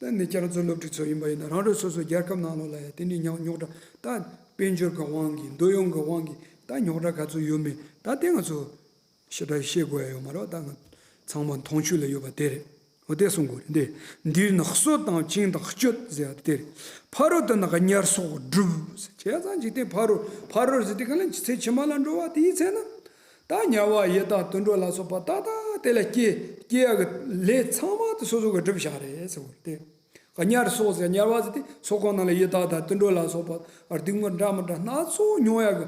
ད་ནི་ཁྱེད་རང་ཚོ་སློབ་ཕྲུག་ཚོ་ཡིན་པ་ཡིན་ན་རང་རང་སོ་སོ་རྒྱལ་ཁབ་ནང་ལོགས་ལ་ཡ་དེ་འདྲའི་རྙོག་རྙོག་དྲ། ད་དཔལ་འབྱོར་གྱི་དབང་གིས་འདོད་ཡོན་གྱི་དབང་གིས་ད་རྙོག་དྲ་ག་ཚོད་ཡོད་མེད་ད་དེ་ང་ཚོ་ཞེ་དྲག་ཤེས་དགོས་ཡ་ཡོད་མ་རེད། ད་ང་ཚང་མ་མཐོང་ཆོས་ལ་ཡོད་པ་དེ་རེད། འོ་དེ་གསུང་དགོས་རེད། འདི་འདིར་ནི་གསོད་དང་བཅིངས་དང་གཅོད་ཟེར་བ་དེ་རེད། ཕ་རོལ་ཏུ་ནི་དམྱལ་སོགས་སྒྲུབ་ཟེར། བྱས་ཙང་འཇིག་རྟེན་ཕ་རོལ། ཕ་རོལ་ཟེར་དུས་གང་ལ་ཚེ་ཕྱི་མ་ལ་འགྲོ་བ་དེའི་ཚེ་ན། ད་དམྱལ་བ་ཡི་དྭགས་དུད་འགྲོ་ལ་སོགས་པ་ཏག་ཏག་དེ་ལ་སྐྱེ་སྐྱེ་ཡ་གི་ལས་ཚང་མ་དེ་སོ་སོ་གིས་བསྒྲུབས་བཞག་རེད་ཟེར་བ་རེད་དེ། དམྱལ་སོགས་ཟེར། དམྱལ་བ་ཟེར་དེ་སོག་པོ་ནང་ལ་ཡི་དྭགས་དང་དུད་འགྲོ་ལ་སོགས་པ་སྡུག་བསྔལ་འདྲ་མི་འདྲ་སྣ་ཚོགས་མྱོང་ཡ་གི་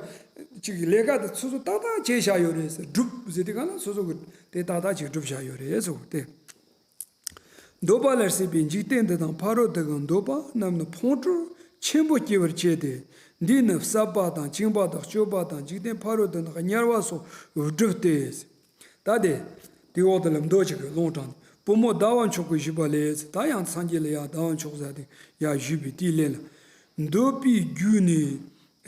ཅིག་ལས་ཀ་དེ་སོ་སོ་ཏག་ཏག་བྱས་བཞག་ཡོད་རེད་ཟེར། སྒྲུབ་ཟེར་དུས་གང་ལ་སོ་སོ་གིས་དེ་ཏག་ཏག་ཅིག་བསྒྲུབས་བཞག་ཡོད་རེད་ཟེར་བ་དེ། འདོད་པ་ལས་སྲིད་པའི་འཇིག་རྟེན་འདི་དང་ཕ་རོལ་ཏུ་གི་འདོད་པ་རྣམས་ནི་ཕུང་ཁྲོལ་ཆེན་པོ་སྐྱེ་བར་བྱེད་དེ། འདིས་ནི་བསད་པ་དང་བཅིངས་པ་དང་གཅོད་པ་དང་འཇིག་རྟེན་ཕ་རོལ་ཏུ་ནི་དམྱལ་བ་སོགས་བསྒྲུབས་ཏེ། ད་དེ་དེའི་འོག་ཏུ་ལ་མདོ་ཅིག་གི་ལུང་དྲངས་ཏེ། བུ་མོ་ཟླ་བ་མཆོག་གིས་ཞུས་པ་ལས། ད་ཡང་སངས་རྒྱས་ལ་ཡང་ཟླ་བ་མཆོག་ཟེར་དེ་ཡང་ཞུས་པའི་དེའི་ལན་ལ། འདོད་པའི་རྒྱུ་ནི་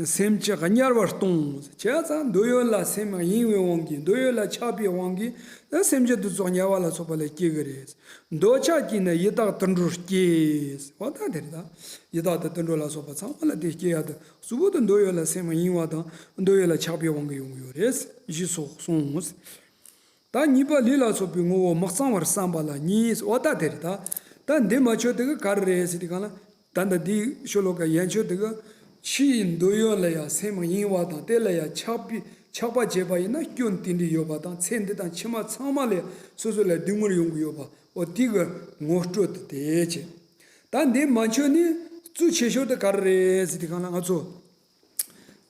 སེམས་ཅན་དམྱལ་བར་ལྟུང་། བྱས་ཙང་འདོད་ཡོན་ལ་སེམས་གཡེང་བའི་དབང་གིས། འདོད་ཡོན་ལ་ཆགས་པའི་དབང་གིས་ད་སེམས་ཅན་དེ་ཚོ་དམྱལ་བ་ལ་སོགས་པ་ལ་སྐྱེ་གི་རེད། འདོད་ཆགས་ཀྱིས་ནི་ཡི་དྭགས་དུད་འགྲོར་སྐྱེ། འོ་ད་དེ་རེད། ད་ཡི་དྭགས་དང་དུད་འགྲོ་ལ་སོགས་པ་ཚང་མ་ལ་དེ་སྐྱེ་ཡ་དེ་གཙོ་བོ་དེ་འདོད་ཡོན་ལ་སེམས་གཡེང་བ་དང་འདོད་ཡོན་ལ་ཆགས་པའི་དབང་གིས་ཡོང་གི་ཡོད་རེད། ཞེས་སོགས་གསུངས། ད་གཉིས་པ་ལུས་ལ་སོགས་པའི་ངོ་བོ་མི་གཙང་བར་བསམ་པ་ལ་གཉིས། འོ་ད་དེ་རེད། ད་ད་འདི་མ་ཆོད་དེ་གི་ག་རེ་རེད་ཟེར་དུས་གང་ལ། ད་ད་འདིའི་ཤོ་ལོ་ཀ་ཡན་ཆོད་དེ་གི་ཕྱིའི་འདོད་ཡོན་ལ་ཡང་སེམས་གཡེང་བ་དང་དེ་ལ་ཡང་ཆགས་པའི་ཆགས་པ་བྱས་པ་ཡིན་ན་སྐྱོན་དེ་འདྲ་ཡོད་པ་དང་ཚེ་འདི་དང་ཕྱི་མ་ཚང་མ་ལ་སོ་སོ་ལ་སྡུག་བསྔལ་ཡོང་གི་ཡོད་པ། འོ་དེ་གི་ངོ་སྤྲོད་དེ་དེ་བྱེད། ད་འདི་མ་ཆོད་ནི་གཙོ་ཆེ་ཤོས་དེ་ག་རེ་རེད་ཟེར་དུས་གང་ལ་ང་ཚོ།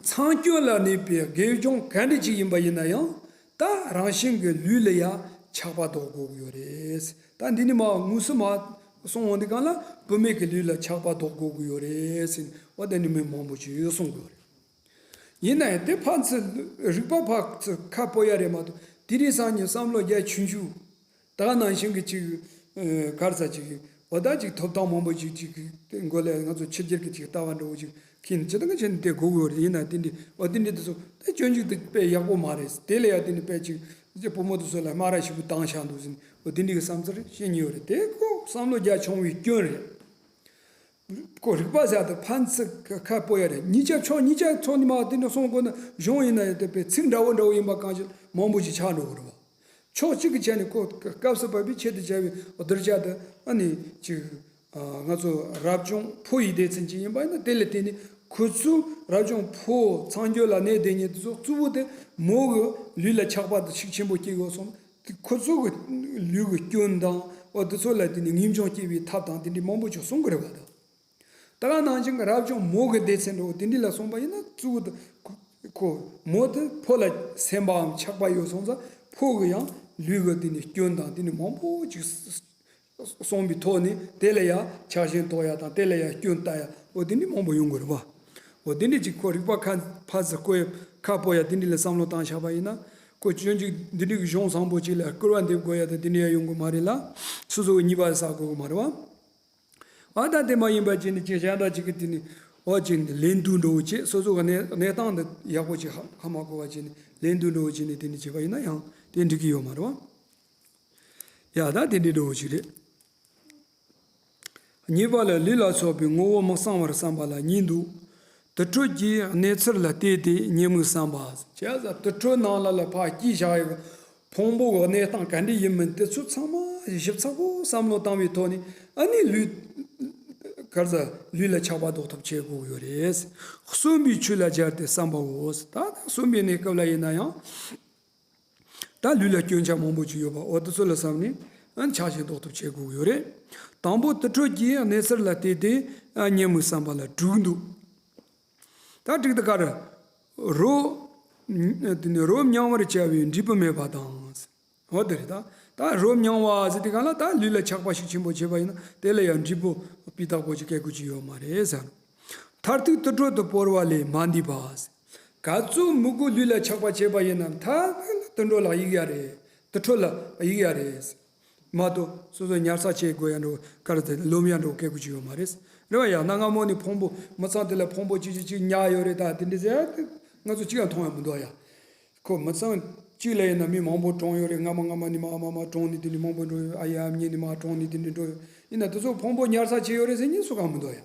མཚང་སྐྱོན་ལ་གནས་པའི་དགེ་སྦྱོང་ག་འདྲ་ཅིག་ཡིན་པ་ཡིན་ན་ཡང་། ད་རང་བཞིན་གྱི་ལུས་ལ་ཡང་ཆགས་པ་ལྡོག་དགོས་ཀྱི་ཡོད་རེད། ད་འདི་ནི་མ་དངོས་སུ་མ་གསུངས་འོང་དུས་གང་ལ་བུད་མེད་ཀྱི་ལུས་ལ་ཆགས་པ་ལྡོག་དགོས་ཀྱི་ཡོད་རེད་ཟེར་ནས། འོ་ད་ནི་མི་མང་པོ་ཅིག་གསུང་གི་ཡོད་རེད། ཡིན་ན་ཡང་དེ་ཕན་ཚུན་རིག་པ་ཕར་ཚུར་ཁ་སྤོ་ཡ་རེད་མ་གཏོགས། དེ་རིང་སང་ཉིན་བསམ་བློ་རྒྱ་ཆུང་ཆུང་། ད་ནང་བཞིན་གྱི་ཅིག་ཨ་ག་རེ་ཟེར། ཅིག་འོ་ད་ཅིག་ཐོབ་ཐང་མང་པོ་ཅིག་ཅིག་གི་མགོ་ལ་ང་ཚོ་ཕྱི་རྒྱལ་གྱི་ཅིག་ལྟ་བ་འདྲ་བོ་ཅིག་གིས་ནི་ཅི་ལྟ་ག་བྱས་ནས་དེ་དགོས་ཀྱི་ཡོད་རེད། ཡིན་ན་དེ་འདྲ་འོ་དེ་འདྲ་དེ་ཚོ་དེ་སྐྱོན་ཅིག་དེ་དཔེ་ཡག་པོ་མ་རེད། དེ་ལ་ཡ་དེ་ནི་དཔེ་ཅིག་ཅིག་བུ་མོ་དེ་ཚོ་ལ་དམའ་ར་ཞིག་བཏང་བཞག་འདུག་ཟེར་ནས། འོ་དེ་འདྲ་གི་བསམ་ཚུལ་བཤད་ཉེན་ཡོད་རེད། དེ་ཁོ་བསམ་བློ་རྒྱ་ཆུང་བའི་སྐྱོན་རེད། ཁོ་རིག་པ་ཟེར་དེ་ཕན་ཚུན་ཁ་སྤོ་ཡ་རེད། གཉིས་ཆ་ཕྱོགས་གཉིས་ཆ་ཚོ་ནི་མ་དེ་འདྲ་གསུང་དགོས་ན་གཞུང་ཡིན་ན་ཡང་དེ་དཔེ་ཚིག་འདྲ་བོ་འདྲ་བོ་ཡིན་པ་གང་ཞིག་མང་པོ་ཞིག་ཆགས་འགྲོ་གི་རེད་བ། ཕྱོགས་གཅིག་གི་ཆ་ནས་ཁོ་སྐབས་སུ་བབས་པའི་ཆེད་དུ་བྱ་བའི་གདུལ་བྱ་དེ་ཨ་ནི་ཅིག་ང་ཚོ་རབ་བྱུང་ཕོ་ཡི་སྡེ་ཚན་ཅིག་ཡིན་པ་ཡིན་ན་དེ་ལ་བརྟེན་ནས་ ཁོ་ཚོས་རབ་བྱུང་ཕོ་མཚན་བརྗོད་ལ་གནས་དེ་ཉིད་དུ་གཙོ་བོ་དེ་མོ་གི་ལུས་ལ་ཆགས་པ་དང་ཤུགས་ཆེན་པོ་སྐྱེ་དགོས་སོང་། ཁོ་ཚོ་གི་ལུས་ཀྱི་སྐྱོན་དང་འོ་དེ་ཚོ་ལ་དེ་ནི་ངེས་འབྱུང་སྐྱེ་བའི་ཐབས་དང་དེ་འདྲའི་མང་པོ་ཅིག་གསུང་གི་རེད་པ་དང་། ད་ག་ནང་བཞིན་གྱི་རབ་བྱུང་མོ་གི་སྡེ་ཚན་འདྲ་བོ་དེ་འདྲ་ལ་སོང་པ་ཡིན་ན་གཙོ་བོ་དེ་ཁོ་མོ་དེ་ཕོ་ལ་སེམས་པའམ་ཆགས་པ་ཡོད་སོང་ཙང་ཕོ་གི་ཡང་ལུས་ཀྱི་དེ་ནི་སྐྱོན་དང་དེ་ནི་མང་པོ་ཅིག་གསུངས་པའི་ཐོག་ནས་དེ་ལ་ཡང་ཆགས་ཞེན་དོགས་ཡ་དང་དེ་ལ་ཡང་སྐྱོན་བཏགས་ཡ་འོ་དེ་འདྲ་མང་པོ་ཡོང་གི་རེད་པ། འོ་དེ་འདྲ་ཅིག་ཁོ་རིག་པ་ཁ་ཕར་ཚུར་བཀོལ་ཁ་སྤོ་ཡ་དེ་འདྲ་ལ་བསམ་བློ་བཏང་བཞག་པ་ཡིན་ན་ཁོ་སྤྱོད་འཇུག་འདི་འདྲའི་གི་གཞུང་བཟང་པོ་ཅིག་ལ་སྐུར་བ་འདེབས་དགོས་ཡ་དང་དེ་འདྲ་ཡ་ཡོང་གི་མ་རེད་ལ། སོ་སོ་གི་ཉེས་པ་བསགས་དགོས་གི་མ་རེད་པ། ཨ་ད་དེ་མ་ཡིན་པ་ཅིག་ནི་ཅིག་གཞན་དག་ཅིག་གི་དེ་ནི་འོ་ཅིག་ནི་ལན་དུ་འགྲོ་བོ་ཅིག་སོ་སོ་གི་གནས་གནས་སྟངས་འདི་ཡག་པོ་ཅིག་ཧ་ཧ་མ་གོ་བ་ཅིག་ནི་ལན་དུ་འགྲོ་བོ་ཅིག་ནི་དེ་ནི་བྱས་པ་ཡིན་ན་ཡང་དེ་འགྲིག་གི་ཡོད་མ་རེད་པ། ཡ་ད་དེ་འདྲའི་འགྲོ་བོ་ཅིག་རེད། གཉིས་པ་ལ་ལུས་ལ་སོགས་པའི་ངོ་བོ་མི་གཙང་བར་བསམ་པ་ལ་གཉིས་འདུག་དུར་ཁྲོད་ཀྱི་གནས་ཚུལ་ལ་བལྟས་ཏེ་ཉེས་དམིགས་བསམ་པ། བྱས་ཙང་དུར་ཁྲོད་ནང་ལ་ལ་ཕར་སྐྱེས་བཞག་ཡོད་ཕུང་པོ་གི་གནས་སྟངས་ག་འདྲ་ཡིན་མིན་དེ་ཚོ་ཚང་མ་ཞིབ་ཚགས་པོ་བསམ་བློ་བཏང་བའི་ཐོག་ནས་ཨ་ནི་ལུས་ག་རེ་ཟ་ལུས་ལ་ཆགས་པ་ཟློག་ཐབས་བྱེད་དགོས་ཀྱི་ཡོད་རེད། གསོན་པའི་ཆོས་ལ་སྦྱར་ཏེ་བསམ་པའོ། ད་ལྟ་གསོན་པའི་གནས་སྐབས་ལ་ཡིན་ན་ཡང་། ད་ལུས་ལ་སྐྱོན་ཆ་མང་པོ་ཅིག་ཡོད་པ་འོ་དེ་ཚོ་ལ་བསམ་ནས་ཨ་ཆགས་ཞེན་ཟློག་ཐབས་བྱེད་དགོས་ཀྱི་ཡོད་རེད། དང་པོ་དུར་ཁྲོད་ཀྱི་གནས་ཚུལ་ལ་བལྟས་ཏེ་ཨ་ཉེས་དམིགས་བསམ་པ་ལ་དྲུག་འདུག་ད་དྲུག་དེ་ག་རེ། རོ། དེ་ནི་རོ་མྱང་བར་བྱ་བའི་འབྲས་བུ་མེད་པ་དང་། འོ་དེ་རེད་ད། ད་རོ་མྱང་བ་ཟེར་དེ་ག་ལ་ད་ལུས་ལ་ཆགས་པ་ཤུགས་ཆེན་པོ་བྱས་པ་ཡིན་ན་དེ་ལ་ཡང་འབྲས་བུ་སྤུས་དག་པོ་ཅིག་སྐྱེ་དགོས་ཀྱི་ཡོད་མ་རེད་ཟེར། མཐར་ཐུག་དུར་ཁྲོད་དུ་བོར་བ་ལས་མ་འདས་པ། ག་ཚོད་མི་དགོས་ལུས་ལ་ཆགས་པ་བྱས་པ་ཡིན་ན་མཐར་ཐུག་ལ་དུད་འགྲོ་ལ་གཡུག་ཡ་རེད། དུར་ཁྲོད་ལ་གཡུག་ཡ་རེད། མ་གཏོགས་སོ་སོ་ཉར་ཚགས་བྱེད་དགོས་ཡ་འགྲོ་ག་རེ་ཟེར་ལོམ་ཡ་འགྲོ་སྐད་དགོས་ཀྱི་ཡོད་མ་རེད། རེད་བ་ཡ་གནའ་སྔ་མོ་ནས་ཕུང་པོ་མི་ཚང་དེ་ལ་ཕུང་པོ་གཅིག་གཅིག་གཅིག་ཉར་ཡོད་རེད་ད་དེ་འདྲ་ཟེར་ཡ་དེ་ང་ཚོ་གཅིག་ཡང་མཐོང་ཡ་མི་འདུག་ཡ། ཁོ་མི་ཚང་གཅིག་ལ་ཡིན་ན་མི་མང་པོ་གྲོངས་ཡོད་རེད། སྔ་མ་སྔ་མ་ནས་མར་མར་མར་གྲོངས་ནས་དེ་འདྲ་མང་པོ་འགྲོ་ཡོད། ཨ་ཡ་ཨ་མྱེས་ནས་མར་གྲོངས་ནས་དེ་འདྲ་འགྲོ་ཡོད། ཡིན་ན་དེ་ཚོ་ཕུང་པོ་ཉར་ཚགས་བྱས་ཡོད་རེད་ཟེར་མཁན་སུ་གང་མི་འདུག་ཡ།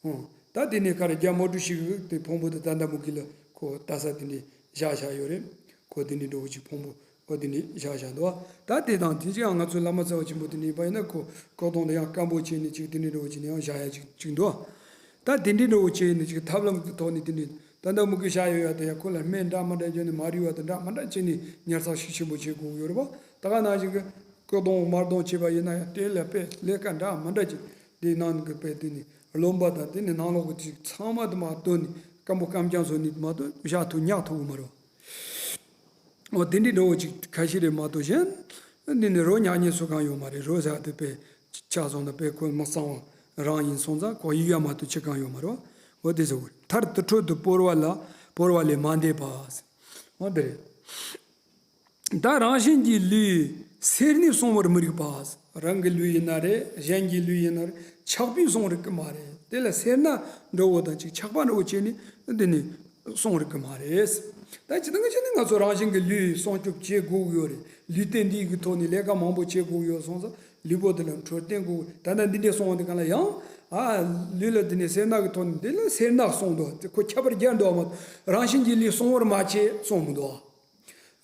ཨོ། ད་དེ་ནས་ཁར་རྒྱ་མོ་ཀྲུ་ཞིག་དེ་ཕུང་པོ་དེ་ད་ལྟ་མུ་གི་ལ་ཁོ་ལྟ་ས་དེ་འདྲས་བཞག་བཞག་ཡོད་རེད། ཁོ་དེ་འདྲས་འགྲོ་བོ་ཅིག་ཕུང་པོ་ཁོ་དེ་འདྲས་བཞག་བཞག་འདུག་ད་དེ་དང་དེ་ཅི་ཡང་ང་ཚོའི་བླ་མ་རྩ་བ་ཆེན་པོ་དེ་འདྲས་པ་ཡིན་ན་ཁོ་ཀོ་དོང་དེ་ཡང་སྐམ་པོ་བྱས་ནས་ཅིག་དེ་འདྲས་འགྲོ་བོ་ཅིག་ནས་ཡང་བཞག་ཡ་ཅིག་ཅིག་འདུག་ད་དེ་འདྲས་འགྲོ་བོ་བྱས་ནས་ཅིག་ཐབས་ལམ་གྱི་ཐོག་ནས་དེ་འདྲས་ད་ལྟ་མུ་གི་བཞག་ཡོད་ཡ་དེ་ཡང་ཁོ་ལ་སྨན་འདྲ་མི་འདྲ་བརྒྱབ་ནས་མ་རིག་བ་དང་འདྲ་མི་འདྲ་བྱས་ནས་ཉར་ཚགས་ཤུགས་ཆེན་པོ་བྱེད་དགོས་ཡོད་རེད་པ། ད་ག་ནང་བཞིན་གྱི་ཀོ་དོང་དམར་གདོང་བྱས་པ་ཡིན་ན་ཡང་དེ་ལ་དཔེ་ལས་ཀ་འདྲ་མི་འདྲ་ཅིག་དེའི་ནང་གི་དཔེ་དེ་ནི་རློན་པ་དང་དེ་ནི་ནང་ལོགས་ཀྱི་ཅིག་ཚང་མ་དུ་མ་བཏོན་ནས་སྐམ་པོ་སྐམ་རྐྱང་བཟོས་ནས་མ་གཏོགས་བཞག་ཐུབ་ཉར་ཐུབ་ཀྱི་མ་རེད། འོ་དེ་འདྲའི་འགྲོ་བོ་ཅིག་ཁ་ཤས་རེད་མ་གཏོགས་གཞན་འདི་ནི་རོ་ཉར་མཁན་སུ་གང་ཡོད་མ་རེད། རོ་ཟེར་དེ་དཔེ་ཆ་བཟུང་ན་དཔེ་ཁོ་མི་གཙང་བ་རང་ཡིན་སོང་ཙང་ཁོ་གཡུག་ཡ་མ་གཏོགས་ཅི་གང་ཡོད་མ་རེད་བ། འོ་དེ་ཟེར་བ་མཐར་དུར་ཁྲོད་དུ་བོར་བ་ལ་བོར་བ་ལས་མ་འདས་པ། འོ་དེ་རེད། ད་རང་བཞིན་གྱིས་ལུས་སེར་སྣས་སྲུང་བར་མི་རིགས་པ། རང་གི་ལུས་ཡིན་ན་རེད། གཞན་གྱི་ལུས་ཡིན་ན་རེད། ཆགས་པས་སྲུང་རིགས་ཀྱི་མ་རེད། དེ་ལ་སེར་སྣ་འདྲ་བོ་དང་ཅིག་ཆགས་པ་འདྲ་བོ་བྱས་ནས་འདི་ནི་སྲུང་རིགས་ཀྱི་མ་རེད། ད་ཇི་ལྟར་བྱས་ནས་ང་ཚོ་རང་བཞིན་གྱི་ལུས་སྲུང་སྐྱོབ་བྱེད་དགོས་ཀྱི་ཡོད་རེད། ལུས་རྟེན་འདི་གི་ཐོག་ནས་ལས་ཀ་མང་པོ་བྱེད་དགོས་ཀྱི་ཡོད་སོང་ཙང་ལུས་པོ་དེ་ལ་འཕྲོད་བསྟེན་དགོས། ད་ལྟ་འདི་འདྲའི་སྲུང་བ་འདི་ག་ལ་ཡང་ཨ་ལུས་ལ་འདི་ནས་སེར་སྣ་གི་ཐོག་ནས་འདི་ལ་སེར་སྣ་སྲུང་འདུག་དེ་ཁོ་ཁྱད་པར་རྒྱག་འདུག་མ་གཏོགས་རང་བཞིན་གྱི་ལུས་སྲུང་བར་མ་བྱེད་སྲུང་མི་འདུག་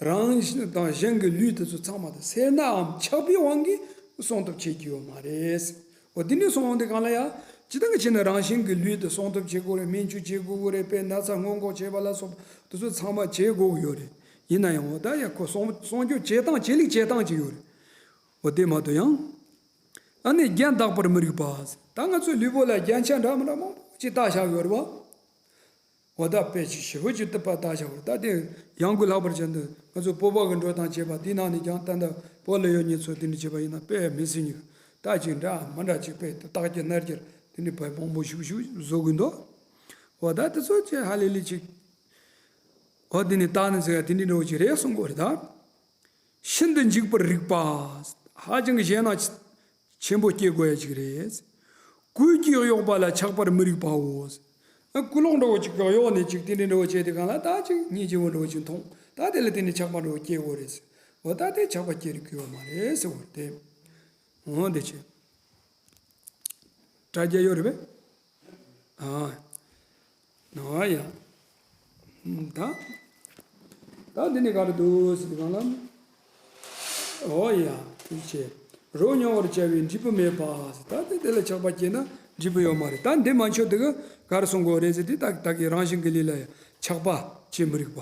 རང་བཞིན་དང་གཞན་གྱི་ལུས་དེ་ཚོ་ཚང་མ་དང་སེར་སྣའམ་ཆགས་པའི་དབང་གིས་སྲུང་ཐབས་བྱེད་ཀྱི་ཡོད་མ་རེད། འོ་དེ་འདྲའི་སྲུང་བ་འདི་གང་ལ་ཡ། ཇི་ལྟར་བྱས་ན་རང་བཞིན་གྱི་ལུས་དེ་སྲུང་ཐབས་བྱེད་དགོས་རེད། སྨན་བཅོས་བྱེད་དགོས་རེད། དཔེ་ན་ཚ་སྔོན་འགོག་བྱེད་པ་ལ་སོགས་དེ་ཚོ་ཚང་མ་བྱེད་དགོས་ཀྱི་ཡོད་རེད། ཡིན་ན་ཡང་འོ་ད་ཡ་ཁོ་སྲུང་སྲུང་སྐྱོབ་བྱེད་སྟངས་བྱེད་ལུགས་བྱེད་སྟངས་ཅིག་ཡོད་རེད། འོ་དེ་མ་གཏོགས་ཡང་། ཨ་ནི་རྒྱན་གདགས་པར་མི་རིགས་པ། ད་ང་ཚོའི་ལུས་པོ་ལ་རྒྱན་ཆ་འདྲ་མི་འདྲ་མང་པོ་ཅིག་བཏགས་བཞག་ཡོད་རེད་བ། འོ་ད་དཔེ་ཅིག་ཞེ་པོ་ཅིག་ཏུ་པ་ལྟ་བཞག་པར་ད་དེ་ཡང་སྒོས་ལྷག་པར་བྱས་ན་ང་ཚོ་བོད་པ་གི་འགྲོ་སྟངས་བྱས་པ་དེའི་ནང་ནས་ཀྱང་ད་ལྟ་བོད་ལ་ཡོད་མཁན་ཚོ་དེ་འདྲ་བྱས་པ་ཡིན་ན་དཔེ་མི་སྲིད་ཉིག་ད་ཅིག་འདྲ་མི་འདྲ་ཅིག་དཔེ་ལྟག་སྐྱེས་སྣ་སྐྱེས་དེ་འདྲ་དཔེ་མང་པོ་ཞིག་ཞིག་བཟོ་གི་འདུག་འོ་ད་དེ་ཚོ་ཅིག་ཧ་ལས་ལས་ཅིག་འོ་དེ་ནས་ད་ནི་ཟེར་ཡ་དེ་འདྲ་འདྲ་བོ་ཅིག་རེད་གསུང་གི་རེད་ད། ཤིན་ཏུ་འཇིགས་པར་རིགས་པ། ཧ་ཅང་གི་ཞེད་སྣང་ཆེན་པོ་སྐྱེ་དགོས་ཡ་ཅིག་རེད། གོས་ཀྱིས་གཡོགས་པ་ལ་ཆགས་པར་མི་རིགས་པའོ། ཨ་ཀུ་ལོག་འདྲ་བོ་ཅིག་གིས་གཡོགས་ནས་ཅིག་དེ་འདྲ་འདྲ་བོ་བྱས་དེ་གང་ལ་ད་ཅིག་སྙིང་རྗེ་བོ་འདྲ་བོ་ཅིག་མཐོང་། ད་དེ་ལ་དེ་ནས་ཆགས་པ་འདྲ་བོ་སྐྱེ་དགོས་རེད། འོ་ད་དེ་ཆགས་པ་སྐྱེ་རིགས་ཀྱི་ཡོད་མ་རེད་ཟེར་བ་དེ། འོ་དེ་བྱས། དྲ་རྒྱ་ཡོད་རེད་པས། ཨ། ཨ་ཡ། ད། ད་འདི་ནི་ག་རེ་འདུག་ཟེར་གང་ལ། ཨོ་ཡ། དེ་བྱས། རོ་མྱང་བར་བྱ་བའི་འབྲས་བུ་མེད་པ། ད་དེ་དེ་ལ་ཆགས་པ་སྐྱེས་ན་ འགྲིག་པོ་ཡོད་མ་རེད། ད་འདི་མ་འཆོལ་དེ་གི་ག་རེ་གསུང་དགོས་རེད་ཟེར་དུས། ད་ད་གི་རང་བཞིན་གྱི་ལུས་ལ་ཆགས་པ་བྱེད་མི་རིགས་པ།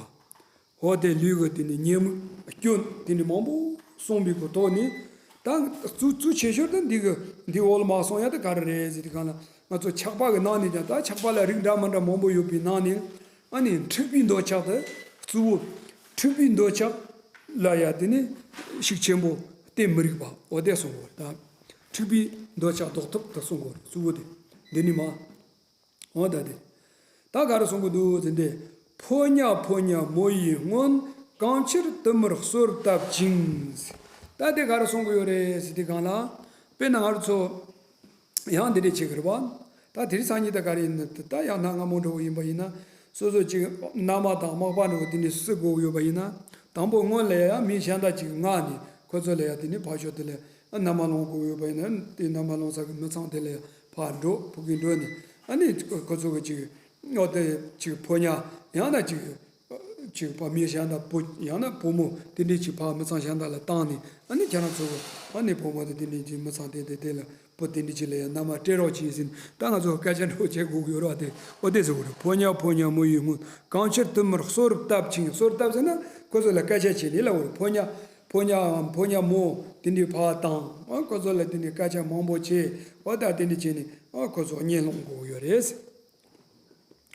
འོ་དེ་ལུས་ཀྱི་དེ་ནི་ཉེས་དམིགས་སྐྱོན་དེ་ནི་མང་པོ་གསུངས་པའི་གི་ཐོག་ནས། ད་གཙོ་གཙོ་ཆེ་ཤོས་དེ་འདི་གི་འདི་འོག་ལ་མ་གསུངས་ཡ་དེ་ག་རེ་རེད་ཟེར་དུས་སྒང་ལ། ང་ཚོ་ཆགས་པ་གི་ནང་ནས་ཀྱང་། ད་ཆགས་པ་ལ་རིགས་འདྲ་མི་འདྲ་མང་པོ་ཡོད་པའི་ནང་ནས། ཨ་ནི་འཁྲུལ་པའི་འདོད་ཆགས་དེ་གཙོ་བོ། འཁྲུལ་པའི་འདོད་ཆགས་ལ་ཡ་དེ་ནི་ཤུགས་ཆེན་པོ་བརྟེན་མི་རིགས་པ། འོ་དེ་གསུང་དགོས་རེད། ད་འཁྲུལ་པའི་འདོད་ཆགས་ཟློག་ཐབས་དེ་གསུང་དགོས་རེད། གཙོ་བོ་དེ་འདི་ནི་མ། འོ་ད་དེ། ད་ག་རེ་གསུང་གི་འདུག་ཟེར་དུས། ཕོ་ཉ་ཕོ་ཉ་མོ་ཡི་སྔོན། གང་ཕྱིར་དུ་མར་གསོལ་བཏབ་ཅིང་། ད་དེ་ག་རེ་གསུང་གི་ཡོད་རེད་ཟེར་དུས་སྒང་ལ། དཔེར་ན་ང་རང་ཚོ་ཡང་འདི་འདྲས་བྱེད་ཀྱི་རེད་པ། ད་དེ་རིང་སང་ཉིན་ད་ག་རེ་ཡིན་ན། ད་ཡང་ན་སྔ་མོ་འདྲ་བོ་ཡིན་པ་ཡིན་ན། སོ་སོ་ཅིག་མནའ་མ་དང་མག་པ་འདྲ་བོ་དེ་འདྲས་བསུ་དགོས་ཀྱི་ཡོད་པ་ཡིན་ན། དང་པོ་སྔོན་ལ་ཡང་མི་གཞན་དག་ཅིག་མངགས་ནས། ཁོ་ཚོ་ལ་ཡང་དེ་ནས་ཕར་ཕྱོགས་དེ་ལ་མནའ་མ་སློང་དགོས་ཀྱི་ཡོད་པ་ཡིན་ན། དེ་མནའ་མ་སློང་ས་གི་མི་ཚང་དེ་ལ་ཡང་ཕར་འགྲོ། ཕ་གིར་འགྲོ་ནས། ཨ་ནི་ཁོ་ཚོ་གི་ཅིག་འོ་དེ་ཅིག་ཕོ་ཉ་ཡང་ན་ཅིག་ཅིག་ཕ་མི་གཞན་དང་། བུ་ཡང་ན་བུ་མོ་དེ་འདྲས་ཅིག་ཕར་མི་ཚང་གཞན་དག་ལ་བཏང་ནས། ཨ་ནི་ཁྱེད་རང་ཚོ་གི་ཨ་ནི་བུ་མོ་དེ་དེ་འདྲས་ཅིག་མི་ཚང་དེ་དེ་དེ་ལ། བུ་དེ་འདྲས་ཅིག་ལ་ཡང་མནའ་མ་སྤྲད་རོགས་གྱིས་ཟེར་ནས། ད་ང་ཚོ་སྐད་ཆ་འདྲ་བོ་བྱེད་དགོས་ཀྱི་ཡོད་རེད་པ། དེ་འོ་དེ་ཟེར་དགོས་རེད། ཕོ་ཉ་ཕོ་ཉ་མོ་ཡི་སྔོན། གང་ཕྱིར་དུ་མར་གསོལ་བཏབ་ཅིང་། གསོལ་བཏབ་ཟེར་ན་ཁོ་ཚོ་ལ་སྐད་ཆ་བྱས་ནས་ལབ་དགོས་རེད། ཕོ་ཉ་ཕོ་ཉའམ་ཕོ་ཉ་མོ་དེ་འདྲས་ཕར་བཏང་། ཨ་ཁོ་ཚོ་ལ་དེ་འདྲས་སྐད་ཆ་མང་པོ་བྱས། འོ་ད་དེ་འདྲས་བྱས་ནས། ཨ་ཁོ་ཚོ་གཉེན་སློང་དགོས་ཀྱི་ཡོད་རེད།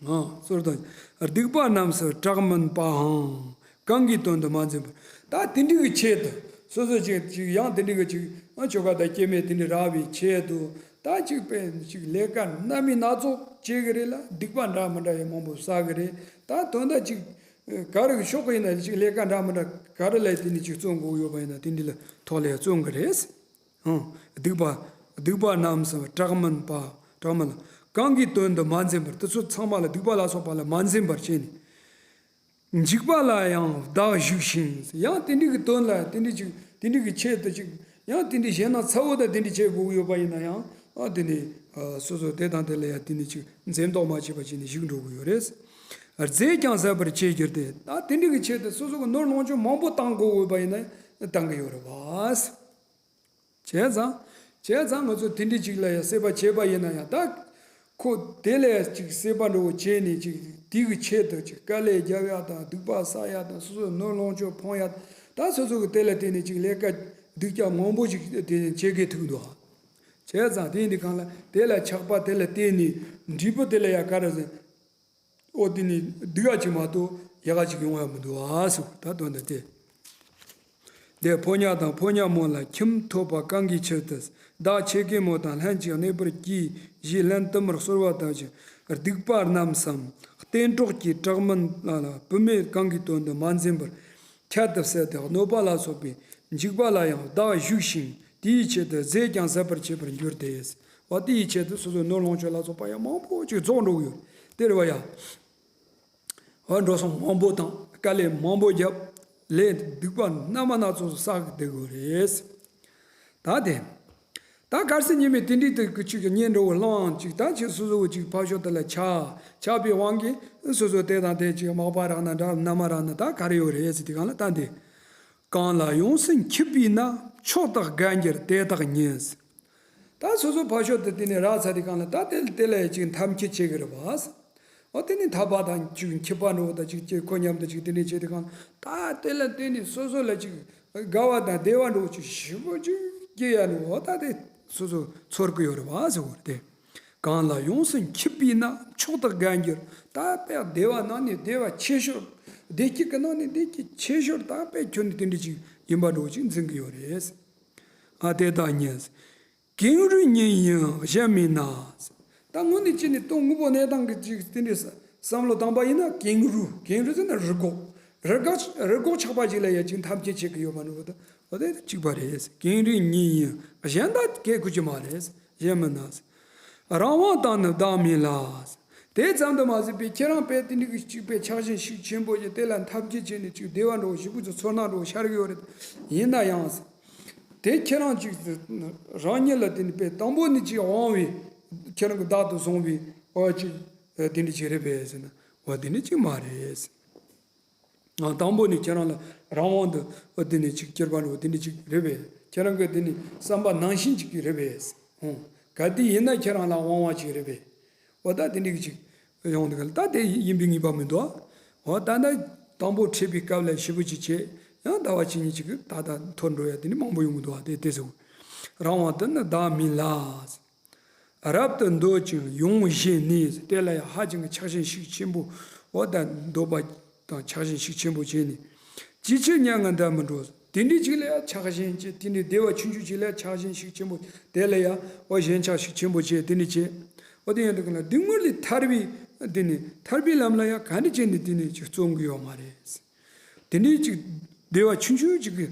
ཨ་གསོལ་དང་། སྡིག་པ་རྣམས་སུ་དྲག་མིན་པའང་། གང་གིས་དོན་དུ་མ་འཛིན་པར། ད་དེ་འདྲའི་གི་ཆེད་དུ། སོ་སོ་ཅིག་ཅིག་ཡང་དེ་འདྲའི་གི་ཅིག་ཨ་ཆོ་ག་དང་སྐྱེ་དམན་དེ་འདྲ་རག་པའི་ཆེད་དུ། ད་ཅིག་དཔེ་ཅིག་ལས་ཀ་སྣ་མིན་སྣ་ཚོགས་བྱེད་གི་རེད་ལ། སྡིག་པ་འདྲ་མི་འདྲ་ཡང་མང་པོ་བསགས་གི་རེད། ད་དོན་དག་ཅིག་ག་རེ་གི་ཕྱོགས་གི་ཡིན་ན། ཅིག་ལས་ཀ་འདྲ་མི་འདྲ་ག་རེ་ལ་དེ་ནས་ཅིག་བརྩོན་དགོས་ཡོད་པ་ཡིན་ན། དེ་འདྲའི་ལ་ཐོག་ལ་ཡང་བརྩོན་གི་རེད། ཨང་། སྡིག་པ། སྡིག་པ་རྣམས་སུ་དྲག་མིན་པ། དྲག་མིན་ལ། གང་གིས་དོན་དུ་མ་འཛིན་པར། དེ་ཚོ་ཚང་མ་ལ། སྡིག་པ་ལ་སོགས་པ་ལ་མ་འཛིན་པར་བྱས་ནས། འཇིགས་པ་ལ་ཡང་བདག་ཞུགས་ཤིང་། ཡང་དེ་འདྲའི་གི་དོན་ལ། དེ་འདྲའི་ཅིག་དེ་འདྲའི་གི་ཆེད་དུ་ཅིག་ཡང་དེ་འདྲའི་ཞེད་སྣང་ཚ་བོ་དང་དེ་འདྲའི་བྱེད་དགོས་ཀྱི་ཡོད་པ་ཡིན་ན་ཡང་། ཨ་དེ་ནས་ཨ་སོ་སོ་དེ་དང་དེ་ལ་ཡང་དེ་ནས་ཅིག་འཛེམ་དོགས་མ་བྱས་པ་བྱས་ནས་བཞུགས་འགྲོ་གི་ཡོད་རེད། རྫས་ཀྱང་ཟད་པར་བྱེད་འགྱུར་ཏེ། ད་དེ་འདྲའི་གི་ཆེད་དུ་སོ་སོ་གི་ནོར་ལོངས་སྤྱོད་མང་པོ་བཏང་དགོས་ཀྱི་ཡོད་པ་ཡིན་ན་བཏང་གི་ཡོད་རེད་བ། བྱས་ཙང་། བྱས་ཙང་ང་ཚོ་དེ་འདྲའི་ཅིག་ལ་ཡང་སྲེད་པ་བྱས་པ་ཡིན་ན་ཡང་། ད་ཁོ་དེ་ལ་ཅིག་སྲེད་པ་འདྲ་བོ་བྱས་ནས། ཅིག་དེ་གི་ཆེད་དུ་ཅིག་དཀའ་ལས་རྒྱབ་ཡ་དང་། སྡིག་པ་བསགས་ཡ་དང་། སོ་སོའི་ནོར་ལོངས་སྤྱོད་ཕོངས་ཡ། ད་སོ་སོ་གི་དེ་ལ་བརྟེན་ནས་ཅིག་ལས་ཀ་སྡུག་ཅག་མང་པོ་ཅིག་དེ་བྱེད་མཁན་ཐུག་འདུག། བྱས་ཙང་དེ་ཡིན་དུས་སྒང་ལ། དེ་ལ་ཆགས་པ་དེ་ལ་བརྟེན་ནས། འབྲས་བུ་དེ་ལ་ཡང་ག་རེ་ཟེར། ཨོ་དེ་ནི་སྡུག་ཡ་ཅིག་མ་གཏོགས་ཡག་ག་ཅིག་ཡོང་ཡ་མི་འདུག་ཨ་ཟེར། ད་དོན་དག་དེ། དེ་ཕོ་ཉ་དང་ཕོ་ཉ་མོ་ལ་ཁྱིམ་ཐོབ་པ་གང་གི་ཕྱིར་དུ། བདག་ཆེ་གེ་མོ་དང་ལྷན་ཅིག་གནས་པར་གྱིས་ཞེས་ལན་དུ་མར་གསོལ་བ་བཏབ་ཅིང་། སྡིག་པ་རྣམས་སམ་གཏན་གྲོགས་ཀྱི་དྲག་མིན་ལ་བུད་མེད་གང་གིས་དོན་དུ་མ་འཛིན་པར། ཁྱད་དུ་བསད་དེ་གནོད་པ་ལ་སོགས་པའི་འཇིགས་པ་ལ་ཡང་བདག་ཞུགས་ཤིང་། དེའི་ཆེད་དུ་རྫས་ཀྱང་ཟད་པར་བྱེད་པར་འགྱུར་ཏེ། འོ་དེའི་ཆེད་དུ་སོ་སོའི་ནོར་ལོངས་སྤྱོད་ལ་སོགས་པ་ཡང་མང་པོ་ཅིག་རྫོགས་འགྲོ་གི་ཡོད། དེ་རེད་བ་ཡ། འོ་འགྲོ་སོང་མང་པོ་དང་། དཀའ་ལས་མང་པོ་བརྒྱབ། ལས་སྡིག་པ་སྣ་མ་སྣ་ཚོགས་སུ་བསགས་བསྡད་དགོས་རེད། ད་དེ། ད་གལ་སྲིད་ཉི་མས་དེ་འདྲའི་དུས་ཀྱི་ཅིག་གཉེན་འདྲ་བོ་བླངས་ཅིག་ད་ཅིག་སོ་སོ་ཅིག་ཕར་ཕྱོགས་དེ་ལ་ཆགས། ཆགས་པའི་དབང་གིས་སོ་སོ་དེ་དང་དེ་ཅིག་མག་པ་རག་ན་འདྲ། མནའ་མ་རག་ན། ད་ག་རེ་ཡོད་རེད་ཟེར་དུས་སྒང་ལ། ད་འདི། གང་ལ་ཡོངས་སུ་འཁྱིད་པས་ན། མཆོག་ཏུ་དགའ་འགྱུར་དེ་དག་ཉིད། ད་སོ་སོ་ཕར་ཕྱོགས་དེ་དེ་ནས་རག་ཚར་དུས་སྒང་ལ། ད་དེ་དེ་ལ་ཅིག་འཐབ་འཁྱིད་བྱེད་ཀྱི་རེད་བ། འོ་དེ་ནས་འཐབ་པ་དང་ཅིག་འཁྱིད་པ་འདྲ་བོ་དང་། ཅིག་ཅིག་ཁོ་མཉམ་དུ་ཅིག་དེ་འདྲས་བྱེད་དུས་སྒང་ལ། ད་དེ་ལ་བརྟེན་ནས་སོ་སོ་ལ་ཅིག་དགའ་བ་དང་བདེ་བ་འདྲ་བོ་ཅིག་ཞེ་པོ་ཅིག་སྐྱེ་ཡ་འདྲ་བོ། ད་དེ་སོ་སོ་ཚོར་གི་ཡོད་རེད་བ་ཟེར་བ་རེད་དེ། གང་ལ་ཡོངས་སུ་འཁྱིད་པས་ན། མཆོག་ཏུ་དགའ་འགྱུར། ད་དཔེ་བདེ་བ་ནང་ནས་བདེ་བ་ཆེ་ཤོས། བདེ་སྐྱིད་ཀྱི་ནང་ནས་བདེ་སྐྱིད་ཆེ་ཤོས། ད་དཔེ་ཁྱོན་ནས་དེ་འདྲ་ཅིག་ཡིན་པ་འདྲ་བོ་ཅིག་འཛིན་གི་ཡོད་རེད། ཨ་དེ་དག་ཉིད། ཀེང་རུས་ཉིད་ཡིན་གཞན་མིན་ན། ད་དངོས་གནས་ཅི་ནས་སྟོང་དངོས་པོ་གནས་སྟངས་ཀྱི་ཅིག་དེ་འདྲའི་བསམ་བློ་བཏང་པ་ཡིན་ན། ཀེང་རུས། ཀེང་རུས་ཟེར་ན་རུས་ཁོག། རུས་ཁོག་རུས་ཁོག་ཆག་པ་ཅིག་ལ་ཡ་ཅིག་འཐབ་འཁྱིད་བྱེད་ཀྱི་ཡོད་པ་འདྲ་བོ་དང་། འོ་དེ་གཅིག་པ་རེད། ཀེང་རུས་ཉིད་ཡིན་གཞན་དག་གལ་ཁུར་གྱི་མ་རེད། གཞན་མིན་ན། རང་དབང་དང་ནི་བདག་མིན་ལ། དེ་ཙམ་དུ་མ་ཟད་པའི་ཁྱེད་རང་དཔེ་དེ་འདྲའི་གཅིག་དཔེ་ཆགས་ཞེན་ཤུགས་ཆེན་པོ་ཞིག་དེ་ལ་འཐབ་འཁྱིད་བྱས་ནས་ཅིག་བདེ་བ་འདྲ་བོ་ཞེ་པོ་ཅིག་ཚོར་སྣང་འདྲ་བོ་ཤར་གྱི་ཡོད་རེད། ཡིན་ན་ཡང་། དེ་ཁྱེད་རང་ཅིག་རང་ཉིད་ལ་དེ་ནི་དཔེ་དང་པོ་ནས་ཅིག་དབང་བའི། ཁྱེད་རང་གི་བདག་ཏུ་བཟུང་བའི་འོ་ཅིག་དེ་འདྲ་ཅིག་རེད་པས་ཟེར་ན། འོ་དེ་འདྲ་ཅིག་མ་རེད། ཨ་དང་པོ་ནས་ཁྱེད་རང་ལ་རང་དབང་དུ་འོ་དེ་ནས་ཅིག་གྱུར་པ་འདྲ་བོ་དེ་འདྲ་ཅིག་རེད་པས། ཁྱེད་རང་གི་དེ་ནི་བསམ་པ་ནང་བཞིན་ཅིག་གི་རེད་པས། ཧུང་། ག་དུས་ཡིན་ན་ཁྱེད་རང་ལ་དབང་བ་ཅིག་རེད་པས། འོ་ད་དེ་འདྲ་གི་ཅིག་ཡོང་འདུག་ག་ལ། ད་དེ་ཡིན་པའི་ངེས་པ་མི་འདུག་འོ་ད་ད་དང་པོ་ཁྲིད་པའི་སྐབས་ལ་ཞེ་པོ་ཅིག་བྱས། ཡང་ཟླ་བ་གཅིག་གཉིས་ཅིག་གི་ད་ད་འཐོར་འགྲོ་ཡ་དེ་འདྲ་མང་པོ་ཡོང་གི་འདུག་བ། དེ་དེ་ཟེར། རང་དབང་དུ་ནི་བདག་མིན་ལ། རབ་ཏུ་འདོད་ཅིང་ཡོངས་བཞེས་ནས། དེ་ལ་ཡང་ཧ་ཅང་གི་ཆགས་ཞེན་ཤུགས་ཆེན་པོ། འོ་ད་འདོད་པ་དང་ཆགས་ཞེན་ཤུགས་ཆེན་པོ་བྱས་ནས། ཅིའི་ཕྱིར་མྱ་ངན་འདའ་མི་འགྲོ། དེ་འདྲའི་ཅིག་ལ་ཡང་ཆགས་ཞེན་བྱས། དེ་འདྲའི་བདེ་བ་ཆུང་ཆུང་ཅིག་ལ་ཡང་ཆགས་ཞེན་ཤུགས་ཆེན་པོ། དེ་ལ་ཡང་འོ་ཞེན་ཆགས་ཤུགས་ཆེན་པོ་བྱས། དེ་འདྲ་བྱས། འོ་དེ་ཡང་དེ་ག་ལ་སྡུག་བསྔལ་ལས་ཐར་བའི་དེ་ནི་ཐར་པའི་ལམ་ལ་ཡང་ག་འདྲ་བྱས་ནས་དེ་ནི་ཅིག་བརྩོན་གི་ཡོད་མ་རེད། དེ་འདྲའི་ཅིག་བདེ་བ་ཆུང་ཆུང་ཅིག་གི་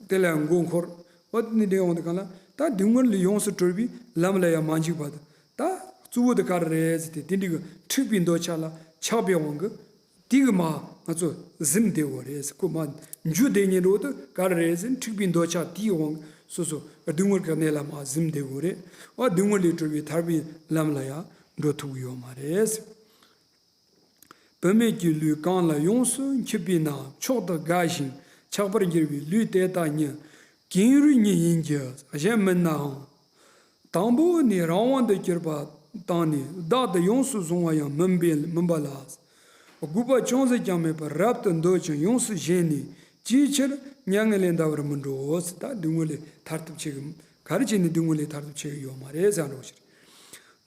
དེ་ལ་མགོ་འཁོར། འོ་དེ་འདྲ་ཡོང་དུས་གང་ལ་ད་སྡུག་བསྔལ་ལས་ཡོངས་སུ་གྲོལ་བའི་ལམ་ལ་ཡང་མ་འཇུག་པ་དང་། ད་གཙོ་བོ་དེ་ག་རེ་རེད་ཟེར་ཏེ། དེ་འདྲའི་གི་འཁྲིག་པའི་འདོད་ཆགས་ལ་ཆགས་པའི་དབང་གིས་དེ་གི་མ་ང་ཚོ་ཟིན་བསྡད་དགོས་རེད་ཟེར། ཁོ་མ་འཇུ་བསྡད་ཉིན་རོ་དེ་ག་རེ་རེད་ཟེར། འཁྲིག་པའི་འདོད་ཆགས་དེའི་དབང་གིས་སོ་སོ་སྡུག་བསྔལ་གི་གནས་ལ་མ་ཟིན་བསྡད་དགོས་རེད། འོ་སྡུག་བསྔལ་ལས་གྲོལ་བའི་ཐར་པའི་ལམ་ལ་ཡང་འགྲོ་ཐུབ་ཀྱི་ཡོད་མ་རེད། བུད་མེད་ཀྱི་ལུས་གང་ལ་ཡོངས་སུ་འཁྱུད་པས་ན། མཆོག་ཏུ་དགའ་ཞིང་ཆགས་པར་འགྱུར་བའི་ལུས་དེ་དག་ཉིད་ཀེང་རུས་ཉིད་ཡིན་གྱི། གཞན་མིན་ནའང་། དང་པོ་ནི་རང་དབང་དུ་གྱུར་པ་དང་ནི། བདག་ཏུ་ཡོངས་སུ་བཟུང་བ་ཡང་མིན་པས། མིན་པ་ལ། དགོས་པ་ཅུང་ཟད་ཀྱང་མེད་པར་རབ་ཏུ་འདོད་ཅིང་ཡོངས་སུ་བཞེས་ནས། ཅིའི་ཕྱིར་མྱ་ངན་ལས་འདའ་བར་མི་འགྲོ། ད་སྡུག་བསྔལ་ལས་ཐར་ཐབས་བྱེད་ཀྱི། ག་རེ་བྱས་ནས་སྡུག་བསྔལ་ལས་ཐར་ཐབས་བྱེད་ཀྱི་ཡོད་མ་རེད་ཟེར་འགྲོ་ཕྱིར།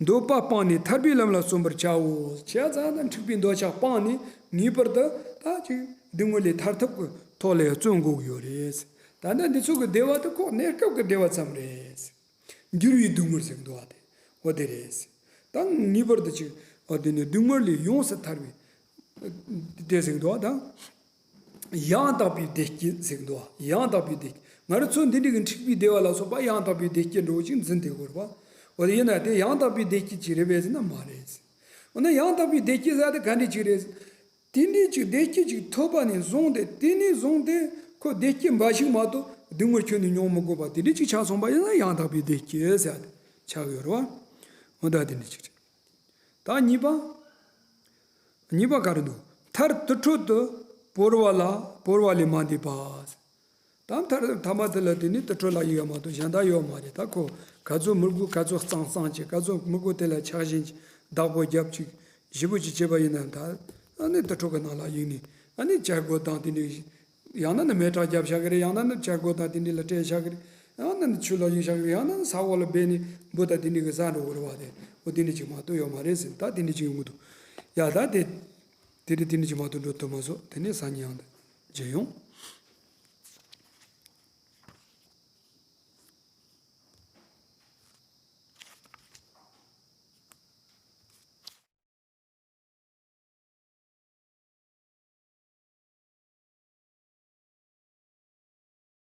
འདོད་པ་སྤངས་ནས་ཐར་པའི་ལམ་ལ་བརྩོན་པར་བྱའོ། བྱས་ཙང་ན་འཁྲིག་པའི་འདོད་ཆགས་སྤངས་ནས་ངེས་པར་དུ་ད་ཅིག་སྡུག་བསྔལ་ལས་ཐར་ཐབས་ཀྱི་ཐོག་ལ་བརྩོན་དགོས་ཀྱི་ཡོད་རེད། ད་ལྟ་འདི་ཚོ་གི་བདེ་བ་དེ་ཁོ་གནས་སྐབས་ཀྱི་བདེ་བ་ཙམ་རེད། འགྱུར་བའི་སྡུག་བསྔལ་ཟེར་གི་འདུག་བ། དེ་འོ་དེ་རེད། ད་ངེས་པར་དུ་ཅིག་འོ་དེ་ནི་སྡུག་བསྔལ་ལས་ཡོངས་སུ་ཐར་བའི་དེ་ཟེར་གི་འདུག་བ། ད། ཡང་དག་པའི་བདེ་སྐྱིད་ཟེར་གི་འདུག་བ། ཡང་དག་པའི་བདེ་སྐྱིད། ང་རང་ཚོ་འདི་འདྲའི་གི་འཁྲིག་པའི་བདེ་བ་ལ་སོགས་པ་ཡང་དག་པའི་བདེ་སྐྱིད་འདྲ་བོ་ཅིག་འཛིན་བསྡད་དགོས་རེད་པ། འོ་དེ་ཡིན་ན་དེ་ཡང་དག་པའི་བདེ་སྐྱིད་ཅིག་རེད་པས་ཟེར་ན་མ་རེད། འོ་ན་ཡང་དག་པའི་བདེ་སྐྱིད་ཟེར་དེ་ག་འདྲ་ཅིག་རེད། དེ་འདྲའི་ཅིག་བདེ་སྐྱིད་ཅིག་ཐོབ་པ་ནས་བཟུང་སྟེ། དེ་ནས་བཟུང་སྟེ་ཁོ་བདེ་སྐྱིད་འབའ་ཞིག་མ་གཏོགས་སྡུག་བསྔལ་ཁྱོན་ནས་མྱོང་མི་དགོས་པ་དེ་འདྲ་ཅིག་ཆགས་སོང་པ་ཡིན་ན་ཡང་དག་པའི་བདེ་སྐྱིད་ཟེར་ཆགས་ཡོད་རེད་པ། འོ་ད་དེ་འདྲ་ཅིག་རེད། ད་གཉིས་པ། གཉིས་པ་ག་རེ་འདུག་མཐར་དུར་ཁྲོད་དུ་བོར་བ་ལ་བོར་བ་ལས་མ་འདས་པ། ད་མཐར་ཐ་མ་དེ་ལ་དེ་ནི་དུར་ཁྲོད་ལ་ཡོད་མ་གཏོགས་གཞན་དག་ཡོད་མ་རེད། ད་ཁོ་ག་ཚོད་མི་དགོས་ག་ཚོད་གཙང་གཙང་བྱས། ག་ཚོད་མི་དགོས་དེ་ལ་ཆགས་ཞེན་བདག་པོ་རྒྱབ་ཅིག་ཞེ་པོ་ཅིག་བྱས་པ་ཡིན་ན། ད་ཨ་ནི་དུར་ཁྲོད་ཀྱི་ནང་ལ་གཡུགས་ནས་ཨ་ནི་བྱ་རྒོད་དང་དེ་འདྲའི། ཡང་ན་ནི་མེ་སྲེག་བརྒྱབ་བཞག་གི་རེད། ཡང་ན་ནི་བྱ་རྒོད་དང་དེ་འདྲ་ལ་སྤྲད་བཞག་གི་རེད། ཡང་ན་ནི་ཆུ་ལ་གཡུགས་བཞག་གི་རེད། ཡང་ན་ནི་ས་འོག་ལ་སྦས་ནས་འབུ་དང་དེ་འདྲ་གིས་ཟ་འགྲོ་གི་རེད་པ། དེ་འོ་དེ་འདྲ་ཅིག་མ་གཏོགས་ཡོད་མ་རེད་ཟེར། ད་དེ་འདྲ་ཅིག་ཡོང་གི་འདུག་ཡ་ད་དེ་དེ་རེད། དེ་འདྲ་ཅིག་མ་གཏོགས་འགྲོ་ཐུབ་མ་སོང་། དེ་ནས་སང་ཉིན་ཡང་མཇལ་ཡོང་།